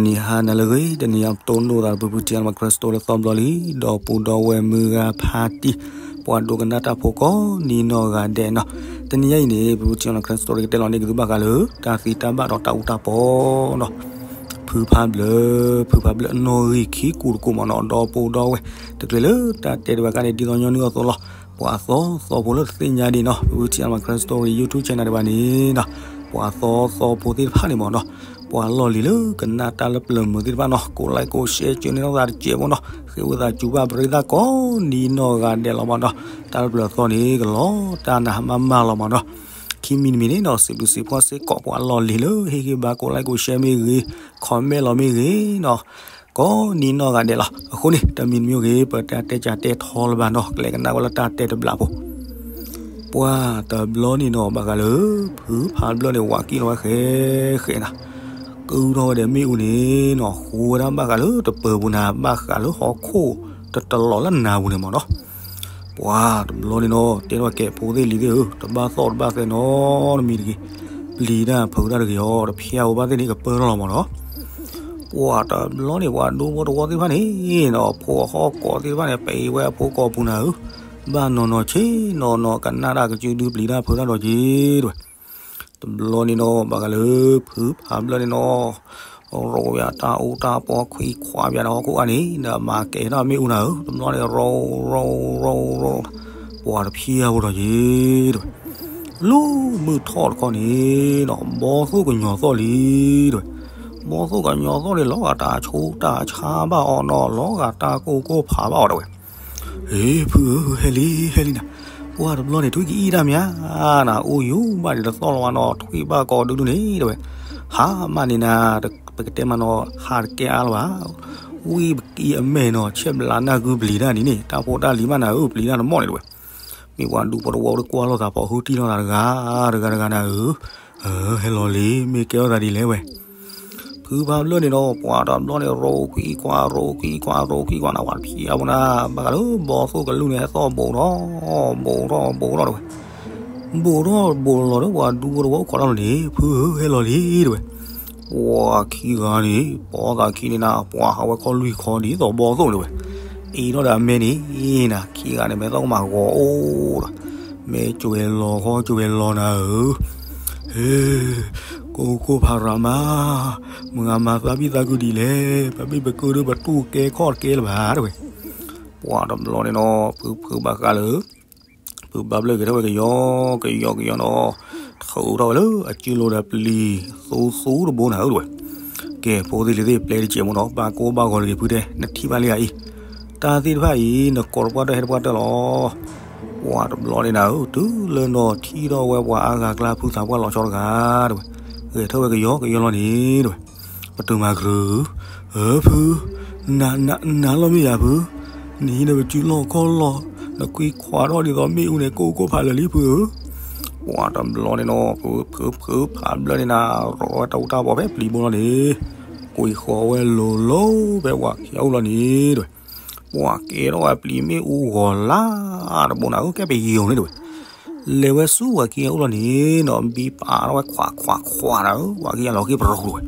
ဂီၤနံၤဟါနၤလၢအဂ့ၤ, တနံၤအံၤပတိၢ်နီၣ်သးဒီး ပဖုထံအလမး Christo လၢသီဘျီလံ, ဒီပုၢ်ဒီဝဲၢ်မုၢ်ဂၤဖါတံၢ်, ပှၤဒိကနၣ်တၢ်ဖိကိးနံၤနီၢ်ဂၤဒဲးနီၤ. တနံၤအံၤန့ၣ် ပဖုထံအလမး Christo ကတဲလီၤန့ၢ်က့ၤသုဘၣ်ဃးလၢ တၢ်သံတၢ်ဘၣ်ဒီးတၢ်အူတၢ်ပီနီၤ. ဖုဖးဘျၢ, ဖုဖးဘျၢနီၣ်ဂံၢ်ခံကူာ်တကိးမးနီၤ, ဒီပုၢ်ဒီဝဲၢ်, တချုးလၢတၢ်တဲတဝဲကါန့ၣ် ဒ်သိးညီနုၢ်အသိးလီၤ. ပှၤသီသီဖိလၢတသ့ၣ်ညါဒံးနီၤ, ပဖုထံအလမး Christo YouTube channel တဘၣ်န့ၣ်နီၤ, ပှၤသီသီဖိသ့ၣ်တဖၣ်န့ၣ်မးနီၤ, ပှၤလီၢ်လံၤလၢကနၣ်တၢ်လၢပျၢၤမုာ်သ့ၣ်တဖၣ်နီၤ, ကိးlikeကိးshareကၠိန့ၢ်ထီၣ်သးတစဲးဖိနီၤ, ဃ့ဝံသးစူၤဘၣ်ပရ့သၣ်ကိးနံၤနီၢ်ဂၤဒဲးလီၤမးနီၤ. တၢ်လၢပျၢၤသီန့ၣ် ကလီၤတၢ်နးမးမးလီၤမးနီၤ. ခံမံၤတမံၤန့ၣ်နီၤ, စံးဘျုးစံးဖှိၣ်စ့ၢ်ကီးပှၤလီၢ်လံၤလၢဟ့ၣ်ဂံၢ်ဘါ ကိးlikeကိးshareမ့ၢ်ဂ့ၤ, commentလီၤမ့ၢ်ဂ့ၤနီၤ, ကိးနံၤနီၢ်ဂၤဒဲးလီၤ. အဃိန့ၣ် တမံၤတမံၤဂ့ၤ ပတၢ်တဲကၢ်တဲထီလၢၤဘၣ်နီၤ, ကလဲၤကနၣ်ဝဲလၢတၢ်တဲတဘျီဖိ ပှၤတဘျီန့ၣ်နီၤ, ဘၣ်ဃးလၢ ဖုဖးဘျၢန့ၣ် ဝၤကံၣ်လီၤဝဲဃဲဃဲနၤ, ကုၢ်ထီၣ်ဝဲဒီးမ့ၣ်အူန့ၣ်နီၤ, ဃိဝဲဒၣ်ဘၣ်ဃးလၢတပၢၤပူၤနၤ, ဘၣ်ဃးလၢဟီၣ်ခိၣ်တတလီၤလၢနၤပူၤန့ၣ်မးနီၤ. ပှၤတဘျီန့ၣ်နီၤ, တဲထီၣ်ကဲ ဖိသ့ၣ်လံၤသ့ၣ်ဧၢ, တဘၣ်သီၣ်တဘၣ်သဲနီတမံၤတဂ့ၤ, ပျံၤတၢ်ဖုးတၢ်တဂ့ၤအီၤ, တဖျါဝဲဘၣ်သ့ၣ်န့ၣ် ကပၢၢ်ထီၣ်လီၤမးနီၤ. ပှၤတဘျီန့ၣ် ပှၤဒူဖိတဝီသ့ၣ်တဖၣ်န့ၣ်နီၤ, ဖိအဟီၣ်ကိးသ့ၣ်တဖၣ်န့ၣ် ပံးဝဲအဖိကိးပူၤနၤဧၢ, ဘၣ်နီၢ်နီၢ်ဆ့နီၢ်နီၢ် ကနၣ်တၢ်ကစုဒု ပျံၤတၢ်ဖုးတၢ်ဒီးက့ၤတဝဲ. တဘျီန့ၣ်နီၤ, ဘၣ်ဃးလၢ ဖုဖးဘျၢန့ၣ်နီၤ, ရိဝဲတၢ်အူတၢ်ပီခွံခွါဘၣ်ဒီးဟီၣ်ခိၣ်အါန့ၣ်, ဒီးမၤကဲထီၣ်မ့ၣ်အူနၤဧၢ, တဘျီန့ၣ် ရိရိရိရိ, ပှၤတဖျါဖိဒီးက့ၤတဝဲ. လၢမုၢ်ထီၣ်တခီန့ၣ်နီၤ, ဘီသိၣ်ကညီၤသီၣ်လံတဝဲ. ဘီသိၣ်ကညီၤသီၣ်န့ၣ် လီၤဂာ်တၢ်ဆူးတၢ်ဆါဘၣ်အီၤနီၤ, လီၤဂာ်တၢ်ကိၢ်ကိၢ်ဖးဘၣ်အီၤတဝဲ. အ့ ဖုဧၢ, ဟဲလံ ဟဲလံနၤ, ပှၤတဘျီန့ၣ် ထွံၣ်ကအံၣ်တၢ်မးနၤ, အိၣ်ယိာ်ဘၣ်န့ၣ် တသီၣ်လီၤဘၣ်နီၤ, ထွံၣ်ဘၣ်ကိးဒူဒူန့ၣ်တဝဲ. ဟါမၢ်န့ၣ်နၤ, ပကတဲမးနီၤ, ဟါတကဲအါလၢၤဘၣ်, ဝံၣ်ပကံအမဲာ်နီၤ, ဆဲးဘျးနၢ်ကုပျံၤတၢ်ဒ်န့ၣ်, တၢ်ဖိတၢ်လံၤမးနၤဧၢ, ပျံၤတၢ်တမီၢ်န့ၣ်တဝဲ. မ့ၢ်ပှၤဒူဖိတဝီတကွၢ်လိာ်သး ပိာ်ဟုတံၢ်လိာ်သးတဂၤတဂၤတဂၤနၤဧၢ, ဟဲလီၤလံ, မ့ၢ်ကဲထီၣ်သးဒ်လဲၣ်ဝဲ. ဖုဖးဘျၢန့ၣ်ဒီး ပှၤတဘျီန့ၣ် ရိခွံခွါ ရိခွံခွါ ရိခွံခွါနၤ, ပှၤတဖျါဖိနၤ, ဘၣ်ဃးလၢဘီသိၣ်ကလူၢ်န့ၣ် ဟဲသီၣ်ဘိးထီၣ် ဘိးထီၣ် ဘိးထီၣ်တဝဲ. ဘိးထီၣ်ဘိးလီၤဒီး ပှၤဒူဖိတဝီအိၣ်ခိးတၢ်လီၤန့ၣ်, ဖုဧၢ ဟဲလီၤလံတဝဲ. ပှၤခံဂၤန့ၣ် ပိာ်သးခံန့ၣ်နၤ, ပှၤဟးဝဲခီလွံၢ်ခီဒ်သိးဘီသိၣ်န့ၣ်ဝဲ, အ့ၣ်ထီၣ်ဒီးအမဲန့ၣ်နၤ, ခံဂၤန့ၣ် မဲာ်သီၣ်ကမၤဂီၤအိၣ်ဒီး, မဲာ်ကွဲၤလီၤခီကွဲၤလီၤနၤဧၢ, ကိၢ်ကိၢ်ဖးရၤမး, မုၢ်ဂၤမၤသးဘံၣ်သးကုဒ်လဲၣ်, ပဘံၣ်ပကုဒီး ပတူၢ်ကဲခီၣ်တကဲလၢၤဘၣ်တဝဲ. ပှၤတဘျီန့ၣ်နီၤ, ဖုဖုဘၣ်ဃးလၢ ဖုဘၣ်ဘျၢဂဲၤထီၣ်ဝဲကယီကယီကယီနီၤ, ထုးထီၣ်ဝဲလၢအစုလိၤဒီးပျံၤသူသူတဘိနၤဧၢတဝဲ. ကဲ ဖိသ့ၣ်လံၤသ့ၣ် ပျဲတစဲးမ့ၢ်နီၤ, ဘၣ်ကိၢ်ဘၣ်ဂီၤတဂ့ၤဖုတဲ, နထံၣ်ဘၣ်လံဧါအံၤ, တၢ်သ့ၣ်တဖၣ်အံၤ နကိးတပှၢ်တၢၢ်ဟဲတပှၢ်တၢၢ်လီၤ. ပှၤတဘျီန့ၣ်နၤဧၢ, တုၤလၢနီၤထံၣ်ထီၣ်ဝဲပှၤအါဂၤကျါ ဖုသးပှၢ်လီၤဆီတဂၤတဝဲ, ဂဲၤထီၣ်ဝဲကယီကယီလီၤန့ၣ်တဝဲ. ပတုာ်မၤကရၢ, အၢ ဖု, နၤ နၤလီၤမ့ၢ်ယၤဖု, နဟံးန့ၢ်ပစုလီၢ်ခီၣ်လီၢ်, နကွံခွးထီၣ်ဒ်သိးမ့ၣ်အူန့ၣ် ကိၢ်ကိၢ်ဖးလၢာ်လံဖုဧၢ. ပှၤတဘျီန့ၣ်နီၤ, ဖုဖုဖးဘျၢန့ၣ်နၤ, ရိဝဲတၢ်အူတၢ်ပီဖဲပျံၤဘိလီၤန့ၣ်, ကွံဃီၤဝဲလိၤလိၤဖဲပှၤခံဂၤအိၣ်လီၤန့ၣ်တဝဲ. ပှၤကဲထီၣ်ဝဲပျံၤမ့ၣ်အူဂီၤလၢတဘိနၤဧၢ, ကဲပယီၤန့ၣ်တဝဲ. လဲၤဝဲဆူပှၤခံဂၤအိၣ်လီၤန့ၣ်နီၤ, ဘံပာ်ထီၣ်ဝဲခွးခွးခွးနၤဧၢ, ပှၤခံဂၤလီၤက့ၤပရီၤတဝဲ.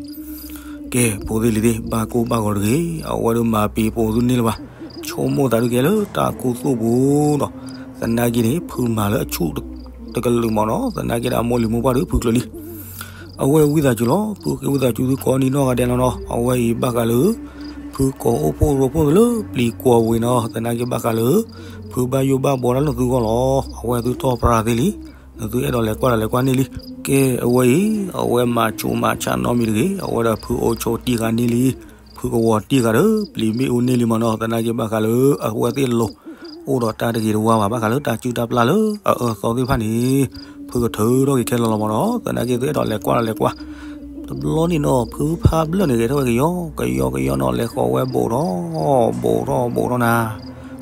ကဲ ဖိသ့ၣ်လံၤသ့ၣ် ဘၣ်ကိၢ်ဘၣ်ဂီၤတဂ့ၤ, အဝဲဒၣ်မၤပ့ၤပိာ်သုန့ၢ်လၢၤဘၣ်, ဆိကမိၣ်သးဒုးကဲလၢတၢ်ခူသူၣ်ပူၤနီၤ. သနာ်က့န့ၣ် ဖုမၤလၢအဆူၣ်တကလုာ်မ့ၢ်နီၤ, သနာ်က့ဒီးအမိၢ်လံၤမိၢ်ပှၢ်ဒုးဖုကျၢၤလံ. အဝဲဝံသးစူၤလီၤဖုဃ့ဝံသးစူၤသုကိးနံၤနီၢ်ဂၤဒဲးလီၤနီၤ, အဝဲအံၤဘၣ်ဃးလၢ ဖုကိးအိၣ်ဖှိၣ်ရိဖှိၣ်လၢပျံၤကွီၤဝံၤနီၤ, သနာ်က့ဘၣ်ဃးလၢ ဖုဘၣ်ယိၣ်ဘၣ်ဘှီတၢ်လၢသုဂီၢ်လီၤ. အဝဲသုထီၣ်ပြးသ့လံ, နသုအဲၣ်ဒိးလဲၤကွၢ်ဒီးလဲၤကွၢ်န့ၢ်လံ. ကဲ အဝဲအံၤ အဝဲမၤဆူးမၤဆါနီတမံၤတဂ့ၤ, အဝဲဒီးဖုအိၣ်ဆိးတံၢ်ဃာ်န့ၢ်လံ, ဖုကဝီၤတံၢ်ဃာ်ဒီးပျံၤမ့ၣ်အူန့ၢ်လံမ့ၢ်နီၤ, သနာ်က့ဘၣ်ဃးလၢ အဝဲသ့ၣ်လိၤ အိၣ်ဒီးတၢ်တဂ့ၤတဝါဘၣ်, ဘၣ်ဃးလၢတၢ်စုၣ်တၢ်ပျၢ်လၢအအၢအသီသ့ၣ်တဖၣ်န့ၣ် ဖုကထုးထီၣ်က့ၤခဲလၢာ်လီၤမ့ၢ်နီၤ, သနာ်က့သုအဲၣ်ဒိးလဲၤကွၢ်ဒီးလဲၤကွၢ်. တဘျီန့ၣ်နီၤ ဖုဖးဘျၢၣ်န့ၣ် ဂဲၤထီၣ်ဝဲကယီကယီကယီနီၤ, လဲၤဃီၤဝဲဘိးထီၣ် ဘိးထီၣ်ဘိးထီၣ်နၤ,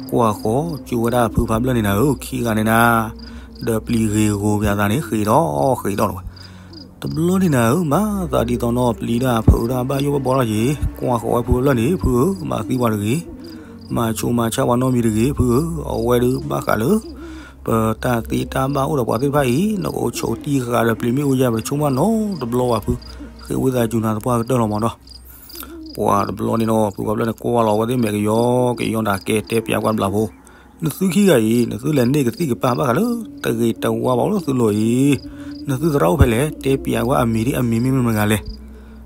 ကွၢ်ဃီၤစူးဝဲဒၣ်ဖုဖးဘျၢၣ်န့ၣ်နၤဧၢ, ခံဂၤန့ၣ်နၤ, ဒီးပျံၤဂ့ၤဂီၤပၠးသးန့ၣ် ဃ့ၢ်ထီၣ်ဃ့ၢ်ထီၣ်တဝဲ. တဘျီန့ၣ်နၤဧၢ, မၤသးဒ်သိးနီၤ ပျံၤတၢ်ဖုးတၢ်ဘၣ်ယိၣ်ဘၣ်ဘှီထီၣ်က့ၤ, ကွၢ်ဃီၤဝဲဖုဖးဘျၢၣ်န့ၣ် ဖုဧၢ, မၤသံပှၤတဂ့ၤ, မၤဆူးမၤဆါပှၤနီတမံၤတဂ့ၤ ဖုဧၢ, အဝဲဒုးဘၣ်ဃးလၢ ပတၢ်သ့တၢ်ဘၣ်အိၣ်ဒီးပှၤသ့ၣ်တဖၣ်အံၤ နကအိၣ်ဆိးတံၢ်ဃာ်ဒီးပျံၤမ့ၣ်အူယါ ပတဆိကမိၣ်နီတဘျီဘၣ်ဖု, ဃ့ဝံသးစူၤနၤသပှၢ်ကတၢၢ်လီၤမ့ၢ်နီၤ. ပှၤတဘျီန့ၣ်နီၤ ဖုဖးဘျၢၣ်န့ၣ်ကွၢ်လီၤဝဲသ့ၣ်မဲာ်ကယီကယီနၤ ကဲတဲပၠးကွၢ်တဘျီဖိ, နသုခံဂၤအံၤ နသုလဲၤန့ၢ်ကသံၣ်ကပၢ်ဘၣ်ဃးလၢ တဂ့ၤတဝါဘၣ်အိၣ်လၢသုလိၤအံၤ, နသုသရၣ်အိၣ်ဖဲလဲၣ် တဲပၠးကွၢ်အမံၤဒ်အမံၤမ့ၢ်မတၤဂၤလဲၣ်.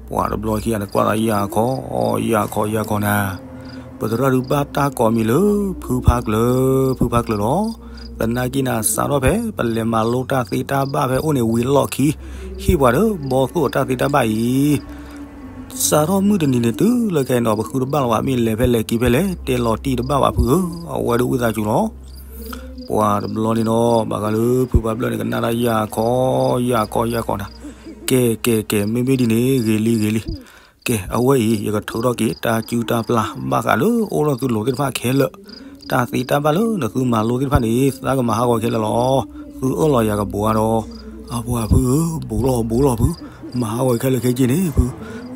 ပှၤတဘျီခံဂၤန့ၣ်ကွၢ်လီၤ ယၤခီ ယၤခီ ယၤခီနၤ, ပသရၣ်ဒုးဘၣ်တၢ်ကိးမံၤလၢ ဖုဖးကျၢၤ ဖုဖးကျၢၤလီၤ. သနာ်က့နၤ စးထီၣ်ဖဲ ပလဲၤမၤလိတၢ်သ့တၢ်ဘၣ်ဖဲအိၣ်န့ၣ်ဝံၤလီၢ်ခံ ဟ့ၣ်ပှၤဒီးဘီသိၣ်အတၢ်သ့တၢ်ဘၣ်အံၤ စးထီၣ်မုၢ်တနံၤန့ၣ်တုၤလၢခဲအံၤနီၤ ပဃုတဘၣ်လီၤဘၣ် မ့ၢ်လဲၤဖဲလဲၤက့ၤဖဲလဲၣ် တဲလီၤတံၢ်တဘၣ်ဘၣ်ဖုဧၢ, အဝဲဒၣ်ဝံသးစူၤလီၤ. ပှၤတဘျီန့ၣ်နီၤ ဘၣ်ဃးလၢဖုဖးဘျၢၣ်န့ၣ် ကနၣ်တၢ်ယၤခီ ယၤခီ ယၤခီနၤ, ကဲ ကဲ ကဲ မ့မ့ၢ်ဒ်န့ၣ် ဂ့ၤလံ ဂ့ၤလံ. ကဲ အဝဲအံၤ ယကထုးထီၣ်က့ၤတၢ်စုၣ်တၢ်ပျၢ်ဘၣ်ဃးလၢအိၣ်လၢသုလိၤသ့ၣ်တဖၣ်ခဲလၢာ်, တၢ်သ့တၢ်ဘၣ်လၢနသုမၤလိသ့ၣ်တဖၣ်န့ၣ် သးကမၤဟးဂီၤခဲလၢာ်လီၤ. သုအၢၣ်လီၤယၤကဘိးအါဒီး အပှၤဖုဧၢ ဘူးလီၤ ဘူးလီၤဖု, မၤဟးဂီၤခဲလၢာ်ခဲဆ့န့ၣ်ဖု,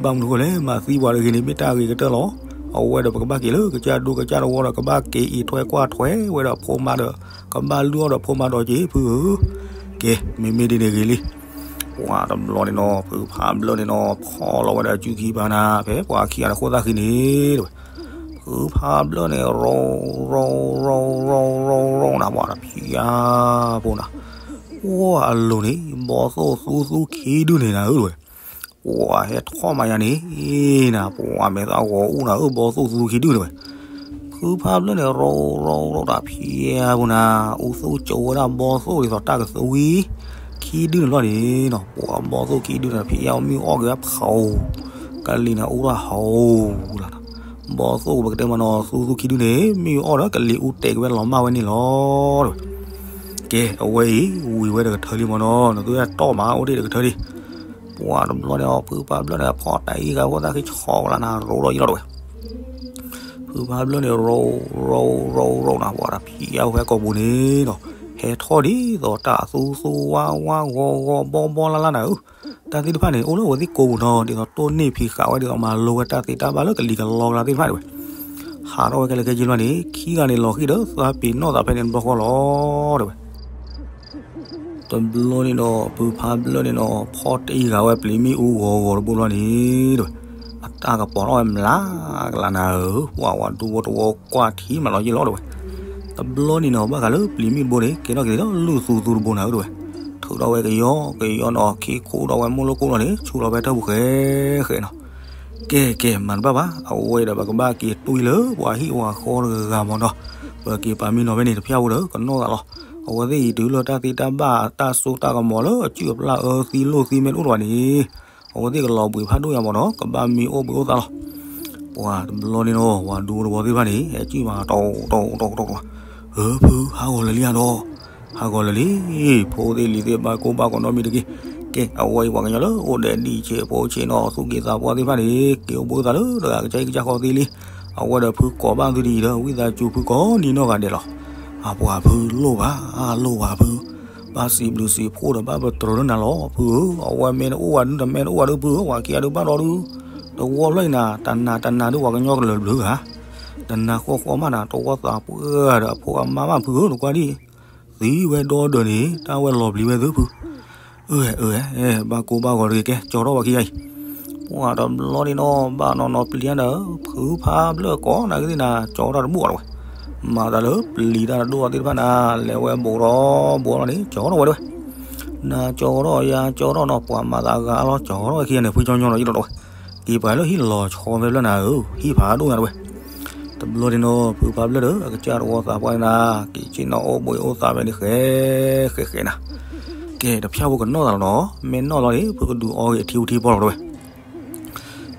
ဘၣ်မနုၤဃိလဲၣ် မၤသံပှၤတဂ့ၤန့ၣ် မ့ၢ်တၢ်ဂ့ၤကတၢၢ်လီၤ. အဝဲဒီးပကဘၣ်က့ၤလၢကစၢ်ဒူကစၢ်တဝီဒီး ကဘၣ်က့ၤအံးထွဲကွၢ်ထွဲဝဲဒီးဖိမါဒီး ကဘၣ်လုၢ်အီၣ်ဒီးဖိမါဒီးက့ၤဖုဧၢ. ကဲ မ့မ့ၢ်ဒ်န့ၣ်ဂ့ၤလံ. ပှၤတဘျီန့ၣ်နီၤ ဖုဖးဘျၢၣ်န့ၣ်နီၤ ဖီၣ်လီၤဝဲဒီးအစုခံဖးနၤ ဖဲပှၤခံဂၤန့ၣ်ဃိသၣ်ဃံန့ၣ် ဖုဖးဘျၢၣ်န့ၣ် ရိ ရိ ရိ ရိ ရိ ရိ ရိ နၤ ပှၤတဖျါဖိနၤ, ပှၤအလိၤန့ၣ် ဘီသိၣ်သူသူခံဒုန့ၣ်နၤဧၢဝဲ, ပှၤဟဲထီၣ်မးယါန့ၣ်နၤ ပှၤမဲာ်သၣ်ဂီၤအူနၤဧၢ ဘီသိၣ်သူသူခံဒုန့ၣ်ဝဲ. ဖုဖးဘျၢၣ်န့ၣ် ရိ ရိ ရိ တဖျါဖိနၤ အူသူကၠိဝဲဒၣ်ဘီသိၣ်ဒ်သိးတၢ်ကသွံ ခံဒုန့ၣ်လီၤန့ၣ်နီၤ ပှၤဘီသိၣ်ခံဒုန့ၣ် ဖံးအါမုၢ်အီၣ်က့ၤဝဲဖး, ကလံၤန့ၣ်အူထီၣ်ဟီလီၤ. ဘီသိၣ်ပကတဲမနီၤ သူသူခံဒုန့ၣ် မ့ၢ်အီၣ်ဒီး ကလံၤအူတဲာ်က့ၤဝဲလီၤမၢ်ဝဲန့ၣ်လီၤ. ကဲ အဝဲအံၤ ဝံၤဝဲဒီးကထၢလံမနီၤ နသုတၢ်တီၢ်မး အိၣ်တ့ၢ်ဒီးကထၢလံ. ပှၤတဘျီန့ၣ် ဖုဖးဘျၢၣ်န့ၣ် ဖီၣ်တၢ်အံၤဂၤ ဖိသၣ်ခံဆီကလါနၤ ရိဒီးယံၤလီၤတဝဲ ဖုဖးဘျၢၣ်န့ၣ် ရိ ရိ ရိ ရိနၤ ပှၤတဖျါဖိဖဲကိာ်ပူၤန့ၣ်နီၤ ဟဲထီၣ်ဒ်သိးတၢ်သူသူဝါဝါဂီၤဂီၤဘီဘီလၢ်လၢ်နၤဧၢ, တၢ်သ့ၣ်တဖၣ်န့ၣ် အိၣ်လၢအဝဲသ့ၣ်ကိာ်ပူၤနီၤ ဒ်သိးတိၢ်နီၣ်ဖံးဃာ်ဝဲ ဒ်သိးမၤလိဝဲတၢ်သ့တၢ်ဘၣ်လၢကလံၤကလီကလါသ့ၣ်တဖၣ်န့ၣ်ဝဲ, ဟးထီၣ်ဝဲခဲလၢာ်ခဲဆ့လီၤန့ၣ် ခံဂၤန့ၣ်လီၤဃံၤဒီး သးပ့ၤနီၣ်သးဖဲန့ၣ်တဘျီဃီလီၤတဝဲ တဘျီန့ၣ်ဒီး ဖုဖးဘျၢၣ်န့ၣ်ဒီး ဖီၣ်တ့ၢ်ဂၤဝဲပျံၤမ့ၣ်အူဂီၤဂီၤတဘိလီၤန့ၣ်တဝဲ, အတၢ်ကပီၤထီၣ်ဝဲမျးကလးနၤဧၢ, ပှၤဝဲဒူဖိတဝီကွၢ်ထံမးလီၤယ့ၢ်လီၤတဝဲ, တဘျီန့ၣ်နီၤ ဘၣ်ဃးလၢပျံၤမ့ၣ်တဘိန့ၣ် ကဲထီၣ်က့ၤဒီးလုၢ်သူသူတဘိနၤဧၢတဝဲ, ထုးထီၣ်ဝဲကယီကယီနီၤ ခ့ခိၣ်ဒီးဝဲမိၢ်လိၣ်ကိၣ်လီၤန့ၣ် ဆူၣ်လီၤဖဲတၢ်ပူၤဃဲဃဲနီၤ ကဲကဲ မၤတဘၣ်ဘၣ် အဝဲဒီးပကဘၣ်က့ၤတူၢ်လၢပှၤဟံၣ်ပှၤဃီတဂၤမနီၤ, ပက့ၤပာ်မံနီၤဖဲန့ၣ်တဖျၢၣ်ဖိဒီးကနီၣ်သးလီၤ, အဝဲသ့ၣ်အံၤတုၤလၢတၢ်သ့တၢ်ဘၣ်တၢ်စိတၢ်ကမီၤလၢအစုၣ်အပျၢ်အၢသံလိၣ်သံမ့ၢ်တအိၣ်တဝဲန့ၣ်, အဝဲသ့ၣ်ကလီၤဘှံးဖးဒိၣ်ညါမနီၤ ကဘၣ်မံအိၣ်ဘှံးအိၣ်သးလီၤ ပှၤတဘျီန့ၣ်နီၤ ပှၤဒူဖိတဝီသ့ၣ်တဖၣ်န့ၣ် ဟဲစုၣ်မးတီတီတီတီတီ, အၢ ဖု ဟးဂီၤလၢာ်လံဧါဒီး, ဟးဂီၤလၢာ်လံ, ဖိသ့ၣ်လံၤသ့ၣ်ဘၣ်ကိၢ်ဘၣ်ကီးနီတမံၤတက့ၢ်, ကဲ အဝဲအံၤပှၤကညီလၢအိၣ်ဒဲးဒံးဆဲးဖိဆဲးနီၤ သူၣ်က့သးပှၢ်သ့ၣ်တဖၣ်န့ၣ် က့ၤအိၣ်ဘှံးအိၣ်သးလၢတဂၤကစၢ်အံၤကစၢ်ဃီသ့လံ, အဝဲဒီးဖုကိးဘၣ်သုဒ်အံၤဒီး ဝံသးစူၤဖုကိးနံၤနီၢ်ဂၤဒဲးလီၤ, အပှၤဖုလိၣ်ဘၣ် လိၣ်ဘၣ်ဖု ဘၣ်စံးဘျုးစံးဖှိၣ်ဒီးဘၣ်ပတြၢၤလၢနၤလီၤဖုဧၢ, အဝဲမ့ၢ်တအိၣ်ဝဲဒုတမ့ၢ်တအိၣ်ဝဲဒုဖုဧၢ, ပှၤခံဂၤဒုဘၣ်ဒီဒု, တဝီဖျၢၣ်အံၤနၤ တနၤတနၤဒုပှၤကညီကလၢၤဘျုးဂၤ, တနၤဃီဃီမးနၤ တဝီသးပှၢ်ဒီးအဖိအမါမးဖုဧၢ, နကွၢ်ဒ်, သံဝဲဒီဒီးန့ၣ် တၢ်ဝဲလီၤပျံၤဝဲသုဖု, အၢ အၢ ဘၣ်ကိၢ်ဘၣ်ဂီၤတဂ့ၤ ကဲ ကၠီထီၣ်ပှၤခံဂၤအံၤ, ပှၤတဘျီန့ၣ်နီၤ ဘၣ်နီၤနီၤပျံၤတၢ်ဒီး ဖုဖးဘျၢၣ်ကိးနၤဂ့ၤသ့ၣ်နၤ ကၠီထီၣ်တဘူၣ်အီၤတဝဲ မၤသးလၢပျံၤတၢ်တဒိၣ်အီၤသ့ၣ်တဖၣ်နၤ လဲၤဝဲဘူးထီၣ်ဘူးထီၣ်န့ၣ် ကၠီထီၣ်ဝဲတဝဲ, နၤကၠီထီၣ်ယၤကၠီထီၣ်နီၤ ပှၤမၤသးဂၤလီၤ ကၠီထီၣ်ဝဲခံဂၤန့ၣ် ဖုကၠီညီနီၤ ယံၤလီၤတဝဲ, က့ၤပှၤလၢဟံၣ်လီၤဆီဖဲဖျၢၣ်နၤဧၢ ဟံၣ်ဖးဒိၣ်ညါတဝဲ, တဘျီန့ၣ်နီၤ ဖုဖးဘျၢၣ်ဒီး အကစၢ်တဝီသးပှၢ်န့ၣ်နၤ က့ၤဆ့ၣ်နီၤအိၣ်ဘှံးအိၣ်သးဖဲန့ၣ်ဃဲ ဃဲဃဲနၤ, ကဲ တဖျၢၣ်ဖိကနီၣ်သးလီၤနီၤ မ့ၢ်နီၣ်လီၤန့ၣ် ဖုကဒုးအီက့ၤအထံအူထံဖီလီၤတဝဲ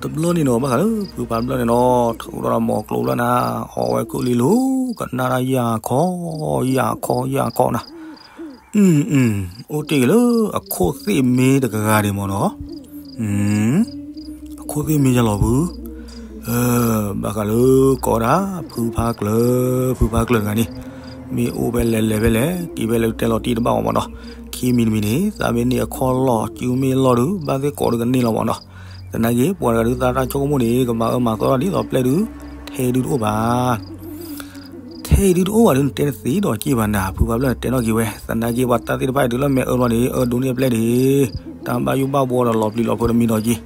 တဘျီန့ၣ်နီၤ ဘၣ်ဃးလၢဖုဖးဘျၢၣ်န့ၣ်နီၤ ထုးထီၣ်ဒီးမိၤကျိၤလၢနၤ အီဝဲကိၣ်လံလိၤ ကနၣ်တၢ်ယၤခီ ယၤခီ ယၤခီနၤ, အိၣ်တ့ၢ်က့ၤလၢအခိၣ်သ့ၣ်မ့ၢ်တကဂၤဒံးမ့ၢ်နီၤ, အခိၣ်သ့ၣ်မ့ၢ်ယၤလီၤဖု, ဘၣ်ဃးလၢကိးဒၣ် ဖုဖးကျၢၤ ဖုဖးကျၢၤတဂၤန့ၣ် မ့ၢ်အိၣ်ဖဲလဲၣ်လဲၣ်ဖဲလဲၣ် က့ၤဖဲလဲၣ်တဲလီၤတံၢ်တဘၣ်အီၤမ့ၢ်နီၤ, ခံမံၤတမံၤန့ၣ် သးမ့ၢ်န့ၢ်အခီၣ်လီၢ် စုမ့ၢ်လီၢ်ဒုး ဘၣ်သ့ၣ်ကိးဒုးကန့ၢ်လီၤမ့ၢ်နီၤ, သနာ်က့ ပှၤတဂၤဒုးသးတၢ်ဆိကမိၣ်န့ၣ် ကမၤအၢမၤသီတၢ်ဒ်သိးပျဲၢ်ဒုး ထဲဒုးတအိၣ်ဘၣ် ထဲအံၤဒုးတအိၣ်ဘၣ်ဒုး နတဲတသ့ဒီးက့ၢ်ဘၣ်နၤ ဖုဖးဘျၢၣ်တဲနီၣ်က့ၤဝဲ သနာ်က့ပှၤတၢ်သ့ၣ်တဖၣ်အံၤဒုးလၢမဲာ်အၢဘျီန့ၣ် အၢဒိးန့ၢ်အပျဲၢ်ဒံး တၢ်ဘၣ်ယိၣ်ဘၣ်ဘှီဒီးလီၤပျံၤလီၤဖုးတမံၤဒီးက့ၢ်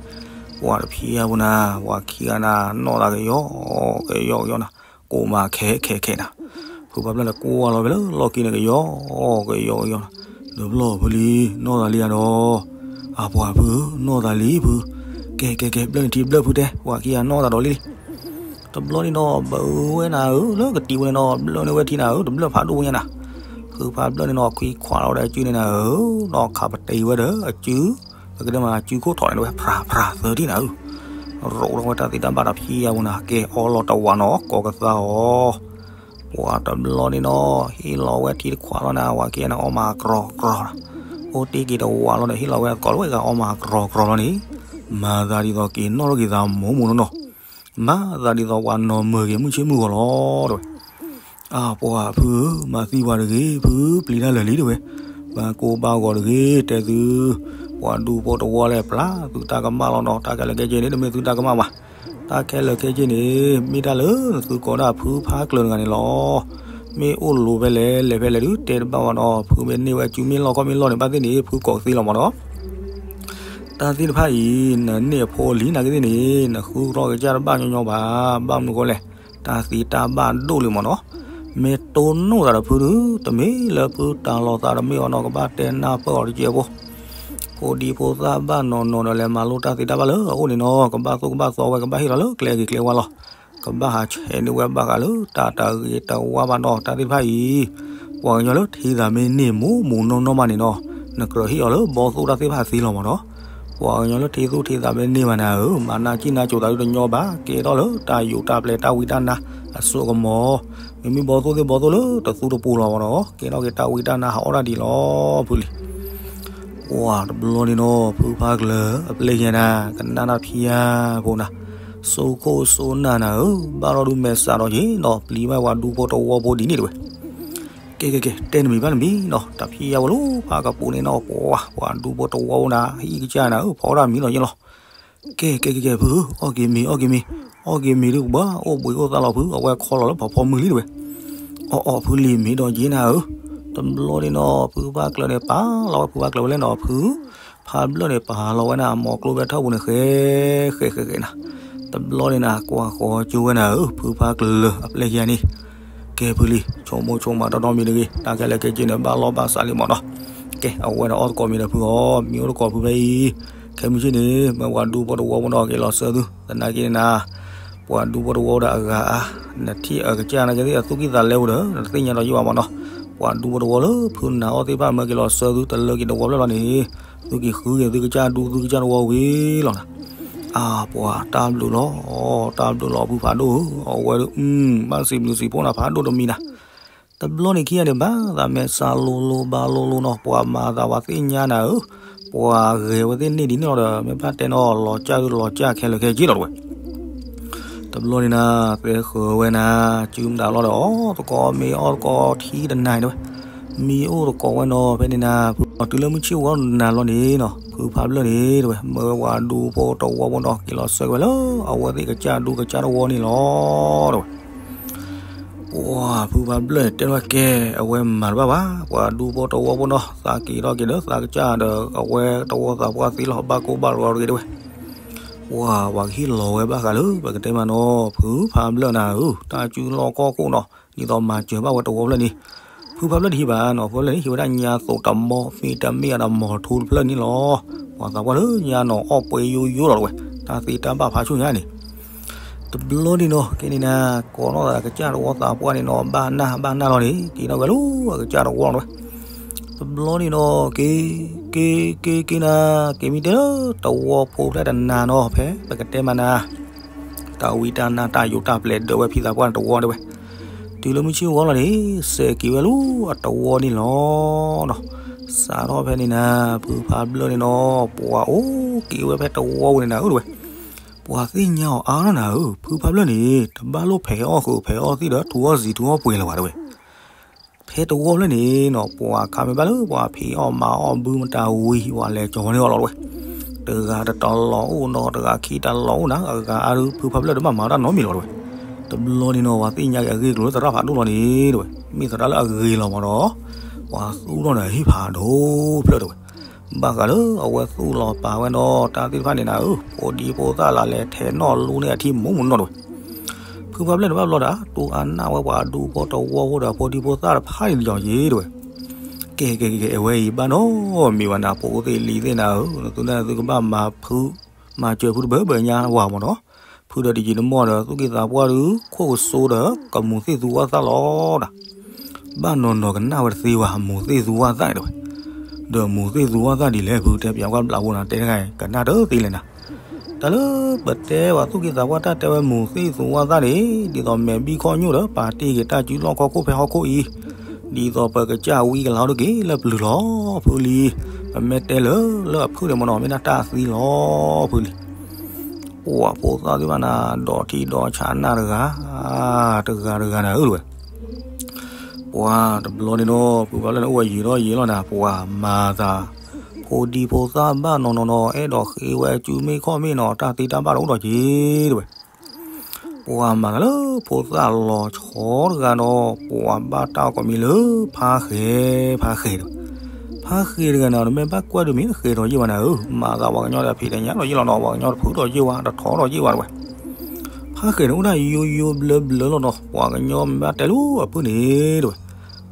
ပှၤတဖံးအါဖိနၤ, ပှၤခံဂၤနၤ နီၢ်သးကယီကယီကယီနၤ, ကိးမးခဲခဲခဲနၤ, ဖုဖးဖျၢၣ်န့ၣ် ကွၢ်လီၤဝဲလၢလီၢ်ခံန့ၣ် ကယီကယီကယီနၤ, ဒီးဘျီဖုလံ, နီၢ်သးလံဧါဒီး, အပှၤဖု, နီၢ်သးလံဖု, ကဲကဲကဲ ဘျၢၣ်နထံဘျၢၣ်ဖုတဲ, ပှၤခံဂၤနီၢ်သးဒီးလံလံ တဘျီန့ၣ်နီၤ ဘၣ်ဝဲနၤဧၢ လၢကတံၤဝဲန့ၣ်နီၤ ဘျၢၣ်န့ၢ်ဝဲထံနၤဧၢ တဘျၢၣ်ဖးဒိၣ်ညါနၤ, ဖုဖးဘျၢၣ်န့ၣ်နီၤ ခွံခွးလီၤဝဲဒီးအစုန့ၣ်နၤဧၢ, နီၢ်ခးပတံၤဝဲဒီးအစု, ပကတဲမးစုခိၣ်ထီၣ်န့ၣ်ဝဲ ဖြးဖြးသၢထံၣ်နၤဧၢ, ရိးထီၣ်ဝဲတၢ်သ့တၢ်ဘၣ်တဖံးအါဖိနၤ ကဲအီလီၤတဝးနီၤ ကိးကသါအီၤ ပှၤတဘျီန့ၣ်နီၤ ဟ့ၣ်လီၤဝဲထံတခွးလီၤနၤ ပှၤခံဂၤန့ၣ် အီမးကြီကြီနၤ, အိၣ်တ့ၢ်က့ၤတဝးလီၤဒီး ဟ့ၣ်လီၤဝဲသကိးလၢဝဲဂၤအီမးကြီကြီလီၤန့ၣ်, မၤသးဒ်သိးက့ၤနီၣ်ထီၣ်က့ၤသးမိၢ်မိၢ်နီၢ်နီၢ်, မၤသးဒ်သိးပှၤနီၢ်မၢၤက့ၤမုၢ်ဆ့ၣ်မုၢ်ဂီၤလီၤတဲဝဲ အပှၤဖုဧၢ မၤသံပှၤတဂ့ၤ ဖုပျံၤတၢ်လၢာ်လံတဲဝဲ, ဘၣ်ကိၢ်ဘၣ်ဂီၤတဂ့ၤ တဲသု, ပှၤဒူဖိတဝီလဲၣ် ပျၢ်သုတၢ်ကမၣ်လီၤနီၤ တၢ်ခဲလၢာ်ခဲဆ့န့ၣ် တမ့ၢ်သုတၢ်ကမၣ်ဘၣ်, တၢ်ခဲလၢာ်ခဲဆ့န့ၣ် မ့ၢ်တၢ်လၢသုကိးဒၣ်ဖုဖးကျၢၤတဂၤန့ၣ်လီၤ, မ့ၢ်အိၣ်လိၤဖဲလဲၣ် လဲၤဖဲလဲၣ်ဒုး တဲတဘၣ်ဘၣ်နီၤ ဖုမ့ၢ်န့ၢ်ဝဲအစုမ့ၢ်လီၢ်ကီၢ်မ့ၢ်လီၢ်န့ၣ် ဘၣ်သ့ၣ်န့ၣ် ဖုကိးသ့လီၤမးနီၤ တၢ်သ့ၣ်တဖၣ်အံၤ နန့ၢ်အဖိလံနာ်က့သ့ၣ်န့ၣ် နဃုထီၣ်ကစၢ်တဘၣ်ညီညီဘၣ်, ဘၣ်မနုၤဃိလဲၣ်, တၢ်သ့တၢ်ဘၣ်ဒိၣ်လံမးနီၤ, မ့ၢ်တိၢ်နီၣ်သးဒီးဖုဒုး တမ့ၢ်လၢဖုတၤလီၤသးတမ့ၢ်ဘၣ်နီၤ ကဘၣ်တဲနၢ်ပၢၢ်အီၤတကဲဖိ, ဖိဒံဖိသၣ်ဘၣ်နီၢ်နီၢ်ဒီးလဲၤမၤလိတၢ်သ့တၢ်ဘၣ်လၢအအိၣ်န့ၣ်နီၤ ကဘၣ်သိၣ်ကဘၣ်သီဝဲ ကဘၣ်ဟ့ၣ်လီၤလၢကျဲဂ့ၤကျဲဝါလီၤ, ကဘၣ်ဟးဆဲးန့ၢ်ဝဲဘၣ်ဃးလၢတၢ်တဂ့ၤတဝါဘၣ်နီၤ တၢ်သ့ၣ်တဖၣ်အံၤ ပှၤကညီလၢထံသးမ့ၢ်န့ၢ်မိၢ်မိၢ်နီၢ်နီၢ်မးန့ၣ်နီၤ, နကြၢးဟ့ၣ်အီၤလၢဘီသိၣ်တၢ်သ့ၣ်တဖၣ်သ့လီၤမးနီၤ, ပှၤကညီလၢထံသူၣ်ထံသးမ့ၢ်န့ၢ်ဘၣ်နၤဧၢ, မၤနၢ်စံၣ်နၢ်စိၤသးဒုတညီဘၣ်, ကဲထီၣ်လၢတၢ်ယူးတၢ်ပျဲၤတၢ်ဝံတၢ်နါအစိကမီၤ, မ့မ့ၢ်ဘီသိၣ်သ့ၣ်ဘီသိၣ်လၢတသူတပူၤလီၤမးနီၤ, ကဲထီၣ်က့ၤတၢ်ဝံတၢ်နါဟးအီၣ်တၢ်ဒံးလီၤ ဖုလံ ပှၤတဘျီန့ၣ်နီၤ ဖုဖးကျၢၤအပျဲၢ်ယဲနၤ ကနၣ်တၢ်ဖံးယါဖိနၤ, စိခိၣ်စိနၢ်နၤဧၢ, ဘၣ်ထီၣ်ဒုးမဲာ်ဆှးဒီးယ့ၤနီၤ ပျံၤဘၣ်ပှၤဒူဖိတဝီဖိဒ်န့ၣ်တဲဝဲ, ကဲကဲကဲ တဲနမံၤဘၣ်နမံၤနီၤ, တၢ်ဖံးယါဖိလၢဖးကပူၤန့ၣ်နီၤ ပှၤ ပှၤဒူဖိတဝီဖိနၤ ဟံၣ်ကစၢ်နၤဧၢ ဖီတၢ်မံၤလီၤယ့ၤလီၤ, ကဲကဲကဲကဲ ဖုဧၢ, အီၣ်က့ၤမ့ၤ အီၣ်က့ၤမ့ၤ, အီၣ်က့ၤမ့ၤဒုးကဘၣ် အိၣ်ဘှံးအိၣ်သါလီၤဖု, အဝဲခီလီၤလၢဖီဖီမုၢ်လံတဲဝဲ အီၣ်အီၣ်ဖုလံၤမ့ၢ်ဒီးယ့ၤနၤဧၢ, တဘျီန့ၣ်နီၤ ဖုဖးကျၢၤန့ၣ် ပာ်လီၤဝဲဖုဖးကျၢၤဝဲလဲၣ်နီၤ ဖုဖးဘျၢၣ်န့ၣ် ပာ်လီၤဝဲန့ၣ် အမိၤကျိဖဲထီၣ်ပူၤန့ၣ် ဃဲဃဲဃဲဃဲနၤ, တဘျီန့ၣ်နၤ ကွၢ်ဃီကၠိဝဲနၤဧၢ ဖုဖးကျၢၤအပျဲၢ်ယဲန့ၣ်, ကဲဖုလံၤ ဆိကမိၣ်ဆိကမးတီတီမံၤတဂ့ၤ တၢ်ခဲလၢာ်ခဲဆ့န့ၣ် ဘၣ်လီၢ်ဘၣ်စးလံမးနီၤ, ကဲ အဝဲဒၣ်အီၣ်သကိးမ့ၤဒီးဖုအီၤ မ့ၢ်အိၣ်သကိးဖုဖဲအံၤ, ခဲမုၢ်ဆ့ၣ်န့ၣ် မ့ၢ်ပှၤဒူဖိတဝီဖိနီၤ က့ၤလီၤဆၢသု, သနာ်က့န့ၣ်နၤ ပှၤဒူဖိတဝီဒီးအဂၤအါ, နထံၣ်အကစၢ်နာ်က့သ့ၣ် အသူၣ်ကံၢ်သးလဲအိၣ်ဒီး နတသ့ၣ်ညါဒီးယိၣ်ဘၣ်မးနီၤ, ပှၤဒူဖိတဝီလၢဖုနၤအီၣ်သ့ၣ်တဖၣ်မ့ၢ်က့ၤလီၤဆၢသု တလၢက့ၤတဝီဖျၢၣ်လီၤန့ၣ်, သုက့ၤဃုက့ၤသုကစၢ်ဒူသုကစၢ်တဝီဝံၤလီၤနၤ, အါ ပှၤတၢ်ဘျုးလီၤ, တၢ်ဘျုးလီၤဖုဖးဒိၣ်ဧၢ, အဝဲဒုး ဘၣ်စံးဘျုးစံးဖှိၣ်နၤဖးဒိၣ်တမံၤနၤ တဘျီန့ၣ်ခံဂၤန့ၣ် ဘၣ်သးမဲာ်ဆှးလိၤလိၤဘၣ်လိၤလိၤနီၤ, ပှၤမၤသးပှၤသ့ၣ်ညါနၤဧၢ, ပှၤဂဲၤဝဲသ့ၣ်န့ၢ်ဒ်န့ၣ်လီၤဒီး မ့ၢ်ဘၣ်တဲနီၤ လီၤကၢ်ဒုးလီၤကၢ်ခဲလၢာ်ခဲဆ့လီၤတဝဲ, တဘျီန့ၣ်နၤ သဲဃၢၤဝဲနၤ, စုမတၤလီၤဒီး အီၣ်သကိးမ့ၤအီၣ်သကိးထံတနၤတဲဝဲ, မံအိၣ်သကိးဝဲနီၤ ဖဲန့ၣ်နၤ ဖု တုၤလၢမုၢ်ဆ့ၣ်ဝီနၤလီၤန့ၣ်နီၤ ဖုဖးဘျၢၣ်န့ၣ်တဲဝဲ မၢဝဲပှၤဒူဖိတဝီဖိနီၤ က့ၤလီၤဆၢက့ၤဝဲလၢ အဝဲသ့ၣ်ကစၢ်ဒူကစၢ်တဝီန့ၣ်လီၤ တဲဝဲ ပှၤဖုဖးဘျၢၣ်န့ၣ် တဲထီၣ်ကဲ အဝဲမၤတဘၣ်ဘၣ်, ပှၤဒူဖိတဝီဖိနီၤ သးက့ၤထီၣ်က့ၤဒီးသးကစၢ်ဒီး အဝဲတဝီသးပှၢ်သ့လီၤ ဘၣ်ကိၢ်ဘၣ်ဂီၤတဂ့ၤတဲဝဲ, ပှၤ ပှၤကဟ့ၣ်လီၤဝဲဘၣ်ဃးလၢ ပကတဲမးနီၤ ဖုဖးဘျၢၣ်နၤဧၢ, တၢ်စုလီၢ်ခီၣ်ခိၣ်နီၤ ဒ်သိးမၤစၢၤဘၣ်ဝဲတဝီဖျၢၣ်န့ၣ်, ဖုဖးဘျၢၣ်တဟ့ၣ်ဘၣ်နီၤ ဖုဖးဘျၢၣ်န့ၣ် ဟ့ၣ်ဝဲဒၣ်ညါသိးတမီ မ့တမ့ၢ်အတမီၤထူတဖျၢၣ်န့ၣ်လီၤ, ပှၤသးပှၢ်လၢညါနီၤအီၣ်ပှဲၤယိယိလီၤတဝဲ, တၢ်သ့တၢ်ဘၣ်ဖးဆူညါန့ၣ် တဘျီန့ၣ်နီၤ ကဲန့ၣ်နၤ ကိးထီၣ်သးကစၢ်တဝီသးပှၢ်န့ၣ်နီၤ ဘၣ်နၢ်ဘၣ်နၢ်လီၤန့ၣ် က့ၤထီၣ်ဝဲလၢအကစၢ်တဝီလီၤဝဲ, တဘျီန့ၣ်နီၤ က့ၤ က့ၤ က့ၤ က့ၤနၤ က့ၤမ့ၢ်တဲလၢတဝီဖိဖျဲၣ်တနၤနီၤ ဖဲပကတဲမးနၤ တၢ်ဝံတၢ်နါတၢ်ယိးတၢ်ပျဲၤဒၢးဝဲဖံသးပှၢ်န့ၣ်တဝီတဲဝဲ, တုၤလၢမုၢ်ဆ့ၣ်ဝီလီၤန့ၣ် စဲးက့ၤဝဲလၢအတဝီန့ၣ်လီၤနီၤ, စးထီၣ်ဖဲန့ၣ်နၤ ဖုဖးဘျၢၣ်န့ၣ်နီၤ ပှၤအိၣ်က့ၤဝဲဖဲတဝီဝဲန့ၣ်နၤဧၢတဲဝဲ ပှၤသ့ၣ်ညါအီၤအါနီၤနၤဧၢ, ဖုဖးဘျၢၣ်န့ၣ် တဘၣ်လိၣ်ဖဲးအီၣ်ဃုာ်ဖဲးအီၣ်သံၣ်ဒီးထူအီၣ်စံာ်ထူအီၣ်ပှဲၤလၢၤဘၣ်တဲဝဲ, ဖဲတဝီဖျၢၣ်န့ၣ်နီၤ ပှၤခါမ့ၢ်ဘၣ်လၢပှၤဖံးအီၣ်မၤအီၣ်ဘုမတၤဝံၤ ပှၤလဲၤကၠီၤန့ၢ်အီၤလီၤတဲဝဲ, တဂၤတတလီၤအိၣ်နီၤ တဂၤခံတလီၤအိၣ်နၤ အဂၤအါဒုး ဖုဖးဘျၢၣ်တဘၣ်မၤတၢ်နီတမံၤလီၤတဲဝဲ, တဘျီန့ၣ်နီၤ ပှၤသ့ၣ်ညါက့ၤအဂ့ၢ်ကျိၤလၢသရၣ်ဖးဒိၣ်လီၤန့ၣ်တဲဝဲ, မ့ၢ်သရၣ်လၢအဂ့ၤလီၤမးဒီး ပှၤသူၣ်ထီၣ်န့ၣ်ဟ့ၣ်ဖးဒိၣ်ဖျၢၣ်တဲဝဲ, ဘၣ်ဃးလၢအဝဲသူၣ်လီၤပာ်ဝဲဒီးတၢ်သ့ၣ်တဖၣ်န့ၣ်နၤဧၢ, ဖိဒံဖိသၣ်လၢလဲၤထဲးနီၣ်လူန့ၢ်အထံမိၢ်မုၢ်နီၢ်တဝဲ. ဖုဖးဖျၢၣ်န့ၣ်ဘၣ်ဘျီဒီး တူၢ်အါနၢ်ဝဲပှၤဒူဖိတဝီဖိဒီးဖိဒံဖိသၣ်တဖၣ်န့ၣ်ယီၤယ့တဝဲ. ကဲကဲကဲ အဝဲအံၤဘၣ်နီတမံၤဘၣ်နၤ ဖိသ့ၣ်လံၤသ့ၣ်နၤဧၢ, သုန့ၣ်သုကဘၣ်မၤဖု မၤစၢၤဖုတဘၣ်ဘၣ်ညါဝဲမ့ၢ်နီၤ. ဖုဒီးတယံာ်တမီၢ်ဒီး သူၣ်က့သးပှၢ်ဒုး ခိၣ်ကစိဒီး ကမူၤသ့ၣ်သူဝၣ်သၣ်လီၤဒီး ဘၣ်နီၢ်နီၢ်ကနၣ်ဝဲတသ့ဝဲ မူၤသ့ၣ်သူဝၣ်သၣ်န့ၣ်တဝဲ. ဒီးမူၤသ့ၣ်သူဝၣ်သၣ်ဒ်လဲၣ် ဖုတဲပၠးကွၢ်ဘျးဖိနၤ တဲတဂၤ ကနၣ်တသ့လဲၣ်နၤ. တၢ်လၢပတဲဝဲသူၣ်က့သးပှၢ်တၢ်တဲဝဲမူၤသ့ၣ်သူဝၣ်သၣ်န့ၣ် ဒ်သိးမဲာ်ဘံၣ်ခီၣ်ညိၣ်ဒီး ပာ်တ့ၢ်က့ၤတၢ်စုလီၢ်ခီၣ်ခိၣ်ဖဲဟီၣ်ခိၣ်အံၤ, ဒ်သိးပကစၢ်ဝံကလီၤတက့ၢ်လၢပျုၤလီၤ ဖုလံ. ပမ့ၢ်တဲလၢလၢအဖုၣ်န့ၣ်မ့ၢ်နီၤ မ့ၢ်ဒၣ်တၢ်သံလီၤ ဖုလံ. ပှၤဖိသၣ်သ့ၣ်တဖၣ်နၤ ဒီးထံဒီးဆးနၢ်တဂၤ တဂၤတဂၤနၤဧၢတဝဲ. ပှၤတဘျီန့ၣ်ဒီး ဖုဖးဖျၢၣ်န့ၣ်အိၣ်ဝဲယံာ်ထီၣ်ယံာ်လီၤနၤ ပှၤမၤသး ဖိဒံဖိသၣ်ဘၣ်နီၢ်နီၢ်နီၢ် အဲၣ်ဒိးဃ့ဝဲစုမ့ၢ်ခီၣ်မ့ၢ်နီၤ တၢ်သ့တၢ်ဘၣ်တအိၣ်ဒီးက့ၤတဝဲ. ပှၤမၤသးလၢဖိသၣ်လီၤဆီတဂၤဒီး ပှၤဘၣ်တၢ်ကိးမံၤလၢ ဖါဃဲၤ ဖါဃဲၤတဝဲ. ဖါဃဲၤတဂၤနၤ နမ့ၢ်ဘၣ်ကွၢ်ဒုးမ့ၢ်တဃဲၤထီၣ်ယ့ၢ်ဘၣ်နၤဧၢ, မၤသးပှၤကညီဒီးဖံးတညါဒီးယ့ၢ်လီၤနီၤ, ပှၤကညီတဖုးထီၣ်ယ့ၢ်ဝဲ တထီထီၣ်ယ့ၢ်ဝဲတဝဲ. ဖါဃဲၤန့ၣ်အိၣ်ဒၣ်ယိယိဘျၢဘျၢလီၤနီၤ, ပှၤကညီမ့ၢ်ဘၣ်တဲလၢအဖုၣ်န့ၣ်တဝဲ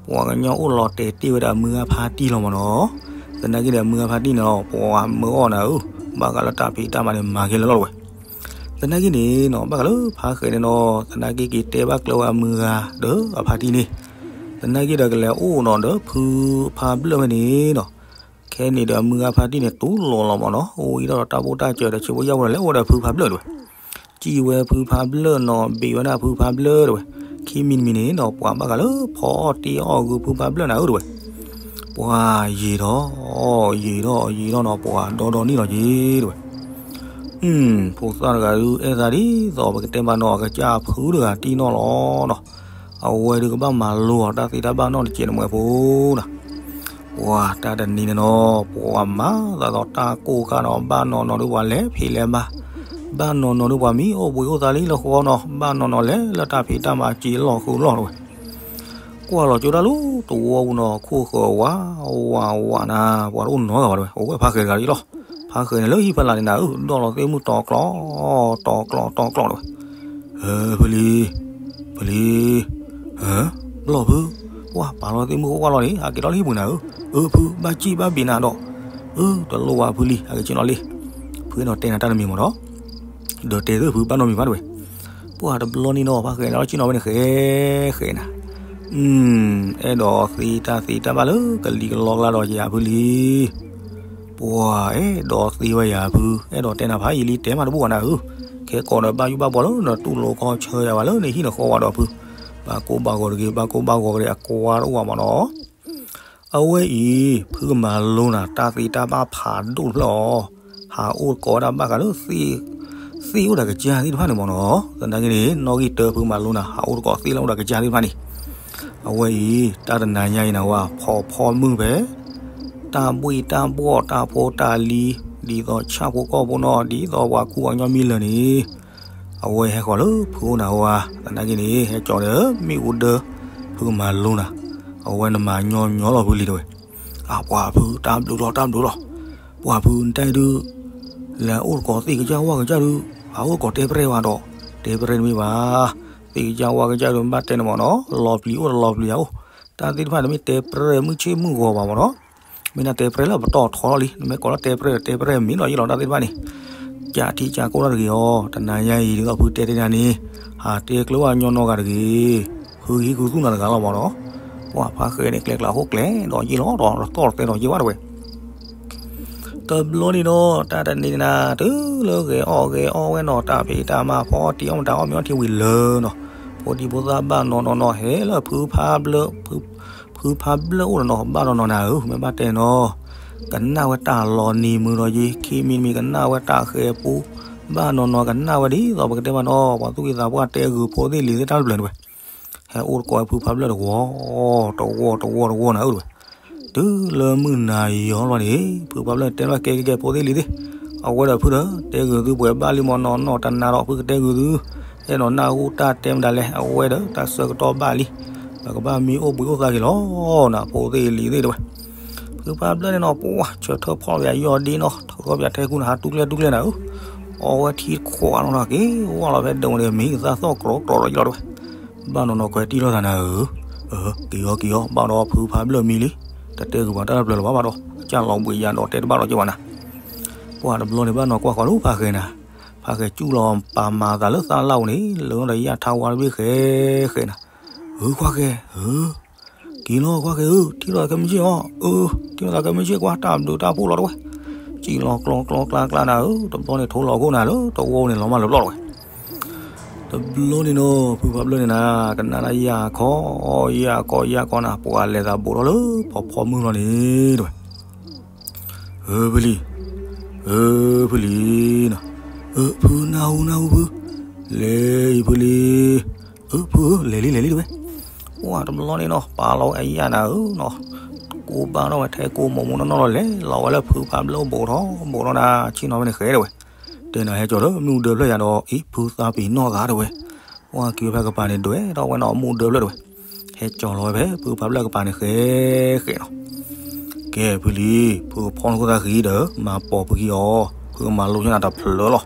ပှၤကညီအိၣ်လီၤတဲာ်တ့ၢ်ဝဲဒၣ်မုၢ်ဂၤဖါတံၢ်လီၤမ့ၢ်နီၤ. သနာ်က့ဒီးမုၢ်ဂၤဖါတံၢ်န့ၣ်လီၤ ပှၤမၢအီၣ်နၤဧၢ, ဘၣ်ဃးလၢတၢ်ဖံးတၢ်မၤန့ၣ် မၤက့ၤလၢလီၤတဝဲ. သနာ်က့န့ၣ်နီၤ ဘၣ်ဃးလၢဖါဃဲၤန့ၣ်နီၤ သနာ်က့က့ၤတဲဘၣ်ကျၢၤဝဲအမုၢ်ဂၤဒီးအဖါတံၢ်န့ၣ်, သနာ်က့ဒီးကလဲၤအိၣ်နီၤဒီးဖုဖါဘျၢၣ်ဝဲန့ၣ်နီၤ. ခဲန့ၣ်ဒီးမုၢ်ဂၤဖါတံၢ်န့ၣ် တူၢ်လိာ်လီၤမ့ၢ်နီၤ, အိၣ်အံၤဒီးတၢ်ဖိတၢ်စၢၤဒီး ဆံးဖိယၢ်ဖိဒီး လဲၤအိၣ်ဒီးဖုဖါဘျၢၣ်တဝဲ. စံၣ်ဝဲဖုဖါဘျၢၣ်နီၤ, ဘ့ၣ်ဝဲဒၣ်ဖုဖါဘျၢၣ်တဝဲ. ခံမံၤတမံၤန့ၣ်နီၤ ပှၤဘၣ်ဃးလၢဖီအီၣ်တ့အီၣ်ဂုာ်ဖုဖါဘျၢၣ်နၤဧၢတဝဲ. ပှၤယံာ်ထီၣ် ယံာ်ထီၣ် ယံာ်ထီၣ်နီၤ ပှၤဒီဒီနံၣ်လီၤက့ၤတဝဲ. ဖိသၣ်တဂၤဒုး အဲၣ်သးဒ်သိးပကတဲဘၣ်နီၤ အကစၢ်ဖုတဂၤတံၢ်နီၢ်လီၤနီၤ. အဝဲဒုးကဘၣ်မၤလိအီၤတၢ်သ့တၢ်ဘၣ်နီတစဲးတမှဲၤဖိနီၤ. ပှၤတၢ်တနံၤန့ၣ်နီၤ ပှၤမၤသးဒီးတၢ်ကိၢ်ခါနီၤ, ဘၣ်နီၢ်နီၢ်ဒုးပှၤလဲၤဖံးလဲၤမၤ, ဘၣ်နီၢ်နီၢ်ဒုးပှၤမံအိၣ်ဘှံးအိၣ်သါလံလၢဃီနီၤ, ဘၣ်နီၢ်နီၢ်လဲၤလၢတၢ်ဖံးတၢ်မၤစံးလီၢ်ဃုာ်လီၢ်တဝဲ. ကွၢ်လီၤကၠိတၢ်လၢတဝီပူၤနီၤ ခိၣ်ဃၢၤဝး ဝး ဝးနၤ ပှၤတအိၣ်နီတဂၤဘၣ်တဝဲ, အိၣ်ဝဲဖါဃဲၤတဂၤလီၤ. ဖါဃဲၤန့ၣ်လၢဟံၣ်ဖီလာ်န့ၣ်နၤဧၢ ဒီၣ်လီၤသ့ၣ်မုၢ်တီၤကျီ တီၤကျီ တီၤကျီတဝဲ. ဖုလံ ဖုလံ ဘျီၣ်ဖု, ပှၤပာ်လီၤသ့ၣ်မုၢ်အိၣ်ကွၢ်လီၤန့ၣ် ဟးက့ၤလီၤလၢဟံၣ်ပူၤနၤဧၢ. အၢ ဖု ဘၣ်စံၣ်ဘၣ်ဘ့ၣ်နၤဒီး, အၢ တလိၣ်ဝဲဖုလံ ဟးက့ၤက့ၤလီၤလံ. ဖုအဲၣ်ဒိးတဲနၤတၢ်တမံၤမ့ၢ်နီၤ, ဒီးတဲသ့ၣ်ဖုဘၣ်နီတမံၤဘၣ်တဝဲ. ပှၤတဘျီန့ၣ်နီၤ ဖါဃဲၤန့ၣ်လီၤ စံၣ်နီၤဝဲန့ၣ် ဃဲၤဃဲၤနၤ, အဲၣ်ဒိးသ့တၢ်သ့တၢ်ဘၣ်လၢကလံၤကလီကျါဒီးယၤဖုလံ. ပှၤအဲၣ်ဒိးသ့ဝဲယၤဖု, အဲၣ်ဒိးတဲနၤဖးယံာ်လံ တဲမးတဘူၣ်ဘၣ်နၤဧၢ. ခဲကိးဒီးဘၣ်ယိၣ်ဘၣ်ဘှီလၢနတူၢ်လိာ်ခီဆၢယၤဘၣ်လၢနဟံၣ်နဃီဝဲဒီးဖု, ဘၣ်ကိၢ်ဘၣ်ဂီၤတဂ့ၤ ဘၣ်ကိၢ်ဘၣ်ဂီၤတဂ့ၤ အကွၢ်တအိၣ်ဘၣ်မ့ၢ်နီၤ. အဝဲအံၤ ဖုကမၤလိနၤ တၢ်သ့တၢ်ဘၣ်ဖးဒိၣ်တဖျၢၣ်အီၤ, ဟးအိၣ်သကိးဝဲဒၣ်ဘၣ်ဃးလၢ သ့ၣ်အိၣ်ဒီးကစၢ်သ့ၣ်တဖၣ်န့ၣ်မ့ၢ်နီၤ. သနာ်က့န့ၣ် နီၣ်ဂံၢ်တၢ ဖုကမၤလိနၤ ဟးအိၣ်သကိးသ့ၣ်လၢအိၣ်ဒီးကစၢ်သ့ၣ်တဖၣ်န့ၣ်. အဝဲအံၤ တၢ်တနၤညါအံၤနၤဝဲ ဖီဖီမုၢ်ဖဲ တၢ်ဘှ့ၣ်တၢ်ဘှီၣ် တၢ်ဖိတၢ်လံၤ ဒ်သိးဆၣ်ဖိကီၢ်ဖိနီၤ ဒ်သိးပှၤကူပှၤကညီမံလၢာ်န့ၣ် အဝဲဟဲဃီၤလၢဖုအိၣ်နၤဝဲ, သနာ်က့န့ၣ် ဟဲကၠီဒီး မ့ၣ်အူဒၢ ဖုကမၤလိနၤ, အဝဲနမၤညီညီလီၤဖုလံတဝဲ. အပှၤဖု တၢ်ဘျုးလီၤ တၢ်ဘျုးလီၤ. ပှၤဖု နတၢ်အံၤဒုး လဲၤအိၣ်သကိးသ့ၣ်ကစၢ်ဝၣ်ကစၢ်ဒုး ဟးအိၣ်သကိးတဲပြဲၢ်ဘၣ်ဒီး တဲပြဲၢ်တမ့ၢ်ဘၣ်. သ့ၣ်ကစၢ်ဝၣ်ကစၢ်ဒုး မ့ၢ်ဘၣ်တဲန့ၣ်မ့ၢ်နီၤ လီၤပျံၤအိၣ်တလီၤပျံၤအအိၣ်, တၢ်သ့ၣ်တဖၣ်တမ့ၢ်တဲပြဲၢ်မုၢ်ဆ့ၣ်မုၢ်ဂီၤဘၣ်မ့ၢ်နီၤ. မ့ၢ်ဒၣ်တဲပြဲၢ်လၢပတီၢ်ထီလီၤလံ, နမ့ၢ်ကိးလၢတဲပြဲၢ်ဒီးတဲပြဲၢ်မ့ၢ်နီၤယ့ၢ်လီၤ တၢ်သ့ၣ်တဖၣ်န့ၣ်. ကးထံကးကိၢ်တၢ်တဂ့ၤအီၤ, တနၤညါအံၤ ဒ်သိးဖုတဲတဲနၤန့ၣ် ဟးတဲကျၢၤဝဲညီနီၢ်ဂၤတဂ့ၤ, ဖုဂံၢ်ဖုသူၣ်နၤတဂၤလီၤမ့ၢ်နီၤ. ပှၤဖါဃဲၤန့ၣ် ကျဲကျါဟိၣ်ကျဲဒီးယ့ၢ်လီၤဒီး တတီၢ်တသဲဒီးယ့ၢ်ဝဲတဝဲ တဘျီန့ၣ်ဒီး တၢ်တနံၤန့ၣ်နၤ တုၤလၢဂဲၤအီၣ်ဂဲၤအီဝဲနီၤ တၢ်ဖံးတၢ်မၤဖီအီၣ်တ့ၤအီၣ်မတၤအီၣ်မ့ၤအီထံဝံၤလၢာ်နီၤ, ဖိဒံဖိသၣ်ဘၣ်နီၢ်နီၢ်နီၢ် ဟဲလၢဖုဖါဘျၢၣ်, ဖုဖါဘျၢၣ်အိၣ်နီၤနီၤ ဘၣ်နီၢ်နီၢ်နၤဧၢ, မ့ၢ်ဘၣ်တဲနီၤ, ကနၣ်ဝဲတၢ်လီၤနံၤမုာ်ဒီးယ့ၢ် ခံမံၤမံၤ ကနၣ်ဝဲတၢ်ဃဲၤပူ, ဘၣ်နီၢ်နီၢ်ကနၣ်ဝဲဒ်သိးပကတဲဘၣ်နီၤ ပှၤသူၣ်က့သးပှၢ်တဲဂုာ်ဖိသ့ၣ်လံၤသ့ၣ်တၢ်တဖျၢၣ်န့ၣ်ဝဲ ဟဲအိၣ်သကိးဝဲဖုဖါဘျၢၣ်တဝီ, တဝီ တဝီ တဝီနၤဧၢတဝဲ. တုၤလၢမုၢ်နၤယီၤလီၤန့ၣ် ဖုဖါဘျၢၣ်တဲလီၤကဲကဲကဲ ဖိသ့ၣ်လံၤသ့ၣ်, အဝဲဒီးဖုဒီး တဲဂုာ်သုပှဲၤဘၣ်လံမ့ၢ်နီၢ်နီၢ်တနၤဒီး ဖုကတဲဂုာ်သု, အဲၣ်ဒိးနၢ်ဟူတၢ်တဲမတၤလဲၣ် အဝဲဒီးတၢ်ဆၢကတီၢ်ဘၣ်လံ, ပကဘၣ်မံအိၣ်ဘှံးအိၣ်သါက့ၤလီၤနၤ ဖိသ့ၣ်လံၤသ့ၣ်တဝဲ. ဖု ဖုဖးဘျၢၣ်န့ၣ်နီၤ ပှၢ်ဆၢထၢၣ်ဖီၣ်လီၤဝဲအယီၢ်ဒ့နီၤ ထီၣ်ပၠးထဲကူၣ်န့ၣ် ဟးတူၢ်ကျဲတူၢ်ကျဲနၤဧၢ, အီဝဲထံတခိးအါနီၤနီၤ က့ၤဝဲလီၤဖဲဒၢးဝဲန့ၣ် မ့ၢ်ကသၣ်သီၣ်ကြီကြီဒီးယလီၤတဲဝဲ, ဘၣ်နီၤနီၤကွဲးတံၢ်လိာ်သးနၤဧၢ, က့ၤအီၤက့ၤအီၤ ဘၣ်ဒီးဖုဖးဘျၢၣ်မံလံ, တတဲဂုာ်ပှၤတၢ်လၢပျၢၤလၢၤဘၣ်ဘၣ်ဒီး အကၢ်လီၤဘှံးယၤဒီးတဲတဘၣ်ဒီးက့ၤဝဲနၤ, ပှၢ်တဘျီန့ၣ် ဘၣ်နီၤကွၢ်ဃီၤလၢဖးဃဲနၤ, ဖးဃဲကူၣ်လီၤပာ်မၤသးလၢသၣ်လၣ်အူန့ၣ် လၢတယၢ်ထါဝါတဘ့ၣ်ဃဲဃဲနၤ, ဧၢခွါဃဲဧၢ က့ၤလီၤခွါဃဲဧၢ ထံၣ်လိာ်သးခဲမုၢ်ဆ့ၣ်အီၤ, အၢ ထံၣ်လိာ်သးခဲမုၢ်ဆ့ၣ်ကွၢ် တၢ်ဘျုးတၢ်ဖှိၣ်လီၤတဲဝဲ, စံၣ်လီၤကျီကျီကျါကျါနၤဧၢ, တဘျီန့ၣ်ထိလီၤခိၣ်နၤလၢတဝီန့ၣ်လီၤမၢ်လၢပျီၢ်တဲဝဲ, တဘျီန့ၣ်နီၤ ဖုဖးဘျၢၣ်န့ၣ်နၤ ကနၣ်ဒၣ်ယၢ်ခီ ယၢ်ခီယၢ်ခီနၤ ပှၤလဲၤသးဘူးထီၣ်လၢဖီဖီမုၢ်လီၤန့ၣ်တဲဝဲ ဧၢဖုလံၤ, ဧၢဖုလံၤနီၤ, အၢဖုနၢ်ဟူနၢ်ဟူဖု, လဲၤအံၤဖုလံၤ, အၢဖုဧၢ လဲၤလံလဲၤလံတဲဝဲ, ပှၢ်တဘျီန့ၣ်နီၤ ပာ်လီၤဝဲအယၢ်နၤဧၢနီၤ, ကိးဘၣ်ထီၣ်ဝဲထဲကိးမိၢ်မိၢ်နီၢ်နီၢ်လီၤ လဲၤလီၤဝဲလၢဖုဖးဘျၢၣ်ဘူးထီၣ်ဘူးထီၣ်နၤ ဆ့ၣ်နီၤဝဲန့ၣ်ဃဲတဲဝဲ, တဲနၤဟဲကၠီၤလၢမ့ၣ်အူဒၢဖျၢၣ်ယၤဒီး အံၤဖုသးပ့ၤနီၣ်သးတဲဝဲ, ပှၢ်က့ၤဝဲဖဲကပၤန့ၣ်ဒွဲၣ်ထီၣ်ဝဲနီၤ မ့ၣ်အူဒၢဖျၢၣ်တဲဝဲ, ဟဲကၠီၤလီၤဝဲဖဲဖုဖးဘျၢၣ်ကပၤန့ၣ်ဃဲဃဲနီၤ ကဲဖုလံၤ ဖုဖီၣ်နခိၣ်သၣ်ဃံဒီး မၤပိာ်ဖုခံအီၤ, ဖုမၤလိညါနၤတဖျၢၣ်လီၤ,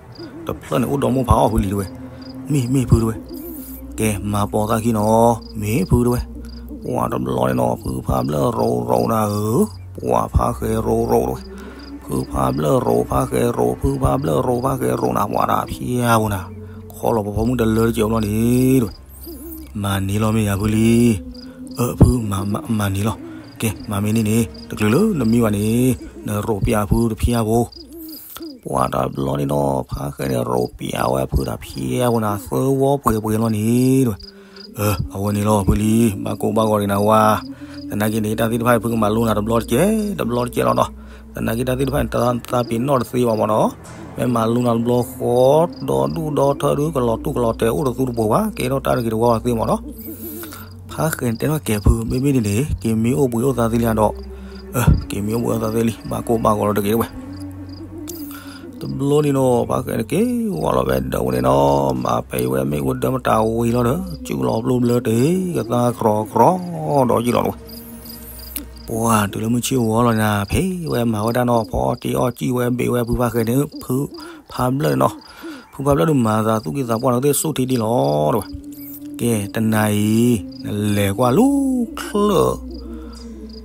တဖျၢၣ်န့ၣ်အိၣ်ဒီးမိၢ်ဖးအီၣ်ဖုလံၤတဲဝဲ, မ့ၢ်မ့ၢ်ဖုတဲဝဲ, ကဲမၤပိာ်သၣ်ခံနီၤ, မ့ၢ်ဖုတဲဝဲ, ပှၢ်တဘျီန့ၣ်နီၤ ဖုဖးဘျၢၣ်ရိရိနၤဧၢ, ပှၢ်ဖးဃဲရိရိတဲဝဲ, ဖုဖးဘျၢၣ်ရိဖးဃဲရိ ဖုဖးဘျၢၣ်ရိဖးဃဲရိနၤ ပှၢ်တၢ်ဖျါဖိနၤ, ခီလီၤပဖီမုၢ်တလၢတကဲးဘျီန့ၣ်တဲဝဲ မၤန့ၢ်လီၤမ့ၢ်ယၤဖုလံၤ, အၢဖုမၤန့ၢ်လီၤ, ကဲမၤမ့ၢ်န့ၢ်န့ၣ် တချုးလၢနမံဝဲန့ၣ် နရိးပၠးဖုတဖျါဖိ, ပှၢ်တဘျီန့ၣ်နီၤ ဖးဃဲန့ၣ်ရိးပၠးဝဲဖုတဖျါဖိနၤ သၢဝီပှဲၤပှဲၤလီၤန့ၣ်တဲဝဲ, အဝဲန့ၣ်လီၤဖုလံၤ ဘၣ်ကိးဘၣ်ဂီၤဒံးနၤဝဲ, သနာ်က့န့ၣ် တၢ်သ့ၣ်တဖၣ်အံၤ ဖုကမၤလိနၤတဘျီတကဲး တဘျီတကဲးလီၤနီၤ, သနာ်က့တၢ်သ့ၣ်တဖၣ်န့ၣ် တၢ်သးပ့ၤနီၣ်တသ့ဘၣ်မ့ၢ်နီၤ, မ့ၢ်မၤလိနၤတဘျီဃီ ဒီဒူၣ်ဒီထၢဒုး ကလီၤတူၢ်ကလီၤတဲာ်အိၣ်တသူတပှိၤဘၣ် ကဲထီၣ်တၢ်တဂ့ၤတဝါဘၣ်သ့မ့ၢ်နီၤ, ဖးဃဲန့ၣ်တဲထီၣ်ကဲဖု မ့မ့ၢ်ဒ်န့ၣ် က့ၤမံအိၣ်ဘှံးအိၣ်သါသ့လံဒီး, က့ၤမံအိၣ်ဘှံးအိၣ်သါသ့လံ ဘၣ်ကိးဘၣ်ဂီၤလီၤတဂ့ၤတဲဝဲ တဘျီန့ၣ်နီၤ ဖးဃဲန့ၣ်က့ၤဝဲလီၤဝဲဒီးဝဲန့ၣ်နီၤ, မၤပှဲၤဝဲမ့ၣ်အူဒၢမတၤဝံၤလီၤဒီး စုလီၤပျိဘျၢတ့ၢ် ကသါကြီကြီဒီးယံာ်လီၤတဲဝဲ, ပှၢ်တုၤလၢမုၢ်ဆ့ၣ်ဝီလီၤနၤ ဖဲဝဲမၤဝဲဒၣ်နီၤ ဖီအီၣ်တ့ၢ်အီၣ်စံၣ်ဝဲဘ့ၣ်ဝဲဖုဖးဃဲန့ၣ် ဖုဖးဘျၢၣ်န့ၣ်နီၤ, ဖုဖးဘျၢၣ်ဒုးမၤသးသူၣ်က့သးပှၢ်န့ၣ်သ့ၣ်ဆူၣ်ထံဒ်လီၤတဲဝဲ, ကဲတနၤအံၤ နလဲၤကွၢ်လူၤချၢၣ်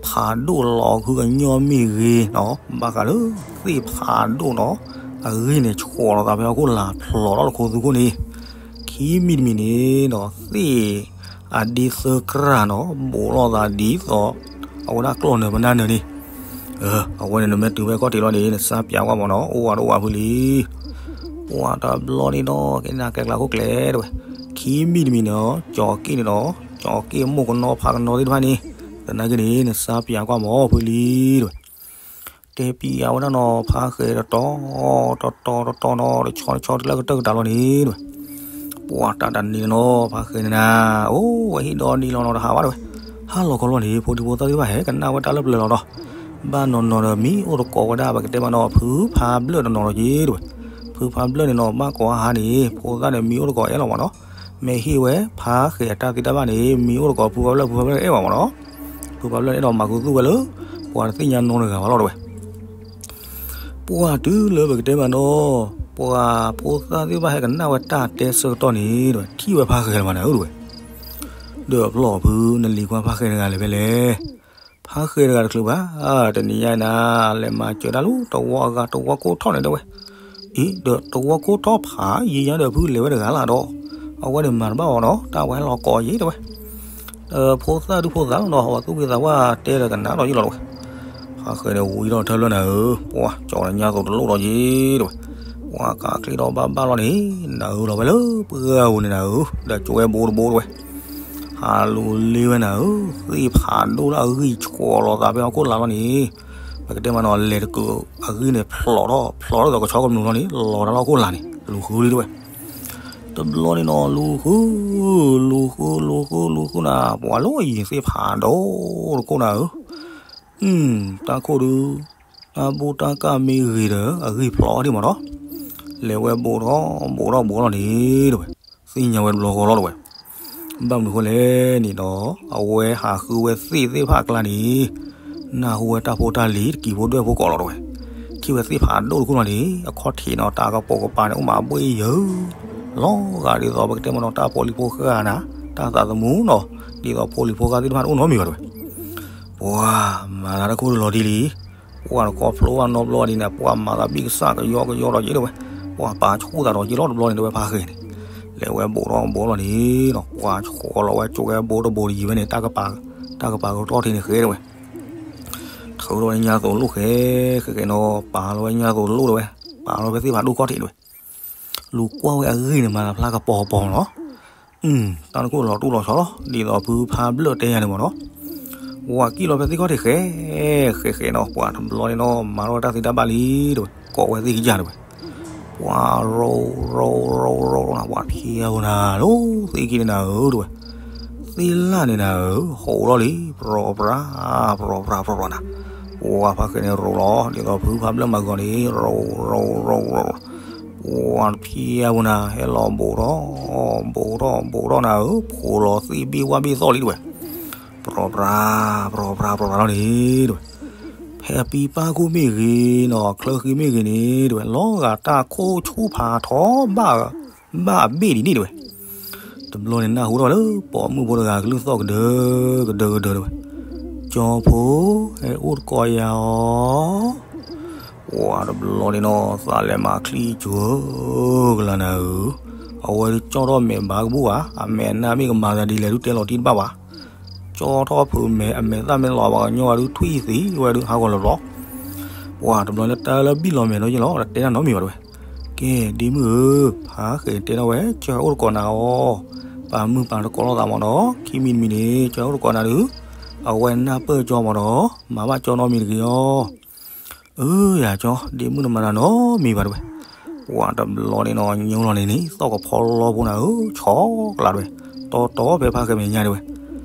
ဖးဒိၣ်လီၤခုကညီမ့ၢ်ဂ့ၤနီၤ ဘၣ်ဃးလၢသ့ၣ်ဖးဒိၣ်နီၤ, အဂံၢ်န့ၣ်ဆှီလီၤသးဖဲဟီၣ်ခိၣ်လာ်ဖျိးထီၣ်လၢခိသူခိၣ်န့ၣ်, ခံမံၤတမံၤန့ၣ်ဒီး သ့ၣ်အဒ့သၢကြၢ်နီၤ ဘူးလိာ်သးဒ်သိး အဝဲဒၣ်ကျီၢ်နၢၤပနၢ်နၢၤန့ၣ်, အဝဲန့ၣ်နမ့ၢ်တုၤဖဲကီၢ်တ့ၢ်လီၤန့ၣ် နစါပၠးကွၢ်မ့ၢ်နီၤ အိၣ်ဝဲတအိၣ်ဝဲဖုလံၤ ပှၢ်တဘျီန့ၣ်နီၤ ကဲနၤကဲကျါခိၣ်ကျဲတဲဝဲ, ခံမံၤတမံၤန့ၣ်နီၤ ကၠီၤက့ၣ်န့ၣ်နီၤ ကၠီၤက့ၣ်မိၢ်ကနီဖးကနီသ့ၣ်တဖၣ်န့ၣ်, သနာ်က့န့ၣ် နစါပၠးကွၢ်မ့ၢ်ဖုလံၤတဲဝဲ, တဲပၠးဝဲဒၣ်နီၤ ဖးဃဲတတီၤ တတီၤတတီၤနီၤ တဆီတဆီတလၢကတၢၢ်ကတၢၢ်လီၤန့ၣ်တဲဝဲ, ပှၢ်တၢ်တနံၤန့ၣ်နီၤ ဖးဃဲန့ၣ်နၤ အိၣ်ဝဲဟံၣ်ဒီဒံလီၤနီၤ တဟးဘၣ်တဲဝဲ, ဟါလီၤခီလီၤန့ၣ် ဖိဒံဖိသၣ်သ့ၣ်တဖၣ်ဟဲကနၣ်ဝဲတၢ်လၢပျၢၤလီၤဒီး ဘၣ်နီၢ်နီၢ်ဒီးမံအိၣ်တကိးဝဲဒၣ် ပကတဲမ့ၢ်နီၤ ဖုဖးဘျၢၣ်တနီၤလီၤက့ၤတဲဝဲ, ဖုဖးဘျၢၣ်န့ၣ်နီၤ ဘၣ်ကိးဟါန့ၣ် ဖိသၣ်န့ၣ် မံအိၣ်တကိးအဲၣ်လီၤမ့ၢ်နီၤ, မ့ၢ်ဟ့ၣ်ဝဲဖးဃဲအတၢ်သ့တၢ်ဘၣ်န့ၣ် မံအိၣ်တကိးဖုဖးဘျၢၣ် ဖုဖးဘျၢၣ်အဲၣ်ဘၣ်မ့ၢ်နီၤ, ဖုဖးဘျၢၣ်န့ၣ်ဒီးမၤခူသူၣ်ဝဲလၢ ပှၤတသ့ၣ်ညါနီတဂၤဘၣ်လီၤတဲဝဲ ပှၢ်တုၤလၢပကတဲမ့ၢ်နီၤ ပှၤဖိသၣ်သ့ၣ်တဖၣ်ဟဲကနၣ်ဝဲတၢ်တဲဆၢကတီၢ်န့ၣ် ထံၣ်ဝဲဖးဃဲလၢၤမးနၤဧၢတဲဝဲ, ဒီးအဖျီၣ်ဖု နလံၤကွၢ်ဖးဃဲတဂၤလဲၣ်ဖဲလဲၣ်, ဖးဃဲတဂၤတချုးဘၣ်, တနံၤညါအံၤနၤ လဲၤမၤစၢၤတၢ်လၢတဝီအဂၤ တဝီကိးထီၣ်န့ၣ်တဲဝဲ, အံၤ ဒီးတဝီကိးထီၣ်ဖးယံၤညါဒီးဖုလဲၤဝဲတဂၤလၢ်ဒီး, အဝဲန့ၣ်မၤတဘၣ်အီၤနီၤ တၢ်ဝဲဟဲလီၤကိးယံၤတဲဝဲ ဖိသၣ်ဒုဖိသၣ်လီၤနီၤ အဝဲသူၣ်က့သးပှၢ်တဲဒီးကနၣ်ဒီးယံာ်လီၤတဲဝဲ, ဖးဃဲန့ၣ်ဝံၤထီၣ်ထၢဖျၢၣ်နၤဧၢ, ပှၤကၠီၤညါသိးတလိၣ်ဒီးယံၤတဲဝဲ, ပှၤကးချံဒီးဘၣ်ဘၣ်လီၤန့ၣ်, နၤဧၢလီၤဝဲလၢပှၢ်ပူၤန့ၣ်နၤဧၢ, ဒီးကၠိဝဲဘိတဘိတဲဝဲ, ဟးလူၤလ့ဝဲနၤဧၢ, သ့ၣ်ဖးဒိၣ်လၢအဂံၢ်ဆှီလီၤသးဖဲဟီၣ်ခိၣ်လာ်လီၤန့ၣ်, ပကတဲမ့ၢ်နီၤ လဲၤတကုးအဂံၢ်န့ၣ်ဖျိးထီၣ် ဖျိးထီၣ်ဒီးကဆီကမျူးလီၤန့ၣ် လီၤတၢ်လၢဟီၣ်ခိၣ်လာ်န့ၣ် လူၤဃုလံတဲဝဲ တဘျီန့ၣ်နီၤ လူၤဃု, လူၤဃု လူၤဃု လူၤဃုနၤ ပှၤလၢအယံၤသ့ၣ်ဖးဒိၣ်တခိၣ်နၤဧၢ, တၢ်ခိၣ်ဒုး, တၢ်ဘူၣ်တၢ်ကၢ်မ့ၢ်ဂ့ၤဒီး အဂံၢ်ဖျိးဒံးမ့ၢ်နီၤ, လဲၤဝဲဘူးထီၣ် ဘူးထီၣ် ဘူးထီၣ်လီၤန့ၣ်တဲဝဲ, သ့ၣ်ညါဝဲတဘျီဃီလီၤတဲဝဲ, ဘၣ်မနုၤဃိလဲၣ်န့ၣ်ဒီး အဝဲဟးဃုဝဲသ့ၣ်သ့ၣ်တဖၣ်အကျါန့ၣ်, နၢ်ဟူဝဲတၢ်ဖိတၢ်လံၤ တကံၤဖိဒွဲၣ်ဖိကိးလီၤတဲဝဲ, ထံၣ်ဝဲသ့ၣ်ဖးဒိၣ်တခိၣ်လီၤန့ၣ် အခီၣ်ထံးနီၤ တၢ်ကပိာ်ကပၤန့ၣ် အိၣ်မးဘှ့ၣ်ယၢၤ လီၤဂာ်ဒ်သိးပကတဲမ့ၢ်နီၤ တၢ်ဖိလံၤဖိဃၢ်နၤ တၢ်သးသမူနီၤ ဒ်သိးဖိလံၤဖိဃၢ်သ့ၣ်တဖၣ်န့ၣ် အိၣ်နီတမံၤဘၣ်တဲဝဲ, ပှၤမၤသးတခိၣ်လီၤတံၢ်လံ ပှၤတခီဖျိဘၣ်နီတဘျီဒ်န့ၣ် ပှၤမၤသးဘံၣ်ကစၢ်ကယီကယီဒီးက့ၤတဲဝဲ, ပှၤပာ်ဆူၣ်သးဒီးက့ၤလီၤတဘျီန့ၣ်တဲဝဲဖးဃဲၤန့ၣ်, လဲၤဝဲဘိးထီၣ်ဘိးလီၤန့ၣ်နီၤ ပှၤဆီလီၤဝဲကၠိဝဲဘိတဘိတယံၤဝဲန့ၣ် တၢ်ကပၤကတီၢ်ထံးန့ၣ်ဃဲတဲဝဲ, ထုးထီၣ်ဝဲညါသိးလိၣ်ဃဲ ဃဲဃဲနီၤ ပာ်လီၤဝဲညါသိးလိၣ်တဲဝဲ, ပာ်လီၤဝဲသ့ၣ်ဖးဒိၣ်ခီၣ်ထံးတဲဝဲ, လူၤကွၢ်ဝဲအဂ့ၢ်န့ၣ် မၤသးဖျါကပီၤကပီၤနီၤ တၢ်တခိၣ်လီၤတူၢ်လီၤဆီလီၤ ဒ်သိးဖုဖးဘျၢၣ်တဲယၤန့ၣ်မ့ၢ်နီၤ, ဝၤကံၣ်လီၤဖဲသ့ၣ်ခီၣ်ထံးဃဲ ဃဲဃဲနီၤ ပှၤတဘျီန့ၣ်နီၤ မၤထီၣ်ဝဲတၢ်သ့တၢ်ဘၣ်လံတဲဝဲ, ကိးဝဲသ့ၣ်ကယၢ်တဲဝဲ, ပှၤရိရိရိရိနီၤ ပှၤဖျဲဖိနၤလီၤ သ့ၣ်က့ၤန့ၣ်နၤဧၢတဲဝဲ, သ့ၣ်လၣ်န့ၣ်နၤဧၢ ဟိးထီၣ်လံ ပြီပြါ ပြီပြါပြီပြါနၤ, ပှၤဖးဃဲန့ၣ်ရိၤလီၤ ဒ်သိးဖုဖးဘျၢၣ်မၤဂီၤန့ၣ် ရိၤရိၤရိၤရိၤ ပှၤဖျဲဖိနၤ ဟဲလီၤဘိးထီၣ် ဘိးထီၣ်ဘိးထီၣ်နၤဧၢ ဖိးလီၤသ့ၣ်ဘ့ၣ်ဝၣ်ဘ့ၣ်သီၣ်လံတဲဝဲ, ပြီပြါ ပြီပြါပြီပြါလီၤန့ၣ်တဲဝဲ, ဖဲအပံပၢ်ခိၣ်မ့ၢ်ဂ့ၤနီၤ ချၢဃံမ့ၢ်ဂ့ၤန့ၣ်တဲဝဲ လီၤဂာ်တၢ်ခိၣ်ဆူၣ်ဖးထီဘၣ် ဘၣ်အဘ့ၣ်ဒ်န့ၣ်တဲဝဲ, တဘျီန့ၣ်နၢ်ဟူထီၣ်ဝဲလၢ ပိာ်မုၣ်ဖိတဂၤကလုၢ်သီၣ်ကဒၢ ကဒၢကဒၢတဲဝဲ, ကၠီဖိ ဟဲအိၣ်တကိးယၤအီၤ ပှၤတဘျီန့ၣ်နီၤ သးလဲၤမၤချံစၢၤကလၤနၤဧၢ, အဝဲဒုးကၠီထီၣ်မဲာ်ဘၣ်ကဘူၣ်ဘၣ် အမဲာ်နါမ့ၢ်ကမၤသးဒ်လဲၣ်ဒုးတဲလီၤတံၢ်တဘၣ်ဘၣ်, ကၠီထီၣ်ဖုးမဲာ် အမဲာ်သၣ်မ့ၢ်လီၤဘၣ်ကညီဝဲဒုးထွံၣ်သံဝဲဒုးဟးဂီၤလီၤဘျီ, ပှၤတဘျီန့ၣ်တၢ်လၢဘံၣ်လီၤမဲာ်ဒီးယ့ၢ်လီၤ တတဲတၢ်နီတမံၤဘၣ်တဲဝဲ, ကဲ ဒ့မုၣ်ဧၢ, ဖးဃဲၤတဲထီၣ်ဝဲ ကၠီအိၣ်တကိးနၤအီၤ, ပာ်မုၢ်ပာ်တကိးလိာ်သးမ့ၢ်နီၤ, ခံမံၤတမံၤန့ၣ် ကၠီအိၣ်တကိးနၤဒုး, အဝဲနၢ်ပၢၢ်ကၠီမ့ၢ်နီၤ, မၤဘၣ်ကၠီနီတမံၤတဂ့ၤအီၤ အၢ ယၤကၠီ ဒ့မုၣ်နမၤတၢ်နီတမံၤဘၣ်တဲဝဲ, ပှၤတဘျီန့ၣ်နီၤ ညိလီၤန့ၣ်န့ၣ် သီၣ်ကဖီလီဖိနၤဧၢ ဆီကလးတဲဝဲ, တီတီဖဲဖးဃဲၤမဲာ်ညါတဲဝဲ,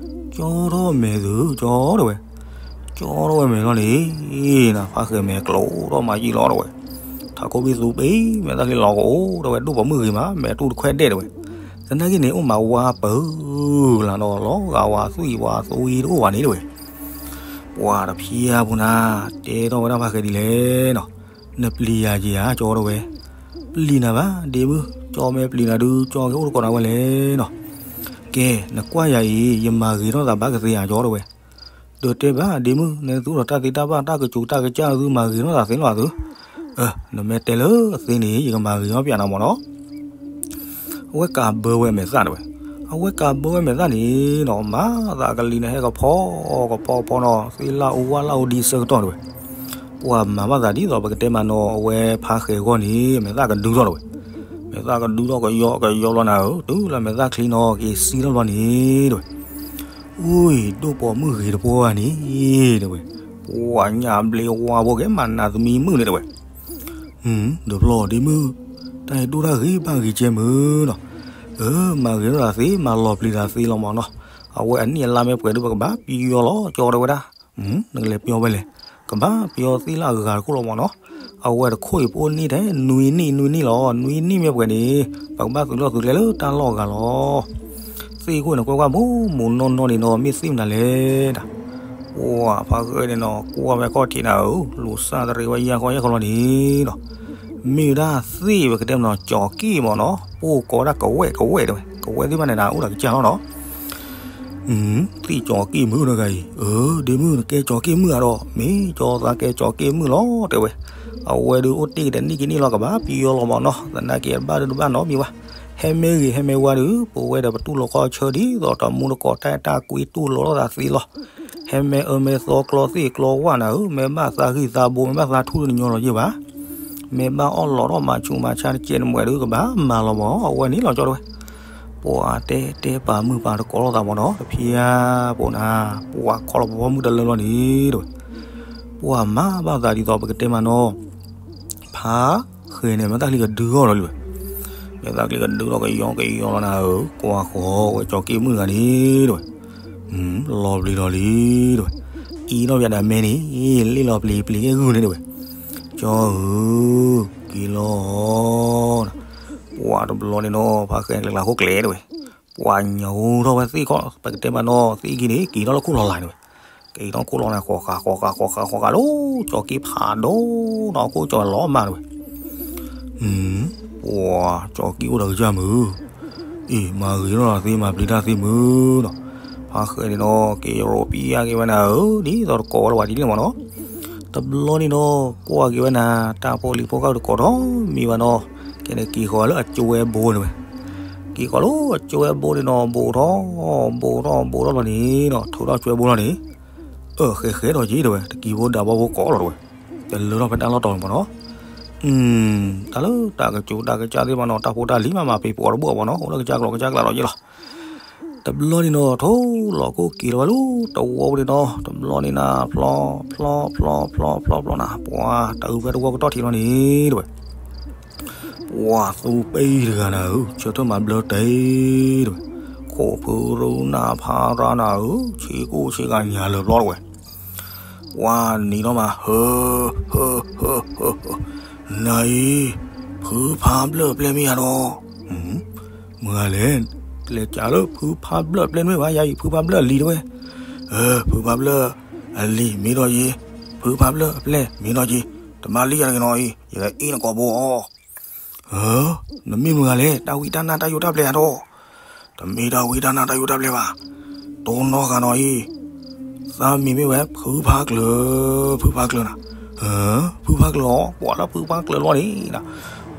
ကၠီထီၣ်မဲာ်သုကၠီတဲဝဲ, ကၠီထီၣ်ဝဲမဲာ်လီၤန့ၣ်, နဖးဃဲၤမဲာ်ကျိၤထီၣ်မၤယံာ်လီၤတဲဝဲ, ထးခိၣ်ဘံၣ်သူပ့ၤ မဲာ်သၣ်ချံလီၤကအိၣ်တဲဝဲ ဒိၣ်ပိာ်မုၣ်ဂ့ၤမး မဲာ်တူၢ်တခွဲးဒဲးတဲဝဲ, သနာ်က့န့ၣ် အိၣ်မးဝါပၢၤကလးနီၤ လီၤဂာ်ဝဲသွံၣ်ဝဲသွံၣ်တအိၣ်ဘၣ်န့ၣ်တဲဝဲ ပှၤတဖျဲဖိနၤ တဲထီၣ်ဝဲဒၣ်ဖးဃဲၤဒ်လဲၣ်နီၤ, နပျံၤယၤက့ၤဧါ ကၠီတဲဝဲ, ပျံၤနၤဘၣ် ဒ့မုၣ် ကၠီမ့ၢ်ပျံၤနၤဒုး ကၠီကအိၣ်တကိးနၤဝဲလဲၣ်နီၤ, ကဲ နကွၢ်ယၤအံၤ ယမၤဂ့ၤထီၣ်သးဘၣ်ကသ့ဧါ ကၠီတဲဝဲ, ဒီးတဲဘၣ် ဒ့မုၣ် နသုအိၣ်ဒီးတၢ်သ့တၢ်ဘၣ် တၢ်ကစူၤတၢ်ကစၢ် သုမၤဂ့ၤထီၣ်သးသ့လီၤသု နမ့ၢ်တဲလၢအသ့န့ၣ် ယကမၤဂ့ၤထီၣ်ပျးနၤမ့ၢ်နီၤ, အဝဲကးဘၢဝဲမဲာ်သၣ်တဲဝဲ, အဝဲကးဘၢဝဲမဲာ်သၣ်န့ၣ်နီၤ မၤသးကလံၤန့ၣ် ဟဲကဖီကဖီကဖီနီၤ သ့လၢအူဝၣ်လၢအူဒံဆၢကတီၢ်တဲဝဲ, ပှၤမၤဘၣ်သးဒ်သိးပကတဲမးနီၤ အဝဲဖးဃဲၤဂီၢ်န့ၣ် မဲာ်သၣ်ကဒုထီၣ်တဲဝဲ, မဲာ်သၣ်ကဒုထီၣ်ကယီကယီလီၤနၤဧၢ တုၤလၢမဲာ်သၣ်ချံနီၤ က့ၤစံထီၣ်ဘျီန့ၣ်တဲဝဲ အူၢ် ဒိၣ်ပိာ်မုၣ်ဂ့ၤတပှီၢ်ဘၣ်န့ၣ်တဲဝဲ, ပှၤညၣ်ဘျ့ဝါဘိကဲမၤနးသမံမုၣ်န့ၣ်တဲဝဲ, ဒီးဖျီၣ်ဒ့မုၣ်, တၢ်အံၤဒိၣ်တၢ်ဂ့ၤဘၣ်ဂ့ၤကဲမုၢ်နီၤ, အၢ မၤဂ့ၤထီၣ်သးသ့ မၤလီၤပျံၤသးသ့လီၤမ့ၢ်နီၤ, အဝဲအနံၣ်အလါမ့ၢ်ပှဲၤဒုး ပကဘၣ်ပယီၤလီၤ ကၠီတဲဝဲဒၣ်, နကလဲၤပယီၤဝဲလဲၣ်, ကဘၣ်ပယီၤသ့လၢအဂၤတခိၣ်လီၤမ့ၢ်နီၤ, အဝဲတခိၣ်အံၤပအိၣ်န့ၢ်ထဲနွံနံၣ်နွံနံၣ်လီၤ နွံနံၣ်မ့ၢ်ပှဲၤန့ၣ် ပကဘၣ်သုးလီၢ်သုးကျဲလၢတၢ်လီၢ်အဂၤလီၤ သ့ၣ်ခိၣ်န့ၣ်ကွၢ်ကွၢ်မူမူနီၢ်နီၢ်န့ၣ်နီၤ မ့ၢ်သ့ၣ်မနုၤလဲၣ်ဒၣ်, ပှၤဖးဃဲၤန့ၣ်နီၤ ကွၢ်ဝဲခီၣ်ထံးနၤဧၢ လူၤစၢ်တရံးဝဲယၢ်ဃီယၢ်ဃီလီၤန့ၣ်နီၤ, မ့ၢ်ဝဲဒၣ်သ့ၣ်ဝဲကတဲမ့ၢ်နီၤ ကၠီၤက့ၣ်မ့ၢ်နီၤ ပအိၣ်ကိးဝဲဒၣ်ကဝဲၣ်ကဝဲၣ်တဲဝဲ ကဝဲၣ်သ့ၣ်တဖၣ်န့ၣ်ဒၣ်အိၣ်ဒီးကစၢ်လီၤနီၤ သ့ၣ်ကၠီၤက့ၣ်မုၣ်တဂၤအံၤ အၢ ဒ့မုၣ် နကဲကၠီၤက့ၣ်မုၣ်ဧါဒီး မ့ၢ်ကၠီၤသးကဲကၠီၤက့ၣ်မုၣ်လီၤ တဲဝဲ, အဝဲဒုးအိၣ်တ့ၢ်ကဒီးနံၣ်ကနံၣ်လီၤ ကဘၣ်ပယီၤလီၤမ့ၢ်နီၤ သနာ်က့ဘၣ်ဒုးတဘၣ်နီတမံၤဘၣ်, ဟဲမ့ၢ်ဂ့ၤဟဲမ့ၢ်ဝါဒုး ပဝဲဒီးပတူၢ်လိာ်ကီၢ်ဆၢဒ်သိးတမူတကိးတၢ်အဲၣ်တၢ်ကွံတူၢ်လိာ်လိာ်သးသ့လီၤ ဟဲမ့ၢ်အၢမ့ၢ်သီကျီသ့ၣ်ကျီဝၣ်နၤဧၢ မ့ၢ်ဘၣ်သးဂံၢ်သးဘိ မ့ၢ်ဘၣ်သးထူၣ်တညီလီၤယဲၢ်ဘၣ်, မ့ၢ်ဘၣ်အီၣ်လီၤထီၣ်မၤဆူးမၤဆါတကဲးတမှဲးဒုး ကဘၣ်မၤလီၤမ့ၢ် အဝဲန့ၣ်လီၤကၠီတဲဝဲ, ပှၤတဲတဲပာ်မုၢ်ပာ်တကိးလိာ်သးမ့ၢ်နီၤ တဖျဲဖိနၤ, ပှၤခီလီၤပဖိမုၣ်တလၢလီၤန့ၣ်တဲဝဲ, ပှၤမၤဘၣ်သးဒ်သိးပကတဲမးနီၤ ဖးဃဲၤန့ၣ် မဲာ်သၣ်ချံကဒုထီၣ်လီၤလံဝဲ, မဲာ်သၣ်ချံကဒုထီၣ်ကယီကယီလီၤနၤဧၢ ကွၢ်ဃီဝဲကၠီၤက့ၣ်မုၣ်တဂၤန့ၣ်တဲဝဲ, လီၤပျံၤလီၤလံတဲဝဲ, အံၤထီၣ်ပယၤဒၣ်မဲန့ၣ် လ့ၣ်လီၤပျံၤပျံၤကဲဂုၢ်န့ၣ်တဲဝဲ, ကၠီဧၢ, က့ၤလီၤ, ပှၤတဘျီန့ၣ်နီၤ ဖးဃဲၤကျဲကျါခိၣ်ကျဲတဲဝဲ, ပှၤညိထီၣ်ဝဲသ့ၣ်ခီၣ် ပကတဲမးနီၤ သ့ၣ်ခံန့ၣ် က့ၤထီၣ်လၢခိၣ်လီၤလၤန့ၣ်ဝဲ, က အံၤနီၢ်ခိၣ်လီၤန့ၣ် ဃီဃာ်ဃီဃာ်ဃီဃာ်ဃီဃာ်လီၤ, ကၠီက့ဖးဒိၣ်နီၢ်ခိၣ်ကၠီလီၤမးတဝဲ, ပှၤကၠီက့အိၣ်ဒီးကစၢ်မုၢ်, အံၤမၤဂ့ၤထီၣ်သ့မၤပျံၤတၢ်သ့မုၢ်နီၤ, ဖါဃဲန့ၣ်နီၤ က့ၤရိးပံယါက့ၤဝဲနၤဧၢ, ဒ်သိးတကိးဝဲလၢၤဝဲဒ်န့ၣ်မးနီၤ, တဘျီန့ၣ်နီၤ ကွၢ်က့ၤဝဲနၤ တၢ်ဖိလံၤဖိကၢ်တကိးထီၣ်မံၤဘၣ်နီၤ, ကဲန့ၣ်က့ၤဃီၤလၢအကၠွဲဘိန့ၣ်ဝဲ, က့ၤဃီၤလၢအကၠွဲဘိန့ၣ်နီၤ ဘိးထီၣ် ဘိးထီၣ်ဘိးထီၣ်လီၤန့ၣ်နီၤ ထုးထီၣ်ကၠွဲဘိလီၤန့ၣ်, အၢ ဃဲဃဲဒီးက့ၤတဝဲ တကံဖိဒၣ်ဘီဖိကိးလီၤတဝဲ, တလၢထီၣ်ဖဲတၢ်လီၢ်တီၤန့ၣ်မးနီၤ, တၢ်လၢတၢ်ကစူၤတၢ်ကစၢ်သ့ၣ်မးနီၤ တၢ်ဖိတၢ်လံၤမးမးပ့ၤပိာ်တဘိၣ်ဘၣ်နီၤ အိၣ်လၢကစၢ်ကျိၤကစၢ်ကျဲလီၤက့ၤလီၤ, တဘျီန့ၣ်နီၤ ထိၣ်လီၤခိၣ်က့ၤလီၤဝဲလၢတဝီပူၤန့ၣ်နီၤ တဘျီန့ၣ်နၤ ဖျီ ဖျီ ဖျီ ဖျီ ဖျီ ဖျီနၤ ပှၤတၢ်အုၣ်ဖဲတဝီကတီၢ်ထံးလီၤန့ၣ်တဝဲ ပှၤသူပ့ၢ်တဂၤနၤဧၢ ဆၢထၢၣ်မၤဘျၢတ့ၢ်တဝဲ, ခိၣ်ဖုရူနၢ်ဖါရၢနၤဧၢ ဆ့ကိၣ်ဆ့ကၤညါလၢာ်ဘျီတဝဲ, ပှၤနံၤထီၣ်မး ဟၢ ဟၢ ဟၢ ဟၢ ဟၢ နၤအံၤ ဖုဖးဘျၢၣ်ပျဲၢ်မ့ၢ်ဧါဒီး, မုၢ်ဂၤလဲၣ်, လဲၤကးလၢဖုဖးဘျၢၣ်ပျဲၢ်မ့ၢ်ဘၣ် ယၤအံၤ ဖုဖးဘျၢၣ်အလံၤတဝဲ, ဖုဖးဘျၢၣ်အလံၤမ့ၢ်ဒီးယ့, ဖုဖးဘျၢၣ်အပျဲၢ်မ့ၢ်ဒီးယ့, တဘၣ်လံယၤတဂ့ၤနီၤအံၤ ယကအ့ၣ်နကိာ်ဘိအီၤ နမ့ၢ်မုၢ်ဂၤလဲၣ် တၢ်ဝံတၢ်နါတၢ်ယိးတၢ်ပျဲၢ်ဧါဒီး, တမ့ၢ်တၢ်ဝံတၢ်နါတၢ်ယိးတၢ်ပျဲၢ်ဘၣ်, တိၢ်နီၣ်ဃာ်နီၤအံၤ, သးမံၤမ့ၢ်ဝဲဖုဖးကျၢၤ, ဖုဖးကျၢၤနၤ, ဖုဖးကျၢၤအီၤ ပှၤလၢဖုဖးကျၢၤလီၤန့ၣ်,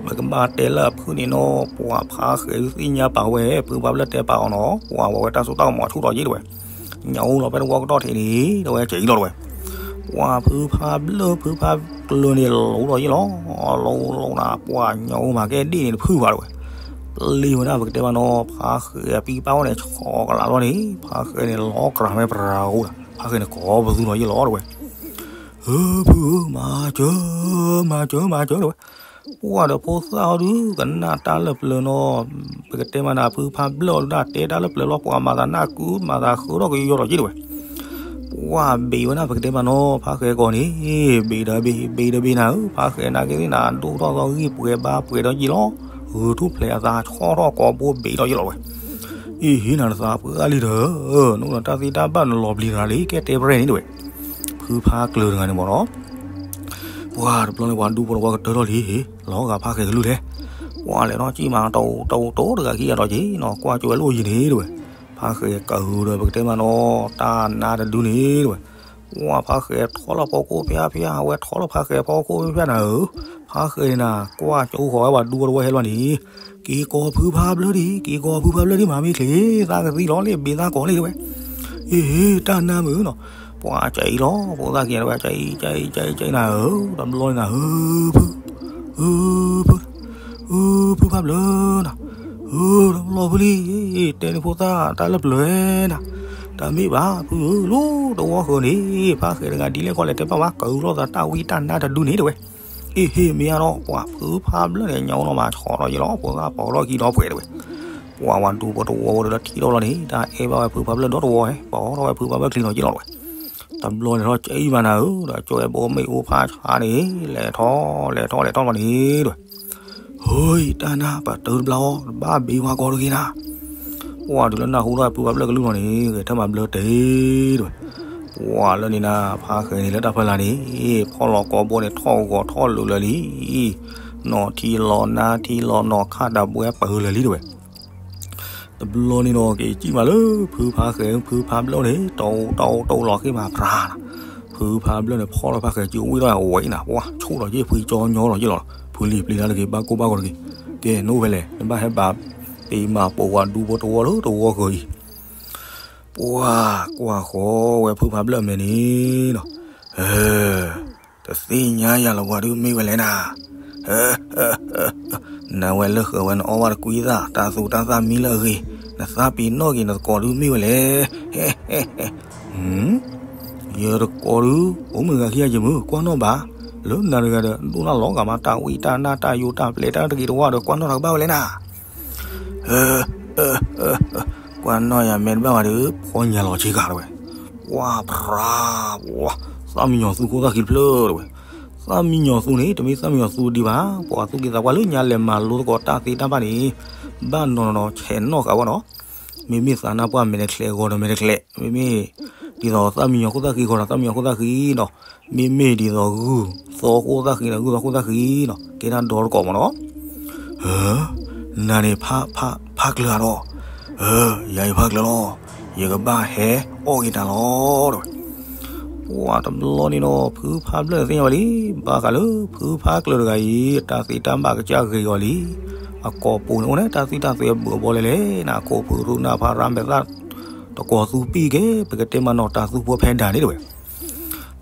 ပကဘၣ်တဲလၢအဖုန့ၣ်နီၤ ပှၤဖးဃဲၤသ့ၣ်ညါပာ်ဝဲ ဖုဖးဘျၢၣ်တဲပာ်အီၤနီၤ ပှၤဝဲတၢ်စိတၢ်ကမီၤဆူၣ်ထီၣ်ယ့ၣ်တဝဲ, ညၣ်အူလီၤဖဲတဝီကတီၢ်ထံးန့ၣ် တဝဲကဲအံၤလီၤတဝဲ ပှၤဖုဖးဘျၢၣ်ဖုဖးကျၢၤန့ၣ်လီၤဒီးယ့ၣ်လီၤ, လီၤလီၤနၤ ပှၤညၣ်အူမၤကဲဒ့ၣ်န့ၣ်တဖုဘၣ်တဝဲ, ပျံၤဝဲဒၣ်ပကတဲမးနီၤ ဖးဃဲၤပံပာ်ဝဲန့ၣ် ဆီကလးလီၤန့ၣ် ဖးဃဲၤန့ၣ်လီၤကြၤမ့ၢ်ပြၤအိၣ်ဒီး ဖးဃဲၤန့ၣ်ကိးပသူလီၤယ့ၣ်လီၤတဝဲ, ဖုဧၢ မၤစၢၤ မၤစၢၤ မၤစၢၤတဝဲ, ပှၤဒီးဖိသၣ်ဟီဒုး ကနၣ်တၢ်လၢပျၢၤနီၤ, ပကတဲမးနၤ ဖုဖးဘျၢၣ်အီၤဒုး တဲတၢ်လၢပျၢၤလီၤ ပှၤမၤသးနၢ်ကု မၤသးဃုထီၣ်ကယီလီၤယ့ၣ်တဝဲ ပှၤဘ့ၣ်ဝဲဒၣ်ပကတဲမးနီၤ ဖးဃဲၤကိးန့ၣ်, ဘ့ၣ်ဒီးဘ့ၣ် ဘ့ၣ်ဒီးဘ့ၣ်နၤဧၢ, ဖးဃဲၤနာ်က့သ့ၣ်နၤ ဒိၣ်ထီၣ်သီဂံၢ်ပှဲၤဘါပှဲၤဒီးယ့ၣ်လီၤ, ဂုာ်ထူၣ်ဖျဲးအသးဆီၣ်ထီၣ်ကိးဘိဘ့ၣ်ဒီးယ့ၣ်လီၤဝဲ, အ့ၣ်ဟ့ၣ်နၤတသးပှဲၤဂၤလံဒီး, နအိၣ်ဒီးတၢ်သ့တၢ်ဘၣ်နလီၤပျံၤတဂၤလံ ကဲတဲပရဲၣ်န့ၣ်တဝဲ, ဖုဖးကျၢၤတဂၤန့ၣ်မးနီၤ ပှၤတဘျီန့ၣ် ပှၤဒူဖိတဝီကတၢၢ်ထီၣ်လံ, လီၤဂာ်ဖးဃဲၤကလုၢ်လဲၣ်, ပှၤလဲၤထီၣ်ကံၣ်မး တအိၣ်တအိၣ်တဂၤခံဂၤဒီးက့ၤနီၤ ကွၢ်ကၠိဝဲလိၣ်ယံၤန့ၣ်တဝဲ, ဖးဃဲၤကဟုဒီးပကတဲမးနီၤ တၢ်နါတဒုန့ၣ်တဝဲ, ပှၤဖးဃဲၤထီၣ်လီၤဖီခိၣ်ဖၠါဖၠါ အဝဲထီၣ်လီၤဖးဃဲၤဖီခိၣ်ဖၠါနၤဧၢ, ဖးဃဲၤန့ၣ်နၤ ကွၢ်ကၠိဃီၤဝဲပှၤဒူဖိတဝီဟဲလီၤန့ၣ်, က့ၤကိးဖုဖးဘျၢၣ်ဒံး က့ၤကိးဖုဖးဘျၢၣ်ဒံး မၤမ့ၢ်ချ့ သးကသံလီၤလံ ဘ့ၣ်သးကိးလံတဝဲ အ့ၣ် တၢ်နါမုၣ်နီၤ, ပှၤကအံၤလီၤ ဖိသၣ်ခံဂၤတဝဲ ကအံၤ ကအံၤ ကအံၤ ကအံၤနၤဧၢ, တဘျီန့ၣ်နၤ ဧၢ ဖု ဧၢ ဖု ဧၢ ဖုဖးဘျၢၣ်နၤ, ဧၢ တဘျီဖုလံ တဲန့ၣ်ဖိသၣ်တၢ်လၢပျၢၤနၤ, တမ့ၢ်ဘၣ် ဖုဧၢ လီၤတဝီဃၢၤန့ၣ် ဖးဃဲၤတဂၤဒ်လဲၣ်ခီလဲၣ် တဲဘၣ်ဝဲ ကဟုလိာ်သးတၢ်ဝံတၢ်နါတဒုန့ၣ်တဝဲ အ့ၣ်ဟ့ၣ်မ့ၢ်အါထီၣ် ပှၤဖုဖးဘျၢၣ်န့ၣ် ညါအိၣ်နီၢ်မး ဆီၣ်ထီၣ်ယ့ၣ်လီၤ ဖိသၣ်ပိာ်ထီၣ်ခံဒီးပှဲၤတဝဲ, ပှၤဝဲဒူဖိတဝီဒီးထံၣ်ထီၣ်လီၤန့ၣ် တၢ်အဲၣ်ဘၣ်ဝဲဖုဖးဘျၢၣ်ဒီတဝီ ပိာ်ထီၣ်ဝဲဖုဖးဘျၢၣ်ချံနီၤယ့ၣ်လီၤတဝဲ, တဘျီန့ၣ်ထီၣ်ကၠံမးနၤဧၢ, ဒီးကၠိဝဲဘိမ့ၣ်အူဖးဆါန့ၣ် လဲၤထီၣ်လဲၤထီၣ်လဲၤထီၣ်လီၤန့ၣ်တဝဲ, ဟိတၢ်နါ ပတုၤတဘျီအီၤ ဘၣ်ဘ့ၣ်ဝါကီတဂ့ၤနၤ ပှၤတုၤလၢနၢ်ဟူထီၣ်ဖုဖးဘျၢၣ်ကလုၢ်လီၤန့ၣ် ဂဲၤထၢၣ်မၤဘျၢတ့ၢ်တဝဲ, ပှၤလၢန့ၣ်နၤ ဖးဃဲၤန့ၣ်လၢတၢ်ဖီလာ်န့ၣ် ဖီၣ်လီၤကိးဘိန့ၣ် ထီၣ်ဂီၤထီၣ်လိာ်လၢာ်လံ, နီၢ်ထံလီၤနါထံလီၤနီၢ်ခၣ်တဘှဲပၢၤလၢာ်လံတဝဲ တဘျီန့ၣ်နီၤ က့ၤကံၣ်မးလၢ ဖုဖးဃဲၤ ဖုဖးဘျၢၣ်န့ၣ် တအိၣ်တအိၣ်လီၤဃ့ၢ်မးဖြါနၤ, ဖုဖးဘျၢၣ်န့ၣ် ဖီၣ်ထီၣ်ဖးဃဲၤကၠိဝံၣ်ထီၣ်ဝဲအံၤနၤ, ပှၤဆူၣ်ထီၣ်က့ၤဖုကၠီညီထီၣ်က့ၤလီၤ, ဖုလံၤပျံၤတၢ်တဂ့ၤ ဘၣ်ကိၢ်ဘၣ်ဂီၤတဂ့ၤ, ကဲ နအိၣ်ဖဲလဲၣ် နဘၣ်ဟဲဘၣ်ပ့ၤမၤပိာ်ဝဲဒူဖိတဝီလၢတဝီဃၢၤအံၤ ပှၤကွၢ်ဃီဝဲဖုဖးဘျၢၣ်အမဲာ်န့ၣ်နီၤ, တသ့ၣ်ညါယၤလၢၤပှၤဒုးမ့ၢ်ဝဲလဲၣ်နၤ, နဝဲလၢဃၢၤဝဲနအီၣ်ဘၣ်တကွံသၣ် တၢ်သူတၢ်သၣ်မံလၢအဂ့ၤ, နသးပ့ၤနီၣ်က့ၤနသကိးဒုးမ့ၢ်ဝဲလဲၣ်, ယတကိးဒုး အိၣ်မုာ်ဂၤခံဂၤယမုာ် ကွၢ်နီၣ်ဘၣ်, လၢနၤတဂၤဒီး ဒိၣ်နၢ်လီၤဂာ်မး တၢ်ဝံတၢ်နါတၢ်ယိးတၢ်ပျဲတၢ်တဂ့ၤတဝါဒီး ကွၢ်နီၣ်တၢ်ကဘၣ်ဝဲလဲၣ်နၤ ကွၢ်နီၣ်ယၤမဲာ်တဘၣ်ဝဲဒီး ဖီညါလီၤဆ့ကၤတဝဲ, ဝါဖြါ, ဝါ, သၣ်မံညီၤသူခိၣ်သၣ်ခံတဖျၢၣ်တဝဲ, သၣ်မံညီၤသူန့ၣ် တမ့ၢ်သၣ်မံညီၤသူဒံးဘၣ်, ပှၤသူၣ်က့သးပှၢ်လၢညါလဲၤမၤလိသကိးတၢ်သ့တၢ်ဘၣ်န့ၣ်, ဘၣ်နီၤနီၤဆဲးနီၣ်ဃာ်ဝဲနီၤ, မ့မ့ၢ်သးနါပှၢ်မဲာ်တချဲး ဂီၤဒီးမဲာ်တချဲး, မ့မ့ၢ် ဒ်သိးသၣ်မံညီၤခိၣ်သၣ်ဃံဃီဒီး သၣ်မံညီၤခိၣ်သၣ်ဃံနီၤ, မ့မ့ၢ်ဒ်သိးဂုၢ်သီခိၣ်သၣ်ဃံဒီး ဂုၢ်သီခိၣ်သၣ်ဃံနီၤ, ကဲဒၣ်ဒီတကိးမးနီၤ. ဟၢ, နၤန့ၣ် ဖး, ဖး, ဖးကျၢၤဧါဒီး, ယၤအံၤဖးကျၢၤလီၤ, ယကဘၣ်ဟဲအီၣ်က့ၤနၤလီၤ တဲဝဲ. ပှၤတဘျီန့ၣ်နီၤ ဖုဖးဘျၢၣ်သ့ၣ်ညါဝဲလံ, ဘၣ်ဃးလၢဖုဖးကျၢၤတဂၤအံၤ တၢ်သ့တၢ်ဘၣ်ကစၢ်ဂ့ၤဂီၤလံ. အကိာ်ပူၤန့ၣ်အိၣ်န့ၣ် တၢ်သံၣ်တၢ်သွဲအဘုးအဘီလဲၣ်လဲၣ်န့ၣ် အခိၣ်ဖုရူနၢ်ဖးရၣ်မဲာ်သၣ် တကိးသူပံၢ်က့ၤ ပကတဲမးနီၤ တၢ်သူဖိဖဲဒၣ်န့ၣ် တဲဝဲ.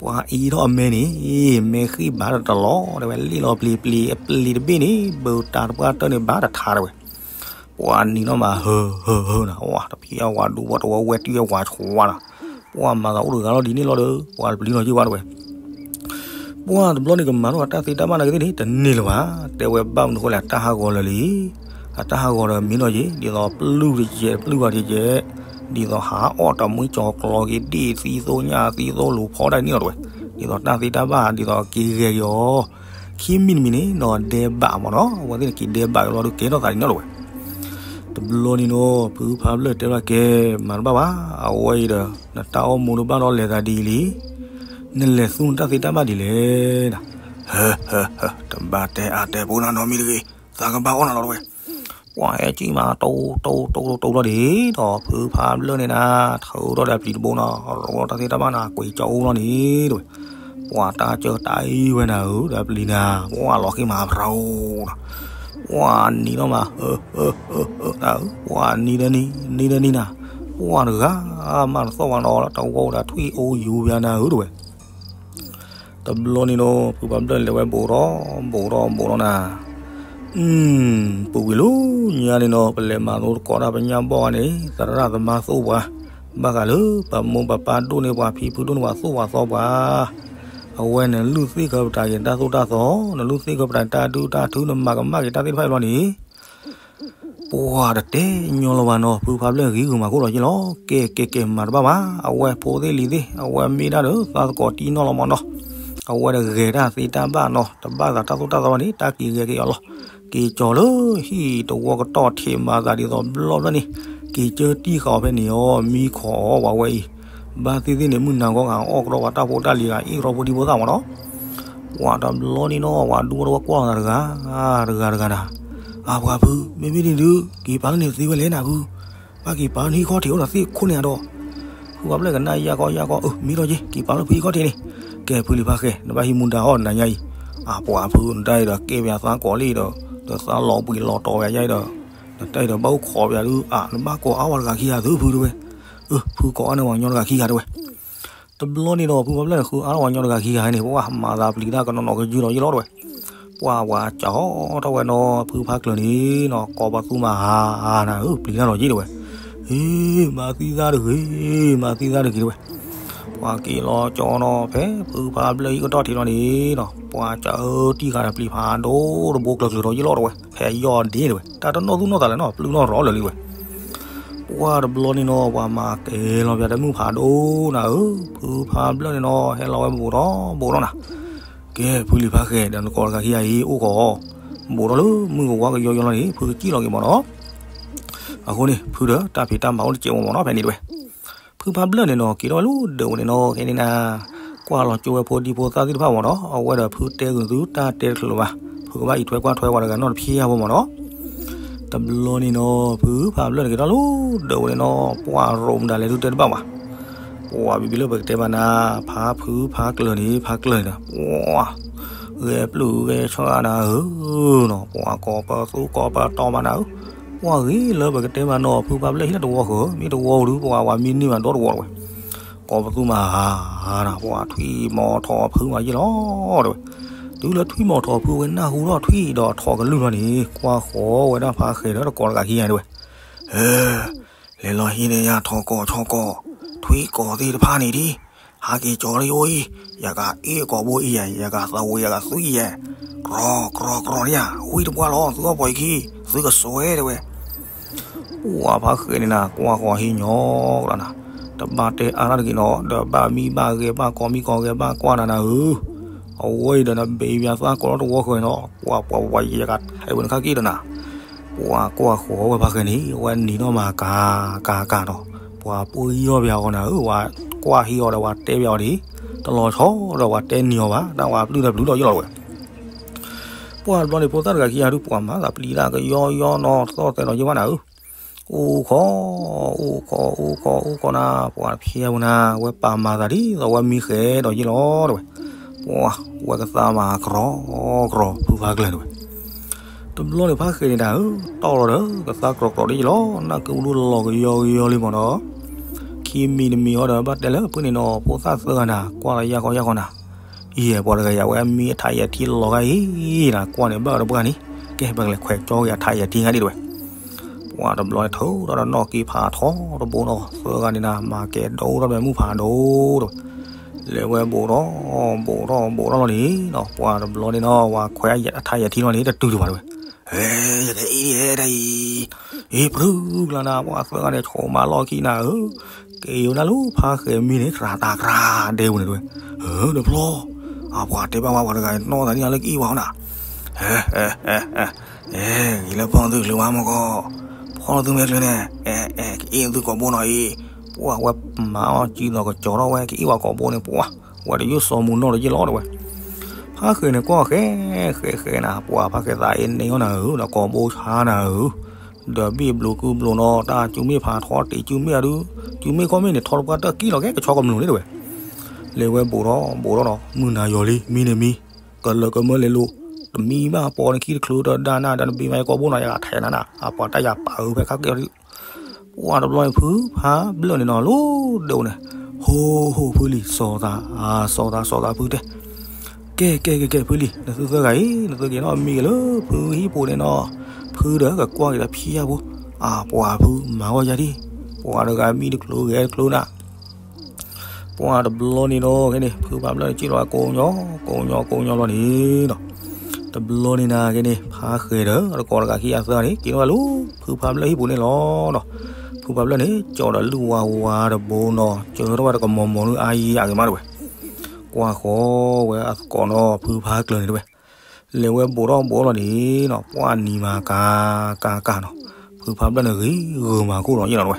ပှၤအံၤထီၣ်အမဲန့ၣ် မဲဃံၣ်ဘၣ်တလီၤ တဲဝဲ, လံၣ်လီၤပျံၤပျံၤ အပျံၤတဘ့ၣ်န့ၣ် ဘၣ်တၢ်တပှၢ်တၢၢ်န့ၣ် ဘၣ်တထါ တဲဝဲ. ပှၤနံၤနီၢ်မး ဟၢ ဟၢ ဟၢနၤ, ဝၤတဖံးအဝၤဒူဝဲတဝဲ ဝဲတံၢ်အဝၤဆှါနၤ, ပှၤမၤသးအိၣ်တဂၤလီၤဒ်န့ၣ်လီၤဒီး ပှၤတပျံၤနီၢ်ယ့ၢ်ဘၣ် တဲဝဲ. ပှၤတဘျီန့ၣ် ကမၤထီၣ်အတၢ်သ့တၢ်ဘၣ်နာ်က့သ့ၣ်န့ၣ် တန့ၢ်လၢၤဘၣ်, တဲဝဲဘၣ်မနုၤဃိလဲၣ် အတၢ်ဟးဂီၤလၢာ်လံ. အတၢ်ဟးဂီၤဒီးမ့ၢ်နီၢ်ယ့ၢ် ဒ်သိးပျုၢ်တကဲး ပျုၢ်ဝဲတကဲး, ဒ်သိးဟးအီၣ်တၢ်မုၢ်ကၠီၤကျီက့ၤ ဒ်သံသိညၣ်သံသိလိၤဖီဒၣ်န့ၣ်လီၤ တဲဝဲ. ဒ်သိးတၢ်သ့တၢ်ဘၣ် ဒ်သိးက့ၤဂဲၤက့ၤအီၤ ခံမံၤတမံၤန့ၣ်နီၤ ဒဲးဘးမးနီၤ, အဝဲသ့ၣ်န့ၣ်က့ၤဒဲးဘးက့ၤလီၤဒီး ကဲထီၣ်သးဒ်န့ၣ်လီၤ တဲဝဲ. တဘျီန့ၣ်နီၤ ဖုဖးဘျၢၣ်တဲဘၣ်ကဲ မၤတဘၣ်ဘၣ်, အဝဲအံၤဒီး နတၢ်အိၣ်မူတဘၣ်ဒီးလဲၤသးဒ်အံၤလံ, နလဲၤသူနတၢ်သ့တၢ်ဘၣ်ဒ်လဲၣ်နၤ. ဟၢ ဟၢ ဟၢ တဘၣ်တဲအါတဲပူၤနၤနီတမံၤတဂ့ၤ, သးကဘၣ်အီၣ်နၤလီၤ တဲဝဲ. ပှၤဟဲကံၣ်မး တိတိတိတိတိလီၤဒ်ဒီး ဖုဖးဘျၢၣ်န့ၣ်နၤ ထုးထီၣ်ဒီးပျံၤတဘိနီၤ ရိးထီၣ်တၢ်သ့တၢ်ဘၣ်နၤ ကွံာ်ကၠီအူလီၤန့ၣ် တဲဝဲ. ပှၤတၢ်ကၢတၢ်အံၤဝဲနၤဧၢ ဒီးပျံၤနၤ ပှၤလီၤဃံမးဖရၣ်ဧိၤနီၤ, ပှၤနံၤနီၢ်မး ဟၢ ဟၢ ဟၢ ဟၢ နၤဧၢ, ပှၤနံၤဒီးနံၤ နံၤဒီးနံၤနၤ, ပှၤတဂၤမးတသီၣ်ဘၣ်နီၤ တဝီဒီးထွံၣ်အိၣ်ယူၤဘၣ်နၤဧၢ တဲဝဲ. တဘျီန့ၣ်နီၤ ဖုဖးဘျၢၣ်လဲၤဝဲဘူးထီၣ် ဘူးထီၣ် ဘူးထီၣ်နၤ, ပူၤကွံာ်လၢညါန့ၣ်နီၤ ပလဲၤမၤလိသကိးတၢ်ပညၣ်ဘီၣ်ဂၤန့ၣ် သရၣ်သမါသိၣ်ပှၤ, ဘၣ်ဃးလၢပမိၢ်ပပၢ်ဒိၣ်န့ၢ်ပှၤ ဖံဖုဒိၣ်န့ၢ်ပှၤ သိၣ်ပှၤသီပှၤ, အဝဲနလုၢ်သ့ၣ်ခၢပတၢ်က့ၤတၢ်သိၣ်တၢ်သီ, နလုၢ်သ့ၣ်ခၢပတၢ်တၢ်ဒုၣ်တၢ်ထု နမၤကမၣ်က့ၤတၢ်သ့ၣ်တဖၣ်အံၤလီၤန့ၣ် ပှၤတတဲညီလီၤဘၣ်နီၤ ဖုဖးဘျၢၣ်ဂ့ၤဂ့ၤမၤခိၣ်လီၤက့လီၤ, ကဲကဲကဲမၤတဘၣ်ဘၣ်, အဝဲဖိသ့ၣ်လံၤသ့ၣ် အဝဲမ့ၢ်ဒၣ်ဒီးသးသကိးတံၢ်နီၢ်လီၤမးနီၤ, အဝဲတဂဲၤတၢ်သ့တၢ်ဘၣ်နီၤ တဘၣ်သးတၢ်သိၣ်တၢ်သီဘၣ်န့ၣ် တၢ်က့ၤဂဲၤက့ၤအီၤလီၤ, က့ၤကၠီၤလၢဟံၣ်တဝီကတီၢ်ထံးမၤသးဒ်သိးဘျီဘျီန့ၣ်, က့ၤကၢတံၢ်ဃာ်အီၤဖဲန့ၣ်အီၤ မံခီအီၤဝဲဝဲအံၤ, ဘၣ်သ့ၣ်သ့ၣ်န့ၣ် မုၢ်နၤဂီၤဂၤအီၣ်ကရီပှၤတၢ်ဖိတၢ်လံၤဂၤ အ့ၣ်ကရီဖိဒံဖိသၣ်မးနီၤ ပှၤတဘျီန့ၣ်နီၤ ပှၤဒူဖိတဝဲကွၢ်လီၤသးတဂၤ, တဂၤတဂၤနၤ, အပှၤဖု မ့မ့ၢ်ဒ်န့ၣ်ဒုး က့ၤပာ်လၢန့ၣ်သ့ဝဲလဲၣ်နၤဖု, ဘၣ်က့ၤပာ်လၢနဟံၣ်ခီၣ်ထံးအိၣ်ဒီးသ့ၣ်ခိၣ်န့ၣ်အဒီး, ဖုဖးဘျၢၣ်ကနၣ်ယၢ်ကီယၢ်ကီ, အၢ မ့ၢ်ထီၣ်က့ၤ က့ၤပာ်လၢဖုဟံၣ်ခီၣ်ထံးန့ၣ်, ကဲဖုလံၤဖးဃဲၤ နဘၣ်ဟံးမူဒါအီၣ်နၤညါအံၤ, အပှၤဖု နတၢ်အံၤဒီးကဲပယၤသးကိးလံဒီး, ဒီးသးလီၤဘှံးလီၤတီၤပယၤယါအံၤဒီး, နတၢ်အံၤဒီးဘၣ်အိၣ်ခိးပယၤဒုး အါ နဘၣ်ကိးအါဝဲတဂၤခံဂၤသုဖုတဲဝဲ, အၢ ဖုကိးအါန့ၢ်ပှၤကညီတဂၤခံဂၤတဲဝဲ တဘျီန့ၣ်ဒီး ဖုဖးဘျၢၣ်န့ၣ် ဃုအါထီၣ်ပှၤကညီတဂၤခံဂၤန့ၣ် ပှၤမၤသးပျံၤတၢ်ကနီၤနီၤကယုၢ်လီၤယုၢ်လီၤတဲဝဲ, ပှၤပှၤကၠီထီၣ်ဝဲနီၤ ဖုဖးကျၢၤန့ၣ်နီၤ ကိးပသူမၤဟါနၤဧၢ ပျံၤတၢ်လီၤယုၢ်တဲဝဲ, ဟ့ မၤသံသးတဂ့ၤ မၤသံသးတဂ့ၤတဲဝဲ, ပှၤက့ၤလီၤကၠီနီၤ ဖဲဖုဖးဘျၢၣ်ဟံၣ်ကတီၢ်ထံးလီၤန့ၣ်နီၤ ပှၤကၢတံၢ်ဃာ်ဒီးပျံၤဖးဒိၣ်တဘိကျၢၤကျၢၤလီၤယုၢ်လီၤတဲဝဲ, ဖဲယီၢ်ဒ့တဲဝဲ တၢ်တနီၣ်သူၣ်နီၣ်သးလဲၣ်နီၤ ပျုၢ်နီၣ်ရီလၢာ်လံဝဲ ပှၤတဘျီန့ၣ်နီၤ ပှၤမၤကဲၤလီၤပယၤတမုၢ်ဖးဒိၣ်နၤဧၢ, ဖုဖးဘျၢၣ်န့ၣ်နီၤ ဟဲလီၤဝဲဘူးထီၣ်ဘူးထီၣ်နၤ, ကဲ ဖုလံၤဖးဃဲၤ ဒီးနကိးတဂၤခံဂၤအံၤအိၣ်ဃီ, ဘူးထီၣ်လၢမုၢ်ကဝါကယီယီလီၤန့ၣ် ဖုကစံၣ်လီၤက့ၤမးနီၤ, အဃိန့ၣ် ဖုဒီးတၢ်ဖံးတၢ်မၤအိၣ်တစဲးမးမးနီၤ ဖဲန့ၣ်တဲဝဲ, ဖုဖးဘျၢၣ်န့ၣ်နီၤ က့ၤထီၣ်ဝဲလၢဒၢးဝဲန့ၣ်နီၤ ခဲန့ၣ်နၤ ကွၢ်လီၤကၠိဝဲဖိဒံဖိသၣ်သ့ၣ်တဖၣ်မးနီၤ အဝဲဒီးဖုတဲဂုာ်သုတၢ်တဲတချုးလၢၤဘၣ်, ဖုကဘၣ်အံးထွဲကွၢ်ထွဲပှၤတဂၤနီတဖျၢၣ်ဖိမးနီၤ, တဘျီန့ၣ်နီၤ ဖုဖးဘျၢၣ်န့ၣ်က့ၤထီၣ်လၢဒၢးဝဲန့ၣ်နီၤ ပှၤရိးမတၤလဲၣ်ဒုးတဲတဘၣ်ဘၣ်, ပှၤဘံဘံလၢပကတဲဘၣ်နၤ ဖးဖုဖးကျၢၤန့ၣ် ဖးကျၢၤန့ၣ်ဒီး ပှၤ ဂဲၤပျုၢ်ဂဲၤဆှၣ်နၤဧၢနီၤ ပှၤကိးပသူကိးပတီၢ်မးနၤဧၢ, ပှၤဂ့ၤလၢပကတဲဘၣ်နီၤ ဖုဖးဘျၢၣ်ဟံးလၢတဝီဃၢၤ မ့ၢ်တဝီဒုး ပှၤဝဲမံန့ၢ်မးဒီတဝီတဲဝဲ, ကိးပသူမးဟါနၤ ပှၤထွံၣ်မီၤထီၣ်ဖုမးယ့ၢ်လီၤတဲဝဲ, တုၤလၢထွံၣ်မီၤထီၣ်ဖုဝဲနၢ်ဟူထီၣ်ထွံၣ်ဒီးထီၣ်ကလုၢ်လီၤန့ၣ် ကွၢ်ဃီဝဲဒၣ်ဖးဃဲၤဒီးတကိးတဂၤခံဂၤတဲဝဲ, ဟဲ လဲၤလီၤဟံးန့ၢ်ယၤထီၣ်ကိးဆီကိး, ထွံၣ်ကိးသ့ၣ်တဖၣ်န့ၣ်ဒ်, ဟးက့ၤကၠီလၢယအိၣ်အံၤ, ယကအ့ၣ်ကိာ်ဘိအံၤယဲ, ယကသးဝံၤယကသွံၣ်ယဲ, ကြီကြီကြီန့ၣ်ဧါ, ဝံၣ်တပှၢ်လီၤ သုအီၣ်ပှဲၤခံ, သုကစွဲတဲဝဲ, ပှၤဖးဃဲၤန့ၣ်နၤ ကွၢ်ဃီၤဟံးညီကလီနၤ, တဘၣ်တဲအါတၢ်တဂ့ၤနီၤ, ဒီးဘၣ်မံဘၣ်ဂဲၤဘၣ်ကီမံကီဂဲၤဘၣ်ကွၢ်နၤနၤဧၢ, အဝဲအံၤဒီးနဘဲးဘၣ်သးကိးလၢတဝီဃၢၤနီၤ, ပှၤပှၤပှၤယကထဲးဝဲနခါက့ၤဒီးနၤ ပှၤကွၢ်ဃီၤဝဲဖးဃဲၤန့ၣ် အဝဲနံၤနီၢ်မၤကၤကၤကၤဒီး ပှၤပှ့ၤယီၢ်ပယၤအီၤနၤဧၢ, ပှၤကိး ပှၢ်ဟံးအီၤဒီးပှၤတဲဘၣ်အီၤဒ်အံၤ, တလီၤဆီဒီးပှၤတဲနံၤအီၤဘၣ်, တၢ်ဝဲပျုၢ်ဒီးပျုၢ်ဒီးယ့ၢ်လီၤတဝဲ. ပှၢ်တဘျီန့ၣ် ဖိသၣ်တဂၤခံဂၤဒုး ပှၢ်မၤသးပျံၤတၢ်ကယီယီနီၤ, သီၣ်သဲးဒီးယ့ၢ်ဘၣ်နၤဧၢ, အိၣ်ခိး, အိၣ်ခိး, အိၣ်ခိး, အိၣ်ခိးနၤ, ပှၢ်တဖျဲးဝဲနၤ, ဝဲပာ်မၤသးဒ်သိးဝဲမံဃဲးဒီးယ့ၢ်လီၤတဝဲ. ပှၢ်ဝဲကသါမၤကရီကရီ ဖုဖးကျၢၤတဝဲ. တဘျီန့ၣ်ဖးဃဲးန့ၣ်ဒၣ်ဧၢ, တီၢ်လီၤဒီးကသါကရီကရီဒ်ယ့ၢ်လီၤ, နၢ်ကဘျုးလီၤကယီကယီလံမ့ၢ်နီၤ, ခံမံၤတမံၤအီၤဒီးဘၣ်တဲလၢဖုန့ၣ်နီၤ, ဖိသၣ်သၢဂၤနၤ, ကွၢ်လီၤယၢ်ဃီယၢ်ဃီနၤ, ယဲၢ်ပှၤတဂၤယၤဝဲအမံအထးယဲၢ်ထံလီၤဂာ်အံၤနၤ, ကွၢ်န့ၣ်ဘၣ်အီၤတပှၢ်န့ၣ်, ကဲ ပကလဲၤခွဲးကၠီက့ၤအထးယဲၢ်ထံဂၤဒ်တဝဲ. ပှၢ်တဘျီန့ၣ်ထုးထီၣ်ဒီးနီၣ်က့ဖးထီတဘိနီၤ, သၢဂၤန့ၣ်နၤ မၤကဲၤဒိၣ်ထီၣ်ဒီးမုၢ်ဖးဒိၣ်တဝဲ. လဲၤဝဲဘိးထီၣ်, ဘိးထီၣ်, ဘိးထီၣ်လီၤန့ၣ်နီၤ, ပှၢ်တဘျီန့ၣ်နီၤ ဝဲခွဲးအထးယဲၢ်ထံလီၤန့ၣ် တတုၤတဘၣ်တဝဲ. ဟဲ, ယကအဲၣ်ဒ်အံၤ, အ့ ပြုၢ်ကျါနၤ, ပှၢ်သၢဂၤန့ၣ် ဆိးမးလီၢ်ခံနၤဧၢ, က့ၤယိၤနၤလၢဖးဃဲးမံန့ၣ် ကြးတၢ်ကြးဒဲပူၤန့ၣ်တဝဲ. ဟဲ, တဖျီ, အပှၤတဲဘၣ်ဝဲပှၤတဂၤနီၢ်သးဒ်နၤလၢကအ့ၣ်ဝဲအီၤနၤ. ဟဲ, ဟဲ, ဟဲ, ဟဲ, ဂ့ၤလၢဖီၣ်သုချုးဝဲမ့ၢ်ကီး, ဖီၣ်သုမ့ၢ်ချုးန့ၣ်, အဲ, အဲ, ကအ့ၣ်သုကိာ်ဘိနီၤအံၤ, ပှၢ်ဝဲမၤအီၣ်စုဒီးကစီၤထီၣ်ဝဲ ကအ့ၣ်ဝဲကိာ်ဘိန့ၣ် ပှၢ်, ဝဲတယုၢ်စီၤမူၤနီၣ်ဒီးယ့ၢ်လီၤတဝဲ. ဖးဃဲးန့ၣ်ကွၢ်ဃဲး, ဃဲးဃဲးနၤ, ပှၢ်ဖးဃဲးသးအ့ၣ်န့ၢ်အီၣ်နၤဧၢ, ဒီးကိာ်ဘိဆါနၤဧၢ, ဒီးဘ့ၣ်ဘျိးကုဘျိးနီၤ, တၢ်စုမ့ၣ်ဖးထီတ့ၢ်စုမ့ၣ်အဒု, စုမ့ၣ်ခီၣ်မ့ၣ်န့ၣ်ထီတပှၢ်တၢ်ကံၣ်လီၤကဲကဆီကမျူၤန့ၣ်တဝဲ. လဲၤဝဲဘိးထီၣ်, ဘိးထီၣ်နီၤ, မုၢ်နၤယီၤလံ, မံန့ၣ်မံ, ကလၢာ်ကမၢလဲၤလိၤ, တမံဘၣ်ပိာ်န့ၣ်ခံတချုးဒီးဒၣ်နၤဒီးနဘ့မၤကိာ်ဘိနီၤ ယကထဲးနၤနၤ, အပှၤတၢ်ယၤပာ်အုးဖဲခါက့ၤအီၤဒု, ပှၢ်တဘျီန့ၣ် ဖုဖးဘျၢၣ်န့ၣ်နီၤ လီၤဒိၣ်န့ၣ်, ဟိဟိဖုလံၤ, စီၤသး, စီၤသး, စီၤသးဖုတဲ, ကဲ ကဲ ကဲ ကဲ ဖုလံၤ, နသုသၢဂၤအံၤ နသုက့ၤနီၣ်မံက့ၤလၢဖုဟံၣ်ပူၤန့ၣ်နီၤ, ဖုဒီးကကွၢ်က့ၤဒီးဖံယၢ်ဖိ, အပှၤဖုမၤဂီၢ်ယၤဒံး, ပှၤတဂၤမံတချုးဂဲၤတချုးနၤ ပှၢ်တဘျီန့ၣ်နီၤ ကဲန့ၣ် ဖုဖးဘျၢၣ်န့ၣ် စံၣ်လီၤကိးညီ ကိးညီ ကိးညီလီၤန့ၣ်နီၤ, တဘျီန့ၣ်နၤ ကဲန့ၣ် ဖးဃဲးဒီး တကိးတဂၤခံဂၤသၢဂၤန့ၣ် က့ၤန့ၢ်ဘၣ်လၢ ဖုဖးဘျၢၣ်ဟံၣ်ပူၤန့ၣ်လီၤနီၤ, ဖုဖးဘျၢၣ်န့ၣ် ကၠီဒီးလုၢ်ဝါဝါတဘိနီၤ ကၢထီၣ်ဝဲတကမီၤမီၤလၢအါယံၤအဂ့ၤမးတဝဲ, ကွၢ်ဃီဝဲအသကိးနီၤ ဖုဖးကျၢၤန့ၣ်တဝဲ လဲၤဝဲဘိးထီၣ်ဘိးလီၤန့ၣ်နီၤ ပှၢ်နံၤမၤကၤကၤကၤနီၤ, ဖုဖးဘျၢၣ်န့ၣ်ဂ့ၤဂုာ်မၤခိၣ်ဒီးယ့ၢ်လီၤတဝဲ,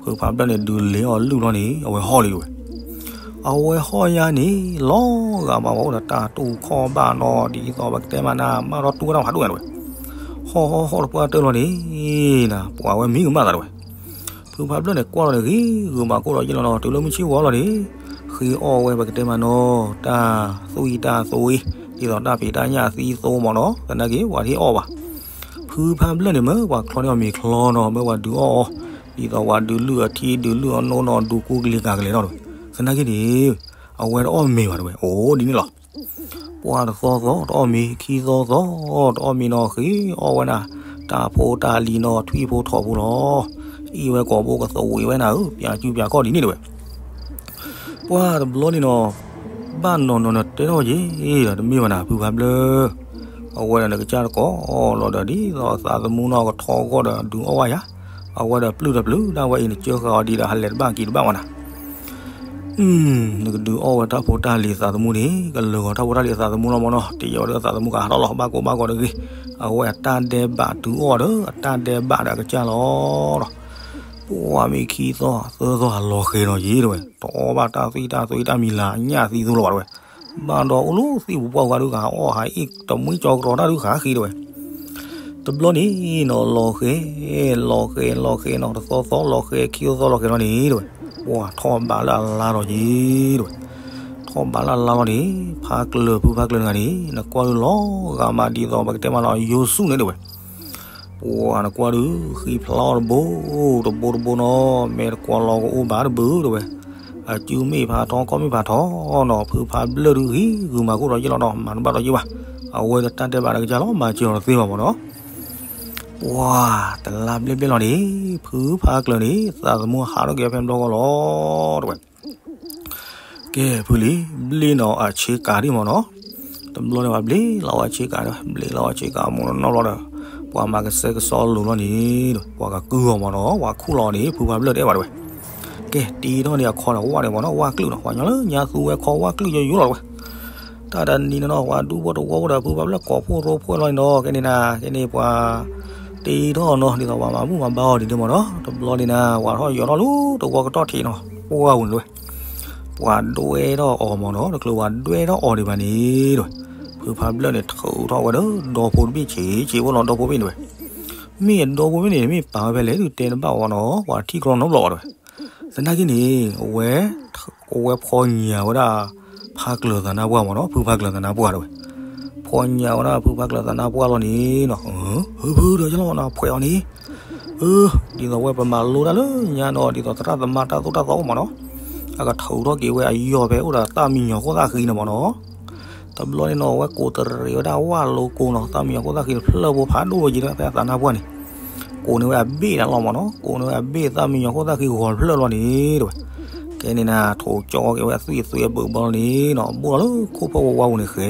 ဖုဖးဘျၢၣ်န့ၣ် ဒုးလဲၤအီၤလုၢ်လီၤန့ၣ် အဝဲဟီၣ်လံတဝဲ, အဝဲဟီၣ်ယါန့ၣ် လီၤဂာ်မးဝဲအိၣ်ဒီးတၢ်တူၢ်ခီၣ်ဘၣ်နီၤ ဒ်သိးပကတဲမးနၤ မၢ်ထီၣ်တူၢ်ဝဲတၢ်ဖးဒိၣ်ညါတဝဲ, ဟီၣ်ဟီၣ်ဟီၣ်တပှၢ်တၢၢ်လီၤန့ၣ် နၤ ပှၤဝဲမံကမၣ်သးတဝဲ ဖုဖးဘျၢၣ်န့ၣ် ကွၢ်လီၤန့ၣ် ဂ့ၤဂုာ်မၤခိၣ်ဒီးယ့ၢ်လီၤနီၤ တုၤလၢမုၢ်ဆ့ၣ်ဝီလီၤန့ၣ် ဃ့အီၣ်ဝဲပကတဲမးနီၤ တၢ်သွံၣ်တၢ်သွံၣ် ဒ်သိးတၢ်ဖံးတၢ်ညၣ်သံသိမးနီၤ သနာ်က့ ပှၤတဟ့ၣ်အီၣ်ဘၣ်. ဖုဖးဘျၢၣ်န့ၣ် မ့ၢ်ပှၤချီန့ၢ်အီၤမ့ၤချီနီၤ မ့ၢ်ပှၤဒုးအီၣ်အီၤ ဒ်သိးပှၤဒုးလုၢ်အထံ ဒုးလုၢ်အနိနီၤ ဒုးကူကလံၤကၤကလဲာ်နီၤတဝဲ. သနာ်က့န့ၣ် အဝဲတအီၣ်မ့ၤဘၣ်တဝဲ အိၣ်ဒ်န့ၣ်လီၤ. ပှၢ်တသီသီတအီၣ်မ့ၤ ခံသီသီတအီၣ်မ့ၤနီၤ ဃ့အီၣ်ဝဲနၤ တၢ်ဖိတၢ်လံၤနီၤ ထွံၣ်ဖိထိးဖိလီၤ. အ့ၣ်ဝဲကိာ်ဘိကသဝံးဝဲနၤဧၢ ပၠးစုပၠးခီၣ်ဒ်န့ၣ်တဝဲ. ပှၢ်တဘျီန့ၣ်နီၤ ဘၣ်နီၤနီၤနတဲထီၣ်က့ၤဒီး တမ့ၢ်ဘၣ်နၤ ဖုဖးဘျၢၣ် အဝဲဒီးနကစၢ်တကိးလီၤဒီး ဒ်သိးသးသမူနီၤကထီၣ်ဂီၢ်ဒီးဒုးအီၣ်ဝဲယၤ အဝဲဒီးပျုၢ်ဒီးပျုၢ် ဒၣ်ဝဲအံၤနကၢဃာ်အီၤဒံးဒီး ဟးလဲၤတဘၣ်က့ၤတဘၣ်ဝဲနၤ နကဒုးအီၣ်ဝဲတၢ်ဖိတၢ်လံၤသးသမူန့ၣ် ကလၢာ်ဂီၤတၢ်ဖိတၢ်လံၤသးသမူလီၤမ့ၢ်နီၤ တယံာ်ဝဲဒီးသးသမူကဟးထီၣ်လီၤ ဘၣ်ကိၢ်ဘၣ်ဂီၤတဂ့ၤ အဝဲအတၢ်ဒဲးဘးဒုးအီၣ်ဒီးအတၢ်ဒဲးဘးဒီးအကစၢ်လီၤ. ပှၢ်မ့ၢ်ခံသီသၢသီအလီၤဃဲၤနီၤယ့ၢ်တဝဲ တအီၣ်ဘၣ်တၢ်သွံၣ်တၢ်သွံၣ်တၢ်မံၤလၤညၣ်သံသိလီၤဘၣ်တဝဲ ဘၣ်ဒီးအိၣ်လၢသံၣ်ပူၤပှၢ်ပူၤဂၤဒုးဂၤအီၣ်ဟးအ့ၣ်တမှံကၠီကရီတၢ်ဒုးဃာ်ဃ့တဝဲ တဘျီန့ၣ်နီၤ လီၤဃဲၤ လီၤဃဲၤ လီၤဃဲၤနီၤ တသီသီလီၤဃဲၤ ခံသီသီလီၤဃဲၤလီၤန့ၣ်တဝဲ ပှၢ်ထီၣ်ဘးလၢအလါလီၤယ့ၢ်တဝဲ ထီၣ်ဘးလၢအလါလီၤန့ၣ် ဖးကျၢၤဖုဖးကျၢၤတဂၤန့ၣ် နကွၢ်ဒုးလီၤဂာ်မးဒ်သိးပကတဲမးလီၤ ယိၤစူၣ်န့ၣ်တဝဲ ပှၢ်နကွၢ်ဒုးဃံဖျါအီၤတဘိ တဘိတဘိနီၤ မ့ၢ်တကွၢ်လီၤကအိၣ်ဘၣ်တဘုတဝဲ အစုမ့ၢ်ဖးထီ ခီၣ်မ့ၢ်ဖးထီနီၤ ဖုဖးဘျၢၣ်ဒုးဂ့ၤဂုာ်မၤခိၣ်ဒီးယ့ၢ်လီၤနီၤ မၤတဘၣ်ဒီးယ့ၢ်ဘၣ် အဝဲဒီးတၢ်ဒဲးဘးဒီးကစၢ်လီၤ မၤစၢၤအီၤတသ့ဘၣ်မ့ၢ်နီၤ ပှၢ်တလါဘျဲၣ်ဘျဲၣ်လီၤန့ၣ် ဖုဖးကျၢၤန့ၣ် သးသမူဟးထီၣ်က့ၤဖဲဘျီဂီၢ်လီၤတဝဲ ကဲဖုလံၤ ဘျ့ၣ်နီၤအဆ့ကၤဒံးမ့ၢ်နီၤ တဘျီန့ၣ်ပှၤဘျ့ၣ်လီၤဝဲဆ့ကၤဒီး ဘျ့ၣ်လီၤဝဲဆ့ကၤမ့ၢ်နီၤဘျီဒီး ပှၤမၤကစဲကစီလိၤလီၤန့ၣ် ပှၤကကုၢ်အီၤမ့ၢ်နီၤ ပှၤခူၣ်လီၤန့ၣ် ဖုဖးဘျၢၣ်တဲဘၣ်တဝဲ ကဲတ့ထီၣ်န့ၣ်အခီန့ၣ် ဝၣ်န့ၣ်မ့ၢ်နီၤ ဝၣ်ကျုာ်နီၤ ပှၤညီလၢညါသူဝဲခီဝၣ်ကျုာ်ယိယိလီၤတဝဲ တၢ်တနံၤန့ၣ်နီၤ ပှၤဒူဖိတဝီဖိဒီး ဖုဖးဘျၢၣ်ကိးဖှိၣ်ရိဖှိၣ်လီၤန့ၣ်နီၤ ကဲန့ၣ်နၤ ကဲန့ၣ်ပှၤ တ့ထီၣ်နီၤ ဒ်သိးပှၤမၤမုၢ်မၤဘါအီၤဒ်န့ၣ်မ့ၢ်နီၤ တဘျီန့ၣ်နၤ ဝၢ်ထီၣ်ယိးထီၣ်လၢတဝီကတီၢ်ထံးနီၤ ပှၢ်ဝဲန့ၣ်တဝဲ ပှၤဒွဲထီၣ်အီၤမ့ၢ်နီၤ, တချုးပှၤဒွဲထီၣ်အီၤဒံးဘၣ်န့ၣ်ဒီး ဖုဖးဘျၢၣ်န့ၣ်ထုးထီၣ်ဝဲဒီး ဒီဖိတဘ့ၣ်ဆံးဆံးအိၣ်လီၤ, ဒီဖိဘ့ၣ်န့ၣ်ဝဲ, မ့ၢ်အဒီဖိဘ့ၣ်န့ၣ် မ့ၢ်ပာ်ဝဲဖဲလဲၣ်ဒုးတဲတဘၣ်ဝဲနီၤ, ပှၤထံၣ်ကျီနီတဘျီဘၣ်တဲဝဲ. သနာ်က့န့ၣ် အဝဲ အဝဲဖီညါဝဲဒၣ် ဖးကျၢၤသးနါပှၢ်မ့ၢ်နီၤ, ဖုဖးကျၢၤသးနါပှၢ်တဲဝဲ, ဖီညါဝဲဒၣ်ဖုဖးကျၢၤသးနါပှၢ်လီၤန့ၣ်နီၤ, ဖုဖုဒီးယလီၤနီၤ ဖှဲးအီၤန့ၣ် အၢ ဒ်သိးဝဲပမၤလိတၢ်လၢညါနီၤ, ဒ်သိးသရၣ်သမါတၢ်သိၣ်တၢ်သီအိၣ်မ့ၢ်နီၤ, အကထုးထီၣ်က့ၤဝဲအယီၢ်ဖဲအိၣ်ဒီးသၣ်မံညီၤခိၣ်သၣ်ဃံန့ၣ်မ့ၢ်နီၤ. တဘျီန့ၣ်နီၤ အဝဲကိးတရံးဝဲဒၣ်ဝၣ်လိကိနီၤ, သၣ်မံညီၤခိၣ်သၣ်ဃံတဖျၢၣ်ဖိဖးဒိၣ်ဝဲက့ၤဒီးဖဲအသးနါပှၢ်န့ၣ်, ကိးန့ၢ်ဝဲအဘ့ၣ်န့ၣ်လီၤမ့ၢ်နီၤ, ကိးန့ၢ်ဝဲအဘ့ၣ်သၣ်မံညီၤခိၣ်သၣ်ဃံဂီၤတဖျၢၣ်လီၤန့ၣ်တဲဝဲ. ကဲန့ၣ်နၤ ထိးကၠီက့ၤဝဲအသွံၣ်အသွံၣ်အဘၢၣ်ဘီလီၤန့ၣ်နီၤ, ဘိၣ်လီၤလၢခိၣ်ဖၢဝါဝါပူၤန့ၣ်ဃဲ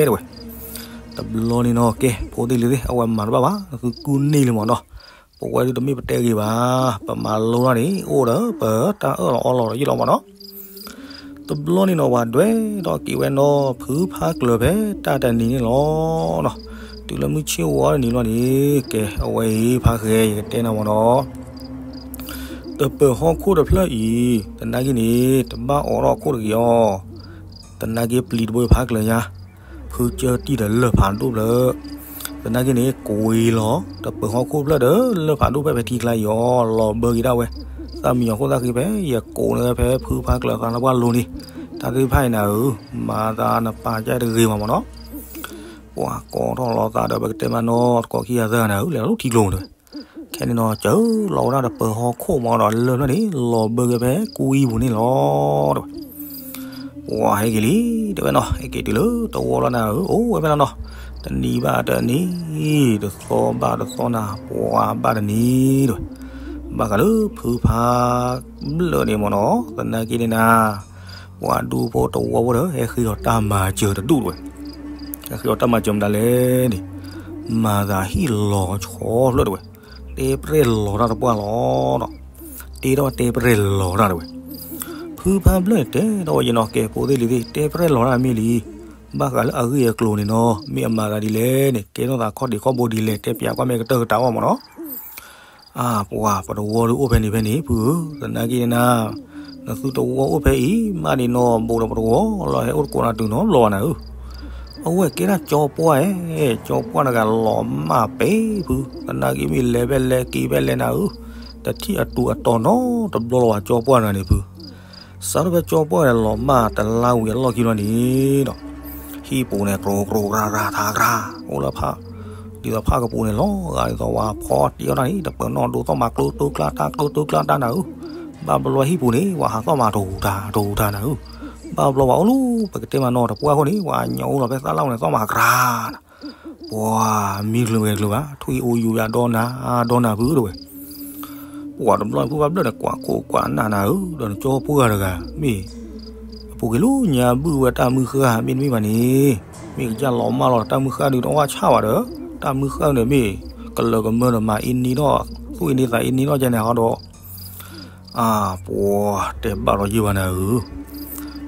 တဲဝဲ. တဘျီန့ၣ်နီၤ ကဲ ဖိသ့ၣ်လံၤသ့ၣ် အဝဲမၤတဘၣ်ဘၣ်, သုကူၣ်န့ၢ်လံမ့ၢ်နီၤ, ပဝဲဒုးတမ့ၢ်ပတဲဂ့ၤဘၣ်, ပမၤလိတၢ်န့ၣ် အိၣ်ဒီးပတၢ်အၢၣ်လီၤအီလီၤဒီးယ့ၢ်လီၤမ့ၢ်နီၤ. တဘျီန့ၣ်နီၤ ပှၤဒွဲထီၣ်က့ၤဝဲနီၤ ဖုဖးကျၢၤဖဲတၢ်တနံၤန့ၣ်လီၤနီၤ, တုၤလၢမုၢ်ဆ့ၣ်ဝါတနံၤလီၤန့ၣ်, ကဲ အဝဲအံၤဖးဃဲ ယကတဲနၤမ့ၢ်နီၤ, တပၢၤဟီၣ်ခိၣ်တဖျၢၣ်အံၤ သနာ်က့န့ၣ် တဘၣ်အိးထီၣ်ခိၣ်တဂ့ၤအီၤ, သနာ်က့ပျံၤတဘိဖးကျၢၤညါ, ဖုကၢတံၢ်ဒီးလၢၢ်ဖးဒိၣ်ဖျၢၣ်, သနာ်က့န့ၣ် ကွံာ်လီၤ တပၢၤဟီၣ်ခိၣ်ဖျၢၣ်ဒီးလၢၢ်ဖးဒိၣ်ဖျၢၣ်ဖဲထံကျါအံၤအီၤ, လီၤဘၢက့ၤဒၣ်ဝဲ သၣ်မံညီၤခိၣ်သၣ်ဃံဖဲ ယကိးန့ၢ်ဖဲဖုဖးကျၢၤသးနါပှၢ်လိၤန့ၣ်, တၢ်သ့ၣ်တဖၣ်အံၤနၤဧၢ, မၤသးနပာ်ကၢ်တဂ့ၤမးမ့ၢ်နီၤ. ပှၤကိးထီၣ်လီၤသးဒီးပကတဲမးနီၤ တကိးခံဂၤသၢဂၤနၤဧၢ, လဲၤလီၤလၢထံကျိန့ၣ်တဲဝဲ. ခဲန့ၣ်နီၤ စၢလီၤဝဲဒၣ်တပၢၤဟီၣ်ခိၣ်မ့ၢ်ဒီးလၢၢ်ဖျၢၣ်န့ၣ် လီၤဘၢက့ၤဖဲကွံပူၤန့ၣ်လီၤတဲဝဲ. ပှၤဟဲက့ၤလံတဲဝဲနီၤ, ဟဲက့ၤတုၤလၢတဝီလီၤနၤဧၢ, အိၣ်ဝဲဖဲလီၤနီၤ, တနံၤဘၣ်တနံၤ, တသီဘၣ်တသီနၤ, ပှၤဘၣ်တနံၤတဲဝဲ. ဘၣ်ဃးလၢဖုဖးဘျၢၣ်န့ၣ်မ့ၢ်နီၤ, သနာ်က့န့ၣ်နၤ ပှၤဒူဖိတဝီဖိဒီး ဟဲဃ့အီၤတၢ်မၤစၢၤတဒူၣ်တဲဝဲ. ဟဲဃ့အီၤတၢ်မၤစၢၤမတၤလဲၣ်န့ၣ်, မၤသးဟံၣ်လီၤဆီဖျၢၣ်တဲဝဲ, တဲပြဲၢ်လီၤတၢ်တပှၢ်လီၤနီၤ, တဲထီၣ်တဲပြဲၢ်လီၤတၢ်တဲဝဲ. ဖုဖးဘျၢၣ်န့ၣ်တဲထီၣ်ဝဲယနီၤ, ကဲ ဖိသ့ၣ်လံၤသ့ၣ် တဲပြဲၢ်လီၤတၢ်မ့ၢ်လံ, ဘၣ်ဃးလၢအဂ့ၢ်အကျိၤန့ၣ်နီၤ မ့ၢ်အမၤသးဒ်လဲၣ်န့ၣ် ကဲထီၣ်သးခီၣ်ဒ့ၣ်ခီၣ်ဘိဒ်လဲၣ် တဲပၠးကွၢ်မ့ၢ်ကတၢၢ်ကတၢၢ်အီၤမ့ၢ်နီၤ. အါ ပှၤ ပတဝီဒုးအိၣ်ဖဲန့ၣ်ဖဲန့ၣ် ဖုဧၢ, သနာ်က့န့ၣ်နၤ, နသုတဝီအိၣ်ဖဲအံၤ မးန့ၣ်နီၤ ဘူးဒီးပတဝီလီၤ ဟဲအိၣ်တကိးနၤတုၤနီတဘျီဘၣ်နၤဧၢ. အဝဲကဲဒၣ်ကၠီပှၢ်ဧၢ, ကၠီပှၢ်တဂၤလီၤမၢ်ပဲာ်ဖု, သနာ်က့မ့ၢ်လဲၤဖဲလဲၤက့ၤဖဲလဲၤနၤဧၢ, တထံၣ်အတူးအတီၤနီတဘျီလီၤဘၣ် ကၠီပှၢ်တဂၤန့ၣ်ဖု. စးထီၣ်ဖဲကၠီပှၢ်န့ၣ် လီၤမၢ်တလါဝံၤအလီၢ်ခံလီၤန့ၣ်ဒီး ဟံၣ်ပူၤန့ၣ် ကြိၤကြိၤကြၤကြၤထါကြၤ, အိၣ်လၢဖး, ဒ်သိးဖးကပူၤန့ၣ် လီၤဂာ်ဒ်သိးဝဲဖီတံၢ်အီၣ်တၢ်န့ၣ် တပၢၤနီၣ်ဒိသီၣ်မး ကျိတိကျါတၢ် ကျိတိကျါတၢ်နၤဧၢ. ဘၣ်ဘျီဟံၣ်ပူၤန့ၣ် ဝဲဟးသီၣ်မးတဟူးတၢ် တဟူးတၢ်နၤဧၢ. ဘၣ်ဘျီဝဲအိၣ်လၢပကတဲမးနီၤ တပှၢ်ခိၣ်န့ၣ် ဝဲညိးအိၣ်လီၤဖဲသၣ်လၣ်အူန့ၣ် သီၣ်မးကြၤနၤ ပှၤမံချုးဝဲချုးဘၣ် ထွံၣ်အိၣ်ယူၤယၤဒီနၤ ဒီနၤဖုတဲဝဲ. ပှၤတဘျီဖုဖးဘျၢၣ်န့ၣ် ကွၢ်ခိၣ်ကွၢ်နၢ်နၤဧၢ, ဒီးနကၠီပှၢ်တဂၤ မ့ၢ်အပူၤကွံာ်လၢညါဘုၣ်ဝဲတၢ်မုၢ်ဃၢ် မ့တမ့ၢ်ဘၣ်န့ၣ် မ့ၢ်ကစၢ်လီၤမၢ်လီၤတၢ်မုၢ်ဃၢ်ဒုးတအီၣ်ဆၣ်ဘၣ်ဒီး တၢ်မုၢ်ဃၢ်န့ၣ်မ့ၢ် ကလၢၤကမၢဒီးမၤအ့န့ဒီး သူၣ်အ့န့သးအ့န့ဒီးကဲန့ၣ်ဟီဒီး အါ ပှၤတဲဘၣ်ဒီးယုၢ်ဘၣ်နၤဧၢ.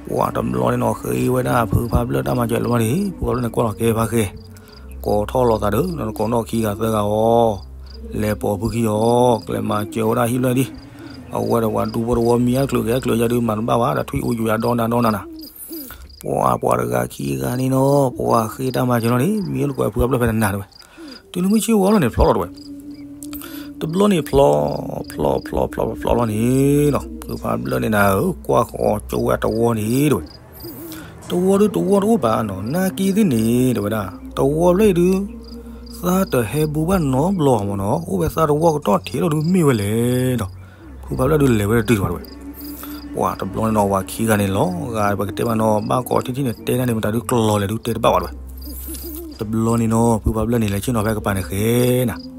ပှၤတဘျီန့ၣ်နီၤ ဃ့ဝဲဒၣ်ဖုဖးဘျၢၣ်တၢ်မၤစၢၤလၢၤဘၣ်န့ၣ် ဖုဖးဘျၢၣ်န့ၣ်ကွၢ်လီၤကဲဖးဃဲ ကိးထီၣ်လီၤသးဒီး နကိးနီၣ်ခံဂၤသၢဂၤအီၤ လဲၤပိာ်ဖုခံအီၤ ကျဲမၤစၢၤဝဲဒၣ်ဟံၣ်ဖျၢၣ်ဒံး အဝဲဒီးပှၤဒူဖိတဝီမံအါချုးကဲချုးယၤဒုးမၤတဘၣ်ဘၣ်ဒီးထွံၣ်အိၣ်ယူၤယၤဒီနၤဒီနၤနၤ ပှၤပှၤတဂၤခံဂၤန့ၣ်နီၤ ပှၤဃ့တၢ်မၤစၢၤလီၤန့ၣ် မံအိၣ်တကွဲးဖုဖးဘျၢၣ်ဖဲနနၤတဲဝဲ. တုၤလၢမုၢ်ဆ့ၣ်ဝါလီၤန့ၣ် ဖျီလီၤတဲဝဲ. တဘျီန့ၣ်ဖျီ ဖျီ ဖျီ ဖျီ ဖျီလီၤန့ၣ်နီၤ ဖုဖးဘျၢၣ်န့ၣ်နၤဧၢ ကွၢ်ဃီၤကၠိဝဲတဝီန့ၣ်တဲဝဲ. တဝီဒုးတဝီတအိၣ်ဘၣ်နီၤ နာ်က့သ့ၣ်န့ၣ်တဲဝဲဒၣ် တဝီဖျၢၣ်အံၤဒုး သးတဟဲဘူးဘၣ်နီတဘျီမ့ၢ်နီၤ အိၣ်ဝဲသးတဝီကတီၢ်ထံးလီၤဒုးမ့ၢ်ဝဲလဲၣ်ဒီး ဖုဖးဘျၢၣ်ဒုးလဲၤဝဲတတုၤဘၣ်တဲဝဲ. ပှၤတဘျီန့ၣ်နီၤ ပှၤခံဂၤန့ၣ်လီၤဂာ် ပကတဲမးနီၤ ဘၣ်ကိးထံၣ်ထံၣ်န့ၣ် တဲဒၣ်န့ၣ် မတၤဒုးကျီၤလဲၣ်ဒုးတဲတဘၣ်ဘၣ်တဲဝဲ. တဘျီန့ၣ်နီၤ ဖုဖးဘျၢၣ်န့ၣ် လဲၤဆ့ၣ်နီၤဖဲကပၤန့ၣ်ဃဲနၤ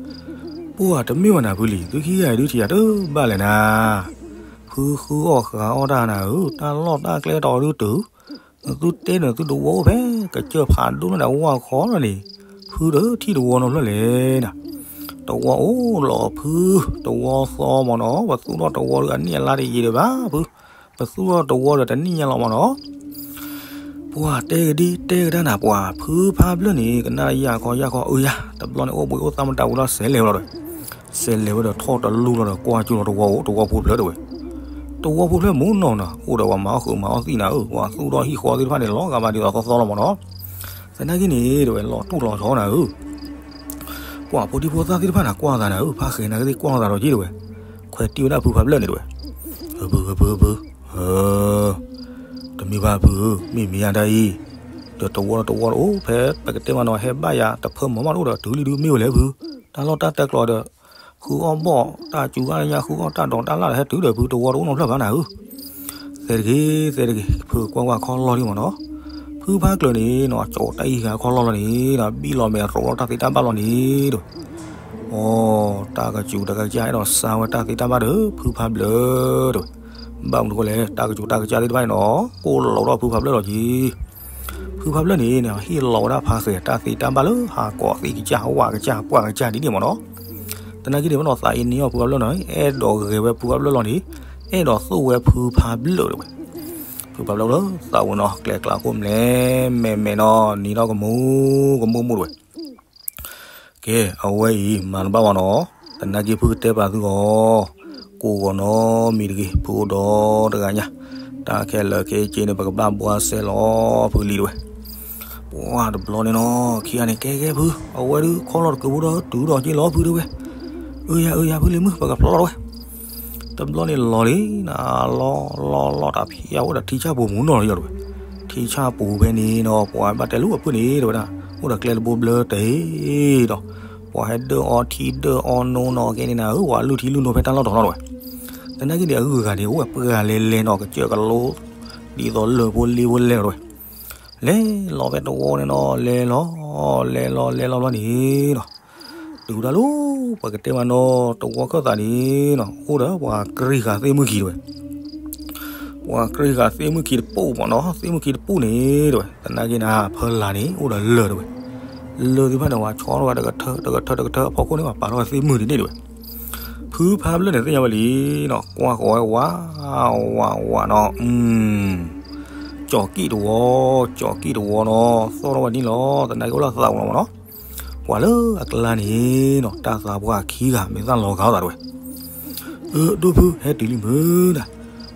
ပှၤတမ့ၢ်ဘၣ်နၤဖုလံၤ သုခံဂၤအံၤဒုးထံၣ်ယၤတဘၣ်လဲၣ်နၤ ဖုဃုအီၣ်ဃုအီတၢ်နၤဧၢ တၢ်လီၢ်တၢ်ကျဲတီၤဒုးတုၤ နသုတဲန့ၣ် သုတဝီအိၣ်ဖဲ ကစၢၢ်ဖးဒိၣ်လၢနဝၢ်ခီလီၤန့ၣ် ဖုတထံၣ်တဝီနီတဖျၢၣ်လဲၣ်နၤ တဝီအိၣ်လီၤဖု တဝီသီမ့ၢ်နီၤ ပသူၣ်ထီၣ်တဝီဒီးအနံၣ်အလါတယံာ်ဒံးဘၣ်ဖု ပသူၣ်ထီၣ်တဝီဒီးတနံၣ်ညါလီၤမ့ၢ်နီၤ ပှၤတဲကဒံတဲကဒါနၤ ပှၤဖုဖးဘျၢၣ်န့ၣ် ကနၣ်ယၢ်ခီယၢ်ခီ အၢယၤ တဘျီန့ၣ် အိၣ်ဘှံးအိၣ်သါမတၤဝံၤလီၤ စဲးလဲၤဝဲလီၤဒီး စဲးလဲၤဝဲဒီးထီၣ်တလူလီၤဒီး ကွၢ်ကၠိလီၤတဝီအိၣ် တဝီဖိဖျၢၣ်တဲဝဲ. တဝီဖိဖျၢၣ်မူနီၤနီၤ အိၣ်ဒီးပှၤမၤအီၣ်ဃုာ်မၤအီၣ်သံၣ်နၤဧၢ, ပှၤသူၣ်ထီၣ်ဟံၣ်ဃီသ့ၣ်တဖၣ်န့ၣ် လီၤဂာ်ဘၣ်ဒ်သိးသီသီလီၤမၢ်နီၤ. သနာ်က့န့ၣ် တဲဝဲ လီၤတူၢ်လီၤဆီနၤဧၢ, ပှၤဖိဒံဖိသၣ်သ့ၣ်တဖၣ်န့ၣ် ကွၢ်သးနၤဧၢ, ဖးဃဲၤနၤကသ့ၣ်ကွၢ်သးဒီးက့ တဲဝဲ, ခွဲးတံၢ်ဝဲဒၣ်ဖုဖးဘျၢၣ်န့ၣ် တဲဝဲ, အဖု အဖု အဖု တမ့ၢ်ဘၣ်ဖုဧၢ, မ့ၢ်မ့ၢ်ယါတၢ်အံၤ, ဒီးတဝီဒီးတဝီတအိၣ် ဖဲပကတဲမးနီၤ ဟဲဘၣ်ယၤတဖၢမီၤမးတအိၣ်ဒီး တုၤလံဒုမ့ၢ်ဝဲလဲၣ်ဖု, တၢ်လီၢ်တၢ်တဲကျိးဒီး ဃုအီၣ်ဘီၣ်တၢ်စူၤအါညါ ဃုအီၣ်တၢ်ဒိးတၢ်လၣ်ဒီး ဟဲတုၤဒီးဖုတဝီတအိၣ်နီတဖျၢၣ်ဘၣ်နၤဧၢ. သဲတဂ့ၤ သဲတဂ့ၤ ဖုကွၢ်ကွၢ်ခီၣ်လီၢ်လံမၢ်နီၤ, ဖုဖးကျၢၤန့ၣ်နီၤ ကၠီၤတၢ်အံၤဃာ်ခီၣ်လီၢ်လီၤန့ၣ်ဒီး ဘံၣ်လီၤမဲာ်ရိးလီၤတၢ်သ့တၢ်ဘၣ်လီၤန့ၣ်ဒီး အိ တၢ်ကစူၤတၢ်ကစၢ်အဲၣ်ဒိးစါဝဲတၢ်သ့တၢ်ဘၣ်ဒီး ဖုဖးဘျၢၣ်တဲဝဲ, ဘၣ်မနုၤဃိလဲၣ် တၢ်ကစူၤတၢ်ကစၢ်သ့ၣ်တဖၣ်အံၤနီၤ ကိၢ်လီၤဒီးဖုဖးဘျၢၣ်လီၤက့ၤ. ဖုဖးဘျၢၣ်န့ၣ် ဟ့ၣ်လီၤဝဲဒၣ်ဖးဃဲၤတၢ်သ့တၢ်ဘၣ်လၢဟးကိးသ့ၣ်ကစၢ် ဝၣ်ကစၢ် ပှၢ်ကစၢ်ဒ်န့ၣ်မၢ်နီၤ. သနာ်က့န့ၣ် ဘၣ်နီၤသးအံၤန့ၢ်အီၤဖုဖးဘျၢၣ်နီၤ အဲၣ်ဒိးဂဲၤဝဲဖုဖးဘျၢၣ်လီၤန့ၣ် အဲၣ်ဒိးသိၣ်ဝဲဖုဖးဘျၢၣ်တဲဝဲ. ဖုဖးဘျၢၣ်လၢသးဝဲနီၤ ကျဲကျါခိၣ်မဲာ်မဲာ်နီၤ နံၤထီၣ်ကမူကမူမူတဲဝဲ. ကဲ အဝဲအံၤ မၤတဘၣ်ဘၣ်နီၤ, သနာ်က့ဖုကတဲပာ်သုဂီၢ်, ကိးဂီၤနီတမံၤတဂ့ၤ ဖုအိၣ်ဒီးတဂၤညါ, တၢ်ခဲလၢာ်ခဲဆ့န့ၣ် ပကဘၣ်ဘှါစဲလီၤဖုလံတဲဝဲ. ပှၢ်တဘျီန့ၣ်နီၤ ခံဂၤန့ၣ် ကဲကဲဖု, အဝဲဒုးခီလီၤတကုးဖိဒီးတုၤဒီးက့ၤလီၤဖုတဲဝဲ, အၢယၤအၢယၤဖုလံမုၢ် ပကဖျီလီၤတဲဝဲ. တဘျီန့ၣ်လီၤလံ, လီၤလီၤလီၤတၢ်ဖံးအဝဲဒီးထံဆၣ်ပူၤမူနီၤလီၤတဲဝဲ, ထံဆၣ်ပူၤဖဲန့ၣ်နီၤ ပှၤဘၣ်တဲလၢအဖုန့ၣ်တဲဝဲဒၣ် အိၣ်ဒီးကျဲတဘိဘျၢတ့ၢ်ဒီး ပှၤဟဲဒၢအီထံဒၢအီနိနီၤ ကဲန့ၣ်နၤဧၢ ပှၤလုၢ်ထံလုၢ်နိဖဲတၢ်လီၢ်တတီၤနီၤတဲဝဲ. သနာ်က့န့ၣ် အဂုၤအဂၤန့ၣ် အိၣ်ဝဲပှၢ်လဲၤလဲၤနီၤ ကစၢၢ်ကလိ ဒ်သိးလၢၢ်ဖိလ့ဖိလဲၤလီၤတဲဝဲ. လဲၤလီၤဖဲတဝီန့ၣ်နီၤ လဲၤလီၤ လဲၤလီၤလဲၤလီၤဘျီန့ၣ်နီၤ တုၤဒၣ်လၢ ပကတဲမးနီၤ တဝီခၢၣ်သးန့ၣ်နီၤ အိၣ်ဒီးပှၤကြံၢ်ဃာ်သ့ၣ်မုၢ်ခံတဲဝဲ, ပှၤကြံၢ်ဃာ်သ့ၣ်မုၢ်ခံတပူၤမးနီၤ သ့ၣ်မုၢ်ခံတပူၤန့ၣ်တဲဝဲ သနာ်က့နၤ ဖီလာ်န့ၣ် အိၣ်ဒီးလၢၢ်တဲဝဲ, လၢၢ်သ့ၣ်တဖၣ်န့ၣ် ပှၤဆီထီၣ်ဝဲတကထၢ တကထၢ တကထၢ အဖီခိၣ်န့ၣ် ပှၤပာ်ထီၣ်ဝဲသ့ၣ်မုၢ်ဒ်န့ၣ်တဲဝဲ. ဖုဖးဘျၢၣ်န့ၣ်သ့ၣ်ညါဝဲလံနီၤ ကွၢ်ဃီၤဝဲဝး ဝး ဝးနီၤ ကၠီၤကံၣ်တဝီ ကၠီၤကံၣ်တဝီနီၤ သီၣ်ထီၣ်ဝဲန့ၣ်လီၤ သနာ်က့အိၣ်လၢသးပူၤလီၤမးနီၤ. ပှၤလၢအကျါန့ၣ်နီၤ တၢ်သးပှၢ်ခံဂၤ မ့ၢ်သၣ်လီၤဂာ်အီၣ်သးတဲဝဲ, အၢ ဒိၣ်ဖု ဟဲတုၤလံမုၢ်နၤ,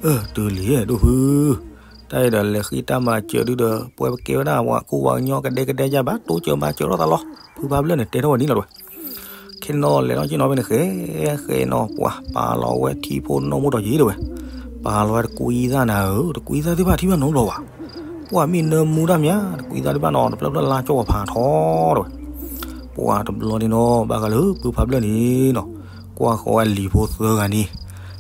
အၢ တုၤလံဒိၣ်ဖု, တၢ်အံၤဒီးလဲၤဃ့တၢ်မၤစၢၤဒုဒီး ပှဲၤပကဲဝဲဒၣ်ပှၤကူပှၤကညီကဒဲကဒဲယါဘၣ် တိစၢၤမၤစၢၤထီၣ်သးလီၤ ဖုဖးဘျၢၣ်န့ၣ်တဲထီၣ်ဝဲန့ၣ်လီၤတဲဝဲ. ခဲနီၤလဲၤထီၣ်က့ၤနီၤဖဲန့ၣ် ဃဲ ဃဲနီၤ ပှၤပာ်လီၤဝဲထံဖိနီၢ်မိၢ်ဒီးက့ၤတဲဝဲ, ပာ်လီၤဝဲတကွံသၣ်နၤဧၢ တကွံသၣ်သ့ၣ်တဖၣ်ထံၣ်ဘၣ်နီတဘျီဘၣ်, ပှၤမ့ၢ်နၢမူတၢ်မး တကွံသၣ်သ့ၣ်တဖၣ်နီၤ တဖျၢၣ်ဖျၢၣ်လါကၠီၣ်ပှၤဖးထီတဲဝဲ. ပှၤတဘျီန့ၣ်နီၤ ဘၣ်ဃးလၢဖုဖးဘျၢၣ်န့ၣ်နီၤ ကွၢ်ဃီၤဝဲလံၤဖိသၢဂၤန့ၣ်,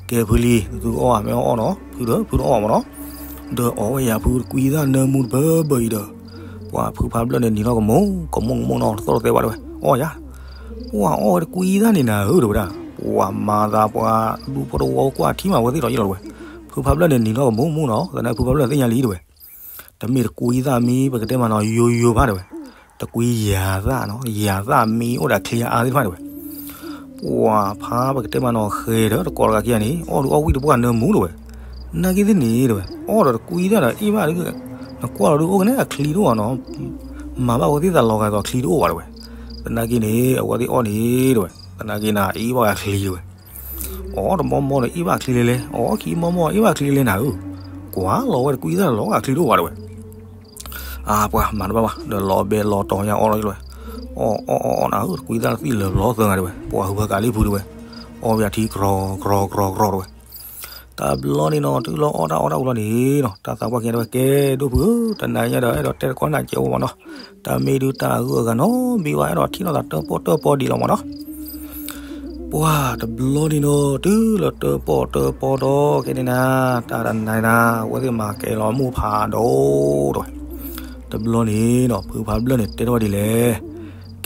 ကဲဖုလံၤ သုအီၣ်ဧါ မ့ၢ်အီၣ်အီၣ်နီၤ ဖုဒီး ဖုတအီၣ်မးနီၤ, ဒီးအီၣ်ဝဲယၤဖုတကွံသၣ်နၢမူတဘၢဘၢအံၤဒီး ပှၤဖုဖးဘျၢၣ်န့ၣ် နံၤထီၣ်ကမိၢ် ကမိၢ်ကမိၢ်နီၤ တသီၣ်တသဲဘၣ်တဲဝဲ အီၣ်ယၤ, ပှၤအီၣ်ဝဲတကွံသၣ်န့ၣ်နၤဧၢတဲဝဲဒၣ်, ပှၤမၤသးပှၤဒူဖိတဝီကွၢ်ထံမးဝဲသ့ၣ်ဒီးယလီၤတဲဝဲ, ဖုဖးဘျၢၣ်န့ၣ် နံၤထီၣ်ကမိၢ်မိၢ်နီၤ သနာ်ဖုဖးဘျၢၣ်သ့ၣ်ညါလံတဲဝဲ တမ့ၢ်တကွံသၣ်မံၤ ပကတဲမးနီၤ ယိယိဘၣ်တဲဝဲ, တကွံယၤသၣ်နီၤ ယၤသၣ်မံၤအိၣ်ဒီးချံအါအါသ့ၣ်တဖၣ်တဲဝဲ, ပှၤဖးပကတဲမးနီၤ ဃဲၤဒီးတကိးတဂၤခံဂၤန့ၣ် အီၣ်ဒုးအီၣ်ဝံၣ်တပှၢ်နၢမူတဲဝဲ, နာ်က့သ့ၣ်န့ၣ်တဲဝဲ အီၣ်ဒီးတကွံသၣ်ဒီးအ့ၣ်ဘၣ်ဒုး, နကွၢ်လီၤဒုးအိၣ်ကနဲအချံတအိၣ်ဘၣ်နီၤ, မၤဘၣ်ဝဲသ့ၣ်သးလီၤဂာ်သိးချံတအိၣ်ဘၣ်တဲဝဲ, သနာ်က့န့ၣ် အဝဲသ့ၣ်အီၣ်န့ၣ်တဲဝဲ, သနာ်က့နၤ အ့ၣ်ဘၣ်ဂၤချံတဲဝဲ အီၣ်တမီမီဒီးအ့ၣ်ဘၣ်ချံလဲလဲ, အီၣ်ခံမီမီအ့ၣ်ဘၣ်ချံလဲလဲနၤဧၢ, ကွၢ်လီၤဝဲတကွံသၣ်လီၤဂာ်ချံတအိၣ်ဘၣ်တဲဝဲ, အါပှၤမၤတဘၣ်ဘၣ် ဒီးလီၤဘဲလီၤတီၤညါအီၣ်လီၤတဲဝဲ, အီၣ်အီၣ်အီၣ်အီၣ်နၤဧၢ တကွံသၣ်သံၣ်လၢာ်ဘျီသၢဂၤတဲဝဲ, ပှၤဟုဖၢကးလံဖုတဲဝဲ, အီၣ်ဝဲယၤထံကြီၤကြီၤကြီၤကြီၤတဲဝဲ, တဘျီန့ၣ်နီၤ တုၤလီၤအီၣ်တၢ်အီၣ်တၢ်အူလီၤန့ၣ်နီၤ တၢ်သးပှၢ်ခံဂၤတဲဝဲ ကဲဒိၣ်ဖုဧၢ တနၤညါဒီးအဲၣ်ဒိးတဲတကီၢ်နၤကဲးအိၣ်မးနီၤ, တၢ်မ့ၢ်ဒုးတၢ်အဂုၤအဂၤနီတဘ့ၣ်ဘၣ် အဲၣ်ဒိးထံၣ်လိာ်သးတၢၣ်ပီၣ်တၢၣ်ပီၣ်ဒံးလီၤမးနီၤ. ပှၤတဘျီန့ၣ်နီၤ တုၤလၢတၢၣ်ပီၣ်တၢၣ်ပီၣ်ဒီး ကဲန့ၣ်နၤ တၢ်တနၤနၤ အဝဲသ့ၣ်မၤကဲၤလီၤမိၢ်ဖးဒိၣ်တဲဝဲ, တဘျီန့ၣ်နီၤ ဖုဖးဘျၢၣ်န့ၣ်တဲထီၣ်ဝဲဒ်လဲၣ်,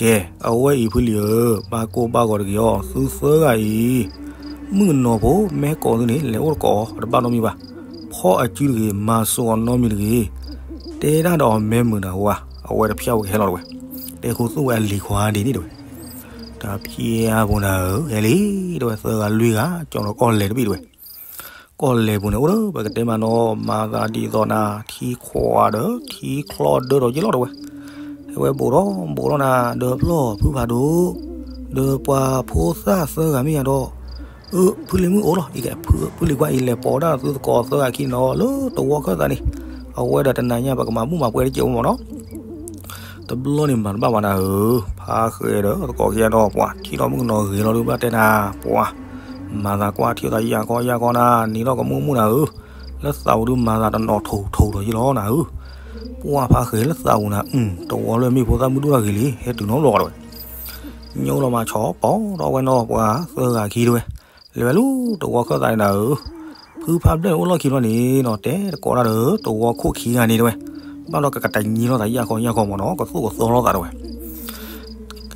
ကဲ အဝဲအံၤဖုလံၤဧၢ ဘၣ်ကိၢ်ဘၣ်ဂီၤတဂ့ၤအီၤ သုသၢဂၤအံၤ မုၣ်ကနီၤဖိ မ့ၢ်ကိးသုန့ၣ် လဲၤအိၣ်တကိး တဘၣ်နီတမံၤဘၣ်, ဖီၣ်အစုတဂ့ၤ မၤစိာ်အီၤနီတမံၤတဂ့ၤ, တဲဒၣ်ဒီးအီၤမဲာ်မုာ်နၤဝဲ အဝဲတဖျၢၣ်ဝဲကဟဲလီၤတဲဝဲ, တဲဃိသုဝဲအလံၤခွါဒ်န့ၣ်တဲဝဲ, တၢ်ဖျၢၣ်အပူၤနၤဧၢ ဟဲလံ တဲဝဲ သၢဂၤလွံၢ်ဂၤ ကၠီၤဒီးကီၢ်လဲၤတဘ့ၣ်တဲဝဲ, ကီၢ်လဲၤပူၤန့ၣ်အိၣ်ဒီး ပကတဲမးနီၤ မၤသးဒ်သိးနၤ ထံခွးဒီး ထံချီဒၢဒီးယလီၤတဲဝဲ, ဟဲဝဲဘူးထီၣ်ဘူးထီၣ်နၤ ဒီးဖျီၣ်ဖုဖးဒိၣ်, ဒီးပှၤဖိသၣ်သၢဂၤမ့ၢ်ယၤဒီး ဖုလံၤမုၣ်အိၣ်လီၤ, ဖုလံၤခွါအံၤလဲၤပိာ်ဒၣ်သုသကိးသၢဂၤခံန့ၣ်နီၤ လၢတဝီခၢၣ်သးန့ၣ်, အဝဲဒီးတနၤညါပကမၤဘူၣ်မၤပှဲၤတကဲးမ့ၢ်နီၤ. တဘျီန့ၣ်မၤတဘၣ်ဘၣ်နၤဧၢ, ဖါဃဲဒီးသကိးခံဂၤဒီး ပှၤထံၣ်ထီၣ်မုၣ်ကနီၤဂ့ၤလီၤဒုး ဘၣ်တဲနၤ, ပှၤမၤသးကွၢ်ထံၣ်သးယၢ်ခီယၢ်ခီနၤ နံၤထီၣ်ကမူၣ်မူၣ်နၤဧၢ, လၢသးပူၤဒုးမၤသးတနီၤထိၣ်ထိၣ်ဒီးယလီၤနၤဧၢ, ပှၤဖါဃဲလၢသးပူၤနၤ တဝီလၢမ့ၢ်ဖိသၣ်မုၣ်ဒိၣ်တၢ်ဂ့ၤလံ ဟဲတုၤနီတဘျီဒီးဝဲ ညိလီၤမၤဆီပိာ်ဒီးဝဲနီၤ ပှၤသၢဂၤခံတဝဲ, လဲၤဝဲလၢတဝီခၢၣ်သးန့ၣ်နၤဧၢ, ဖုဖါဘျၢၣ်န့ၣ်အိၣ်လီၢ်ခံတဘျီန့ၣ်နီၤ တဲတကိးတၢ်ဒီးတဝီခိၣ်ခံဂၤန့ၣ်တဝဲ, ဘၣ်ဒီးကကတၢၢ်ညိလီၤသးယၢ်ခီယၢ်ခီမ့ၢ်နီၤ ကသိၣ်ကသီလီၤသးတဝဲ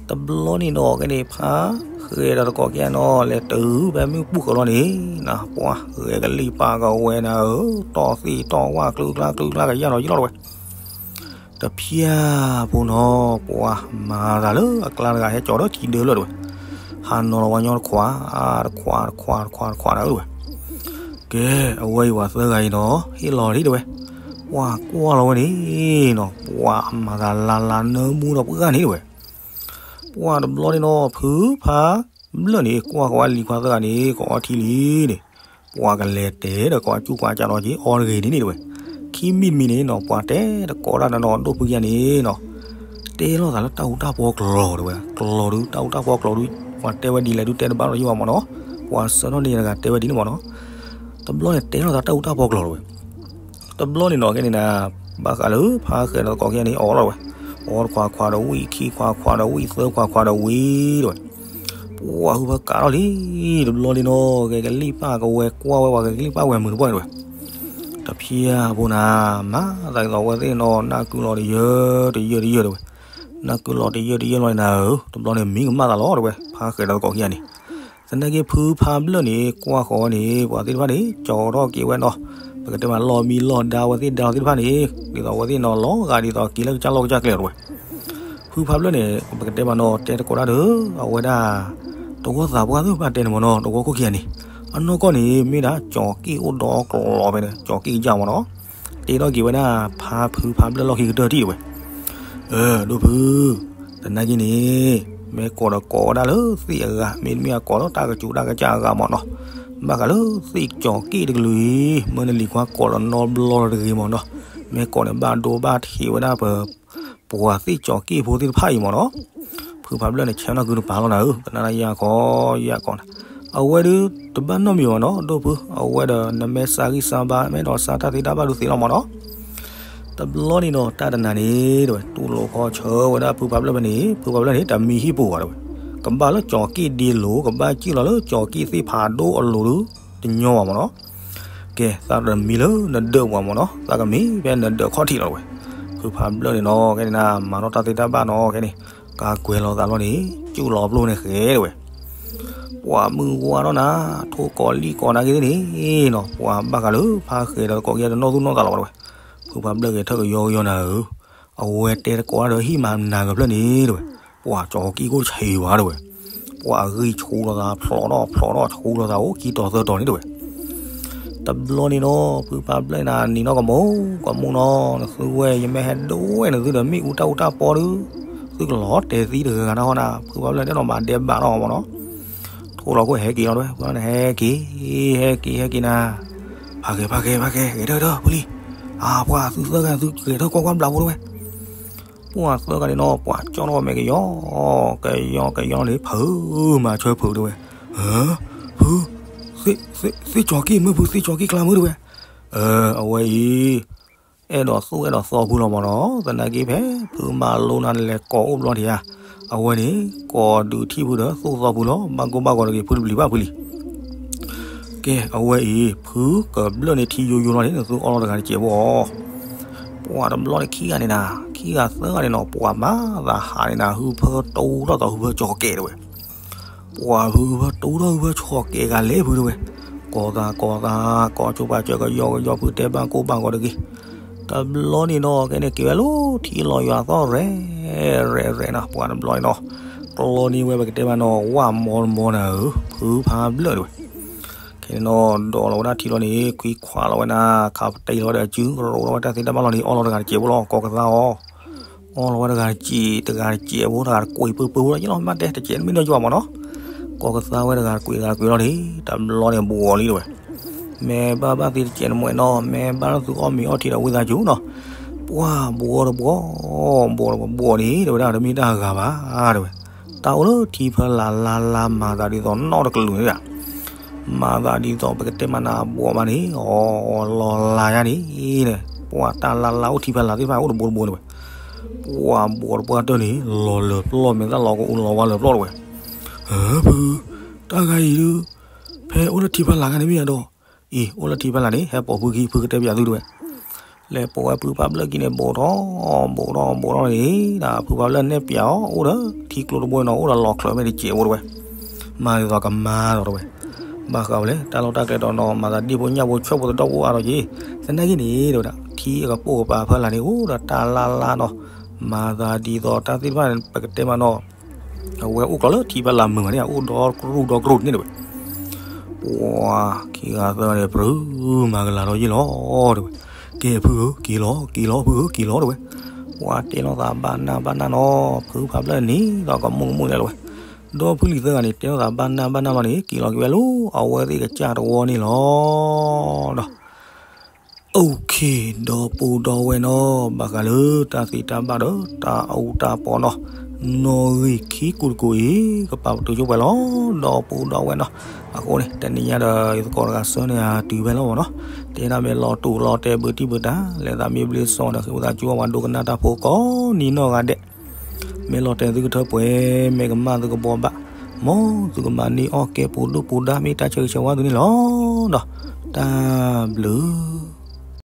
တဘျီန့ၣ်နီၤ ကဲန့ၣ် ဖါဃဲဒီးသကိးခံဂၤနီၤ လဲၤတုၤဖဲမုၢ်ပူၤဃီလီၤန့ၣ်, ပှၤဂဲၤကလံၣ်ပာ်ကဝဲနၤဧၢ, တီၢ်သ့ၣ်တီၢ်ဝၣ် ကျုကျါကျုကျါကယၢ်လီၤယံလီၤတဝဲ, တဖၠၣ်ဖိနီၤ ပှၤမၤသးလၢအကျါတဂၤ ဟဲကၠီၤဒီးထံဒၢလၢတဝဲ, ဟးနီၤလီၤဝဲညီတခွး, တခွးတခွးတခွးတခွးနၤဧၢတဝဲ, ကဲ အဝဲအံၤပှၤသၢဂၤအံၤနီၤ ဟ့ၣ်လီၤဒံးတဝဲ, ပှၤကွၢ်လီၤဝဲန့ၣ်နီၤ ပှၤမၤသးလါလါနၢမူဒီးပှၤဂၤန့ၣ်တဝဲ, ပှၤတဘျီန့ၣ်နီၤ ဖုဖါဘျၢၣ်န့ၣ် ကွၢ်ဃီၤဝဲလံၤခွါသၢဂၤန့ၣ် ကအီထံလံန့ၣ်, ပှၤကလဲၤတဲဒီးကီးကူကွၢ်ကၢ်ဒီးက့ၤအီတဂ့ၤန့ၣ်န့ၣ်တဝဲ, ခံမံၤတမံၤန့ၣ်နီၤ ပှၤတဲတကိးတၢ်နီၤ ဒိၣ်ဖုကယၤန့ၣ်နီၤ တဲလိာ်သးလၢတၢ်အူတၢ်ပီကျိာ်တဝဲ, ကျိာ်ဒုး တၢ်အူတၢ်ပီကျိာ်ဒုး ပှၤတဲဝဲဒ်လဲၣ်ဒုးတဲတဘၣ်ဒီးယိၣ်ဘၣ်မ့ၢ်နီၤ, ပှၤဆၢထၢၣ်န့ၣ်တဂၤတဲဝဲဒ်န့ၣ်မ့ၢ်နီၤ, တဘျီန့ၣ်တဲလိာ်သးတၢ်အူတၢ်ပီကျိာ်တဝဲ တဘျီန့ၣ်နီၤ ကဲန့ၣ်နၤ ဘၣ်ဃးလၢဖါဃဲဒီးသကိးခံဂၤန့ၣ် အီၣ်လီၤတဝဲ, အီတခွးခွးဒီးဝံၣ် ခံခွးခွးဒီးဝံၣ် သၢခွးခွးဒီးဝံၣ်တဝဲ, ပှၤဟုဖၢကးထီၣ်လံ, တဘျီန့ၣ်နီၤ ဂဲၤကလံၣ်ပာ်ကဝဲကွၢ်ဝဲ ပှၤဂဲၤကလံၣ်ပာ်ဝဲမုာ်တပှၢ်န့ၣ်တဝဲ, တဖၠၣ်ဖိနၤ မၤသးဒ်သိးအဝဲသ့ၣ်နီၤ နၢ်ကုလီၤတယၢတယၢတယၢတဝဲ, နၢ်ကုလီၤတယၢတယၢလီၤန့ၣ်နၤဧၢ, တဘျီန့ၣ်မံကမၣ်သးလီၤတဝဲ ဖါဃဲဒီးသကိးခံဂၤန့ၣ် သနာ်က့ဖုဖါဘျၢၣ်န့ၣ် ကွၢ်ဃီၤန့ၣ် ပှၤသ့ၣ်တဖၣ်န့ၣ် ကၠီၤထီၣ်က့ၤဝဲနီၤ, ပကတဲမးလီၢ်မံလီၢ်ဒါဝဲသ့ၣ်ဒါလီၤသ့ၣ်တဖၣ်န့ၣ် ဒ်သိးအဝဲသ့ၣ်နီၤ လီၤဂာ်ဒ်သိးက့ၤလၢကစၢ်လီၢ်ကစၢ်ကျဲလီၤတဝဲ, ဖုဖါဘျၢၣ်န့ၣ် ပကတဲမးနီၤ တဲတကိးတၢ်ဒီး အဝဲဒၣ် တဝီသးပှၢ်သ့ၣ်တဖၣ်တဲန့ၣ်မ့ၢ်နီၤ တဝီခိၣ်ခံဂၤန့ၣ် အနီၢ်ကီၢ်န့ၣ် မ့ၢ်ဒၣ်ကၠီၤက့ၣ်အိၣ်ဒီးကျိၤလီၤဖဲန့ၣ် ကၠီၤက့ၣ်ကစၢ်မ့ၢ်နီၤ, တဲထီၣ်က့ၤဝဲဒၣ် ဖါဖုဖါဘျၢၣ်လီၢ်ခံကတၢၢ်ထံၣ်တဝဲ အၢ ဒိၣ်ဖု, သနာ်က့န့ၣ် မ့ၢ်ကိးဒီးကိးဝဲဒၣ်လၢသ့ၣ်အဂၤ မ့တမ့ၢ်အကိးလၢတၢ်ကစူၤတၢ်ကစၢ်အဂၤမ့ၢ်နီၤ, ဘၣ်ဃးလၢသ့ၣ်ကၠီၤက့ၣ်တကလုာ်အံၤ မၢနလံၤခွါကိးလီၤနီတဘျီတဂ့ၤမ့ၢ်နီၤ, မ့ၢ်ကိးန့ၣ်ဘၣ်ဒိဘၣ်ထံးဝဲဒၣ်ပ ပှၤသ့ၣ်ကၠီၤက့ၣ်ဖိသ့ၣ်တဖၣ်အံၤမ့ၢ်နီၤ, ဖုဖးဘျၢၣ်န့ၣ် ဆဲးနီၢ်ကုတပၤလီၤနၤဧၢ, ကနၣ်ယၢ်ကီယၢ်ကီနၤ, အဝဲဒုးတဘၣ်နီတမံၤဘၣ်နီၤ ဒိၣ်ဖု, အဝဲဒီးနမ့ၢ်စၢ်ဂံၢ်စၢ်ဘါ မ့ၢ်ဒီးစၢ်တၢ်သ့တၢ်ဘၣ်ဒုးသ့လီၤမ့ၢ်နီၤ, တဘျီန့ၣ်နီၤ တၢ်တနၤန့ၣ် တဲဝဲ တူၢ်လိာ်ခီဆၢဝဲဒၣ်ဖုဖးဘျၢၣ်ဖဲန့ၣ် ဖုဖးဘျၢၣ်န့ၣ် တမံဟံၣ်ပူၤဘၣ်တဲဝဲ, ကဘၣ်လၢကၠီၤက့ၣ်ဒ့လိၤ ကဘၣ်စံၣ်လီၤလၢကၠီၤက့ၣ်သ့ၣ်ဖးဒိၣ်အလိၤဒုး တညီဘၣ်မ့ၢ်နီၤ ကဲ သးတမံလၢနဒၢးပူၤမ့ၢ်နီၤ သးကမံဖဲနဒၢးခီၣ်ထံးလီၤဝဲ, ဖုဖးဘျၢၣ်န့ၣ်နီၤ ကဲန့ၣ်နၤ မၤထီၣ်တၢ်သ့တၢ်ဘၣ်နီၤ ကဲန့ၣ်, ကးကွဲးလီၤသးလီၤန့ၣ် စူၣ်လီၤပျိၢ်န့ၣ်ဃဲတဲဝဲ, ပှၤမုၢ်ဝါထီၣ်နၤ ထိၣ်ကီၤလံၣ်ကီၤနၤက့ၤသ့ၣ်န့ၣ်နီၤ ပှၤဘၣ်ဃးလၢဖးဃဲဒီးသကိးက့ၤတနီၣ်သူၣ်နီၣ်သးလီၤဝဲတဲဝဲ, ဖုဖးဘျၢၣ်ဂဲၤထၢၣ်ကယီကယီနၤဧၢ အဝဲတဲတကိးတၢ်ဒီးဟံၣ်မၤနၤကဖျၢၣ်န့ၣ်တဲဝဲ, ပှၤကၠီၤက့ၣ်ကိၣ်ဆံးဝဲတဲဝဲ, ပှၤဂံၢ်ဆူလီၤသး ဖျိးထီၣ်ဖျိးထီၣ်ဆူလီၤသးအိၣ်ခံတီၤသၢတီၤန့ၣ်တဲဝဲ, တဘျီန့ၣ်နီၤ ဖုဖးဘျၢၣ်နၤ နံၤနီၣ်ကမူၤ ကမူၤနီၤ နသုဝဲ ယမ့ၢ်ဟဲဒိဝဲနသုဒီးမ့ၣ်အူတၢ်အူတၢ်ပီဒီး သုကလီၤတဲာ်သံတဂၤဂၤနၢ်ဟီနၤ ဖုဖးဘျၢၣ်တဲနီၤမၤဒဲးဘးနီၤမ့ၢ်နီၤ, ထိၣ်လီၤခိၣ်ဟဲက့ၤလီၤတဲဝဲ ဖုဖးဘျၢၣ်န့ၣ်ဟဲက့ၤ ဟဲက့ၤ ဟဲက့ၤ ဟဲက့ၤနၤ, ဖးကဲ ဖးကဲ ဖးကဲ ဂဲၤထၢၣ်ထၢၣ် ဖုလံၤ, အါ ပှၤသုသၢဂၤသုဂဲၤထၢၣ်ကွၢ်ကွၢ်ဘျးဖိတဲဝဲ ပှၤသၢဂၤန့ၣ်နီၤ ပှၤကၠီၣ်ထီၣ်ဝဲမဲာ်ကယီ ကယီကယီန့ၣ် ဖုမၤဆၢဖုတဲဝဲ, ဖု, သ့ၣ်ကၠီၤက့ၣ်မုၢ်ဖု သ့ၣ်ကၠီၤက့ၣ်ကျါမုၢ်တဲဝဲ, အဝဲအံၤ အဲၣ်ဒိးသူၣ်အဲၣ်ဒိးသီဖုလီၤမ့ၢ်နီၤ သနာ်က့ဖဲ ဖုမၤလိနၤလဲၤကိးအိၣ်ဘျီထံဧါ, အဝဲန့ၣ် ကိးဒုးထံၣ်ဖုဒီးသူၣ်သီဖုလီၤ ဘၣ်ကိၢ်ဘၣ်ဂီၤတဂ့ၤ ဖုတပျံၤဘၣ်ဖုလံၤ ကဲ အဝဲအံၤ ဖုကဘျၢၣ်န့ၣ်ထံယိယိလီၤန့ၣ် နသုအီၣ်လီၤတဂၤတစဲးဖိအီၤ, ပှၤတဘျီန့ၣ်ခံဂၤန့ၣ်နၤ ခံဂၤသၢဂၤန့ၣ်နီၤ ပှၤမၤသးဟးန့ၣ်နၤ ဟုဖၢတူထီၣ်သးဟုဖၢကၠီၤကဲတဲဝဲ, ပှၤဟုဖၢတူထီၣ်ဟုဖၢကၠီၤကဲဂၤလဲၣ်ဖုတဲဝဲ, ကိးသးကိးသး ကိးကၠိပာ်စၢၤကယီကယီဖုတဲဘၣ်ကိၢ်ဘၣ်ဂီၤတဂ့ၤ, တဘျီန့ၣ်နီၤ ကဲန့ၣ်က့ၤဝဲလၢထံလီၤယွၤသီၣ် ရဲၣ် ရဲၣ် ရဲၣ်နၤ ပှၤတဘျီန့ၣ်နီၤ, ကျီန့ၢ်ဝဲပကတဲမးနီၤ ဝၣ်မီတမီနၤဧၢ ဖုဖးဘျၢၣ်တဲဝဲ, ခဲန့ၣ်နီၤ ဒိးလီၤဝဲဒၣ်ထံလီၤန့ၣ် ခွံခွါလီၤဝဲနၤ ခးပတဲလီၤဝဲဒီးအစု ကရိးထီၣ်ဝဲတၢ်သ့တၢ်ဘၣ်လီၤန့ၣ် အီၣ်လီၤတဂၤတစဲးဖိလီၤ ကိးကသါအီၤ, အီၣ်လီၤဝဲတဂၤတစဲး တဂၤတစဲးဖိ တဂၤတကွံာ်ပၢပၢဖိလီၤ ယလီၤမ့ၢ်တဲတစဲးတမ့ၢ်နီၤယွၤမ့ၢ်နီၤ, ကိးကသါဝဲတဂၤတကွံာ်တဂၤတကွံာ်လီၤန့ၣ် တဘျီန့ၣ်ဘှီးလံတဲဝဲ, မ့ၢ်ဘၣ်ဘၣ်သ့တစဲးတမှဲးနီၤ မ့ၢ်ဘၣ်လၢသုအီၣ်မ့ၤအီထံဒီးဝံသးစူၤနီၤ, ပှၢ်ဘှီတဘှီ, ဘှီတဘှီဘှီန့ၣ် တဲဝဲဒၣ်တမ့ၢ်တၢ်ဂၤဘၣ်တဲဝဲ, တၢ်အိၣ်လၢထံဖီလာ်လါလါမၤသးဒ်သိးနီတကလုာ်န့ၣ်ဒၣ် မၤသးဒ်သိးပကတဲမးနၤဘှီးမးန့ၣ် အီၣ်လီၤလါယါန့ၣ်, ပှၢ်တၢ်လါလါအိၣ်ထံဖီလာ်သ့ၣ်တဖၣ်အိၣ်တဘိတဘိန့ၣ်ဝဲ, ပှၢ်ဘှီးတပှၢ်တၢၢ်န့ၣ် လီၤလၢာ်ပျီၢ်မဲာ်သၣ်လီၤကအိၣ်လီၤဝါလၢာ်ပျီၢ်တဲဝဲ, ဖု, တၢ်ဂၤအံၤဒုး ဖဲအိၣ်လၢထံဖီလာ်ဂၤန့ၣ်မ့ၢ်ဧါဒီး, အံၤ အိၣ်လၢထံဖီလာ်န့ၣ် ဟဲပိာ်ဖုခံ ဖုကတဲပၠးသုတဲဝဲ လဲၤပိာ်ဝဲဖုဖးဖျၢၣ်ခံန့ၣ် ဘိးထီၣ် ဘိးထီၣ်ဘိးထီၣ်န့ၣ် ဒီးဖုဖးဖျၢၣ်နဲၣ်ပၠးအီၤ အိၣ်ဒီးထံကျိတဘိနီၤ အိၣ်ဒီးလီၤချၢးမ့ၢ်တစဲးဖိတဲဝဲ, မၤဒ်သိးကမါဒီးတဲဝဲ, ဘၣ်ဃးဝဲလဲၣ် တၢ်လီၢ်တၢ်ကျဲဒီးနီၤ မၤသးဒ်ဖိညၣ်ဖိဆွဲၣ်ဖိသဒီၣ်ဖိအါဒီးက့ၤ, သနာ်က့န့ၣ် တဲဝဲဒၣ် ထံအကပိာ်ကပၤဖီလာ်န့ၣ် အိၣ်ဒီးတၢ်လါလါနီၤ, မၤသးဒ်သိးတၢ်သ့ၣ်တဖၣ်န့ၣ် ပကတဲမးနီၤ အဝဲအိၣ်ကျီၤလၢထံဖီလာ်မုာ်မးန့ၣ် အိၣ်ဒီကရူၢ်ဒီကရူၢ်န့ၣ်တဲဝဲ, ပှၢ်ခံဂၤသၢဂၤန့ၣ် ပြူၤမၤကလၤဒီးယ့ၢ်လီၤတဲဝဲ, ကဲဖုဧၢ က့ၤလီၤ က့ၤလီၤဖုဧၢ က့ၤလီၤတဲဝဲ, ပှၢ်တဲလိာ်သးဘၣ်နၢ်ဘၣ်နၢ်နီၤ ဖုဖးဖျၢၣ်န့ၣ်ဒီးကမူၣ်ကမူၣ်န့ၣ်တဲဝဲ, ဒီဖုလံၤသၢဂၤန့ၣ် တဲလိာ်သးဘၣ်နၢ်ဘၣ်နၢ်လီၤန့ၣ် က့ၤလီၤက့ၤဝဲလၢအဝဲသ့ၣ်ကစၢ်တဝီန့ၣ်လီၤဒီး OK ဒီပုၢ်ဒီဝဲၢ်နီၤ ဘၣ်ဃးလၢတၢ်သ့တၢ်ဘၣ်ဒီးတၢ်အူတၢ်ပီနီၤ, နီၣ်ဂံၢ်ခံကူတကူအံၤ ကပာ်ပတုာ်ဆိပှဲၤလီၤ ဒီပုၢ်ဒီဝဲၢ်နီၤ, အဃိန့ၣ် တနံၤညါဒီးယသကိးတဂၤဆၢန့ၢ်အတုၤဖဲလီၤမ့ၢ်နီၤ, တဲဒၣ်မ့ၢ်လီၤတူာ်လီၤတဲာ်ဘုတံၢ်ဘုတၢ် လဲၤသးမ့ၢ်ဘျ့စီဒီးဃ့ဝံသးစူၤအီၤ ပှၤဒိကနၣ်တၢ်ဖိကိးနံၤနီၢ်ဂၤဒဲး မ့ၢ်လီၤတဲာ်သုကထၢပှဲၤ မ့ၢ်ကမၣ်သုကဘှီဘၣ်, မ်သုကမၤန့ၢ်အီၣ်ကဲပူၤဒိၣ်ပူၤဒါ မ့ၢ်တၢ်ဆၢဂ့ၤဆၢဝါသုန့ၣ်လီၤ. ဒီး တၢ်ဘျုး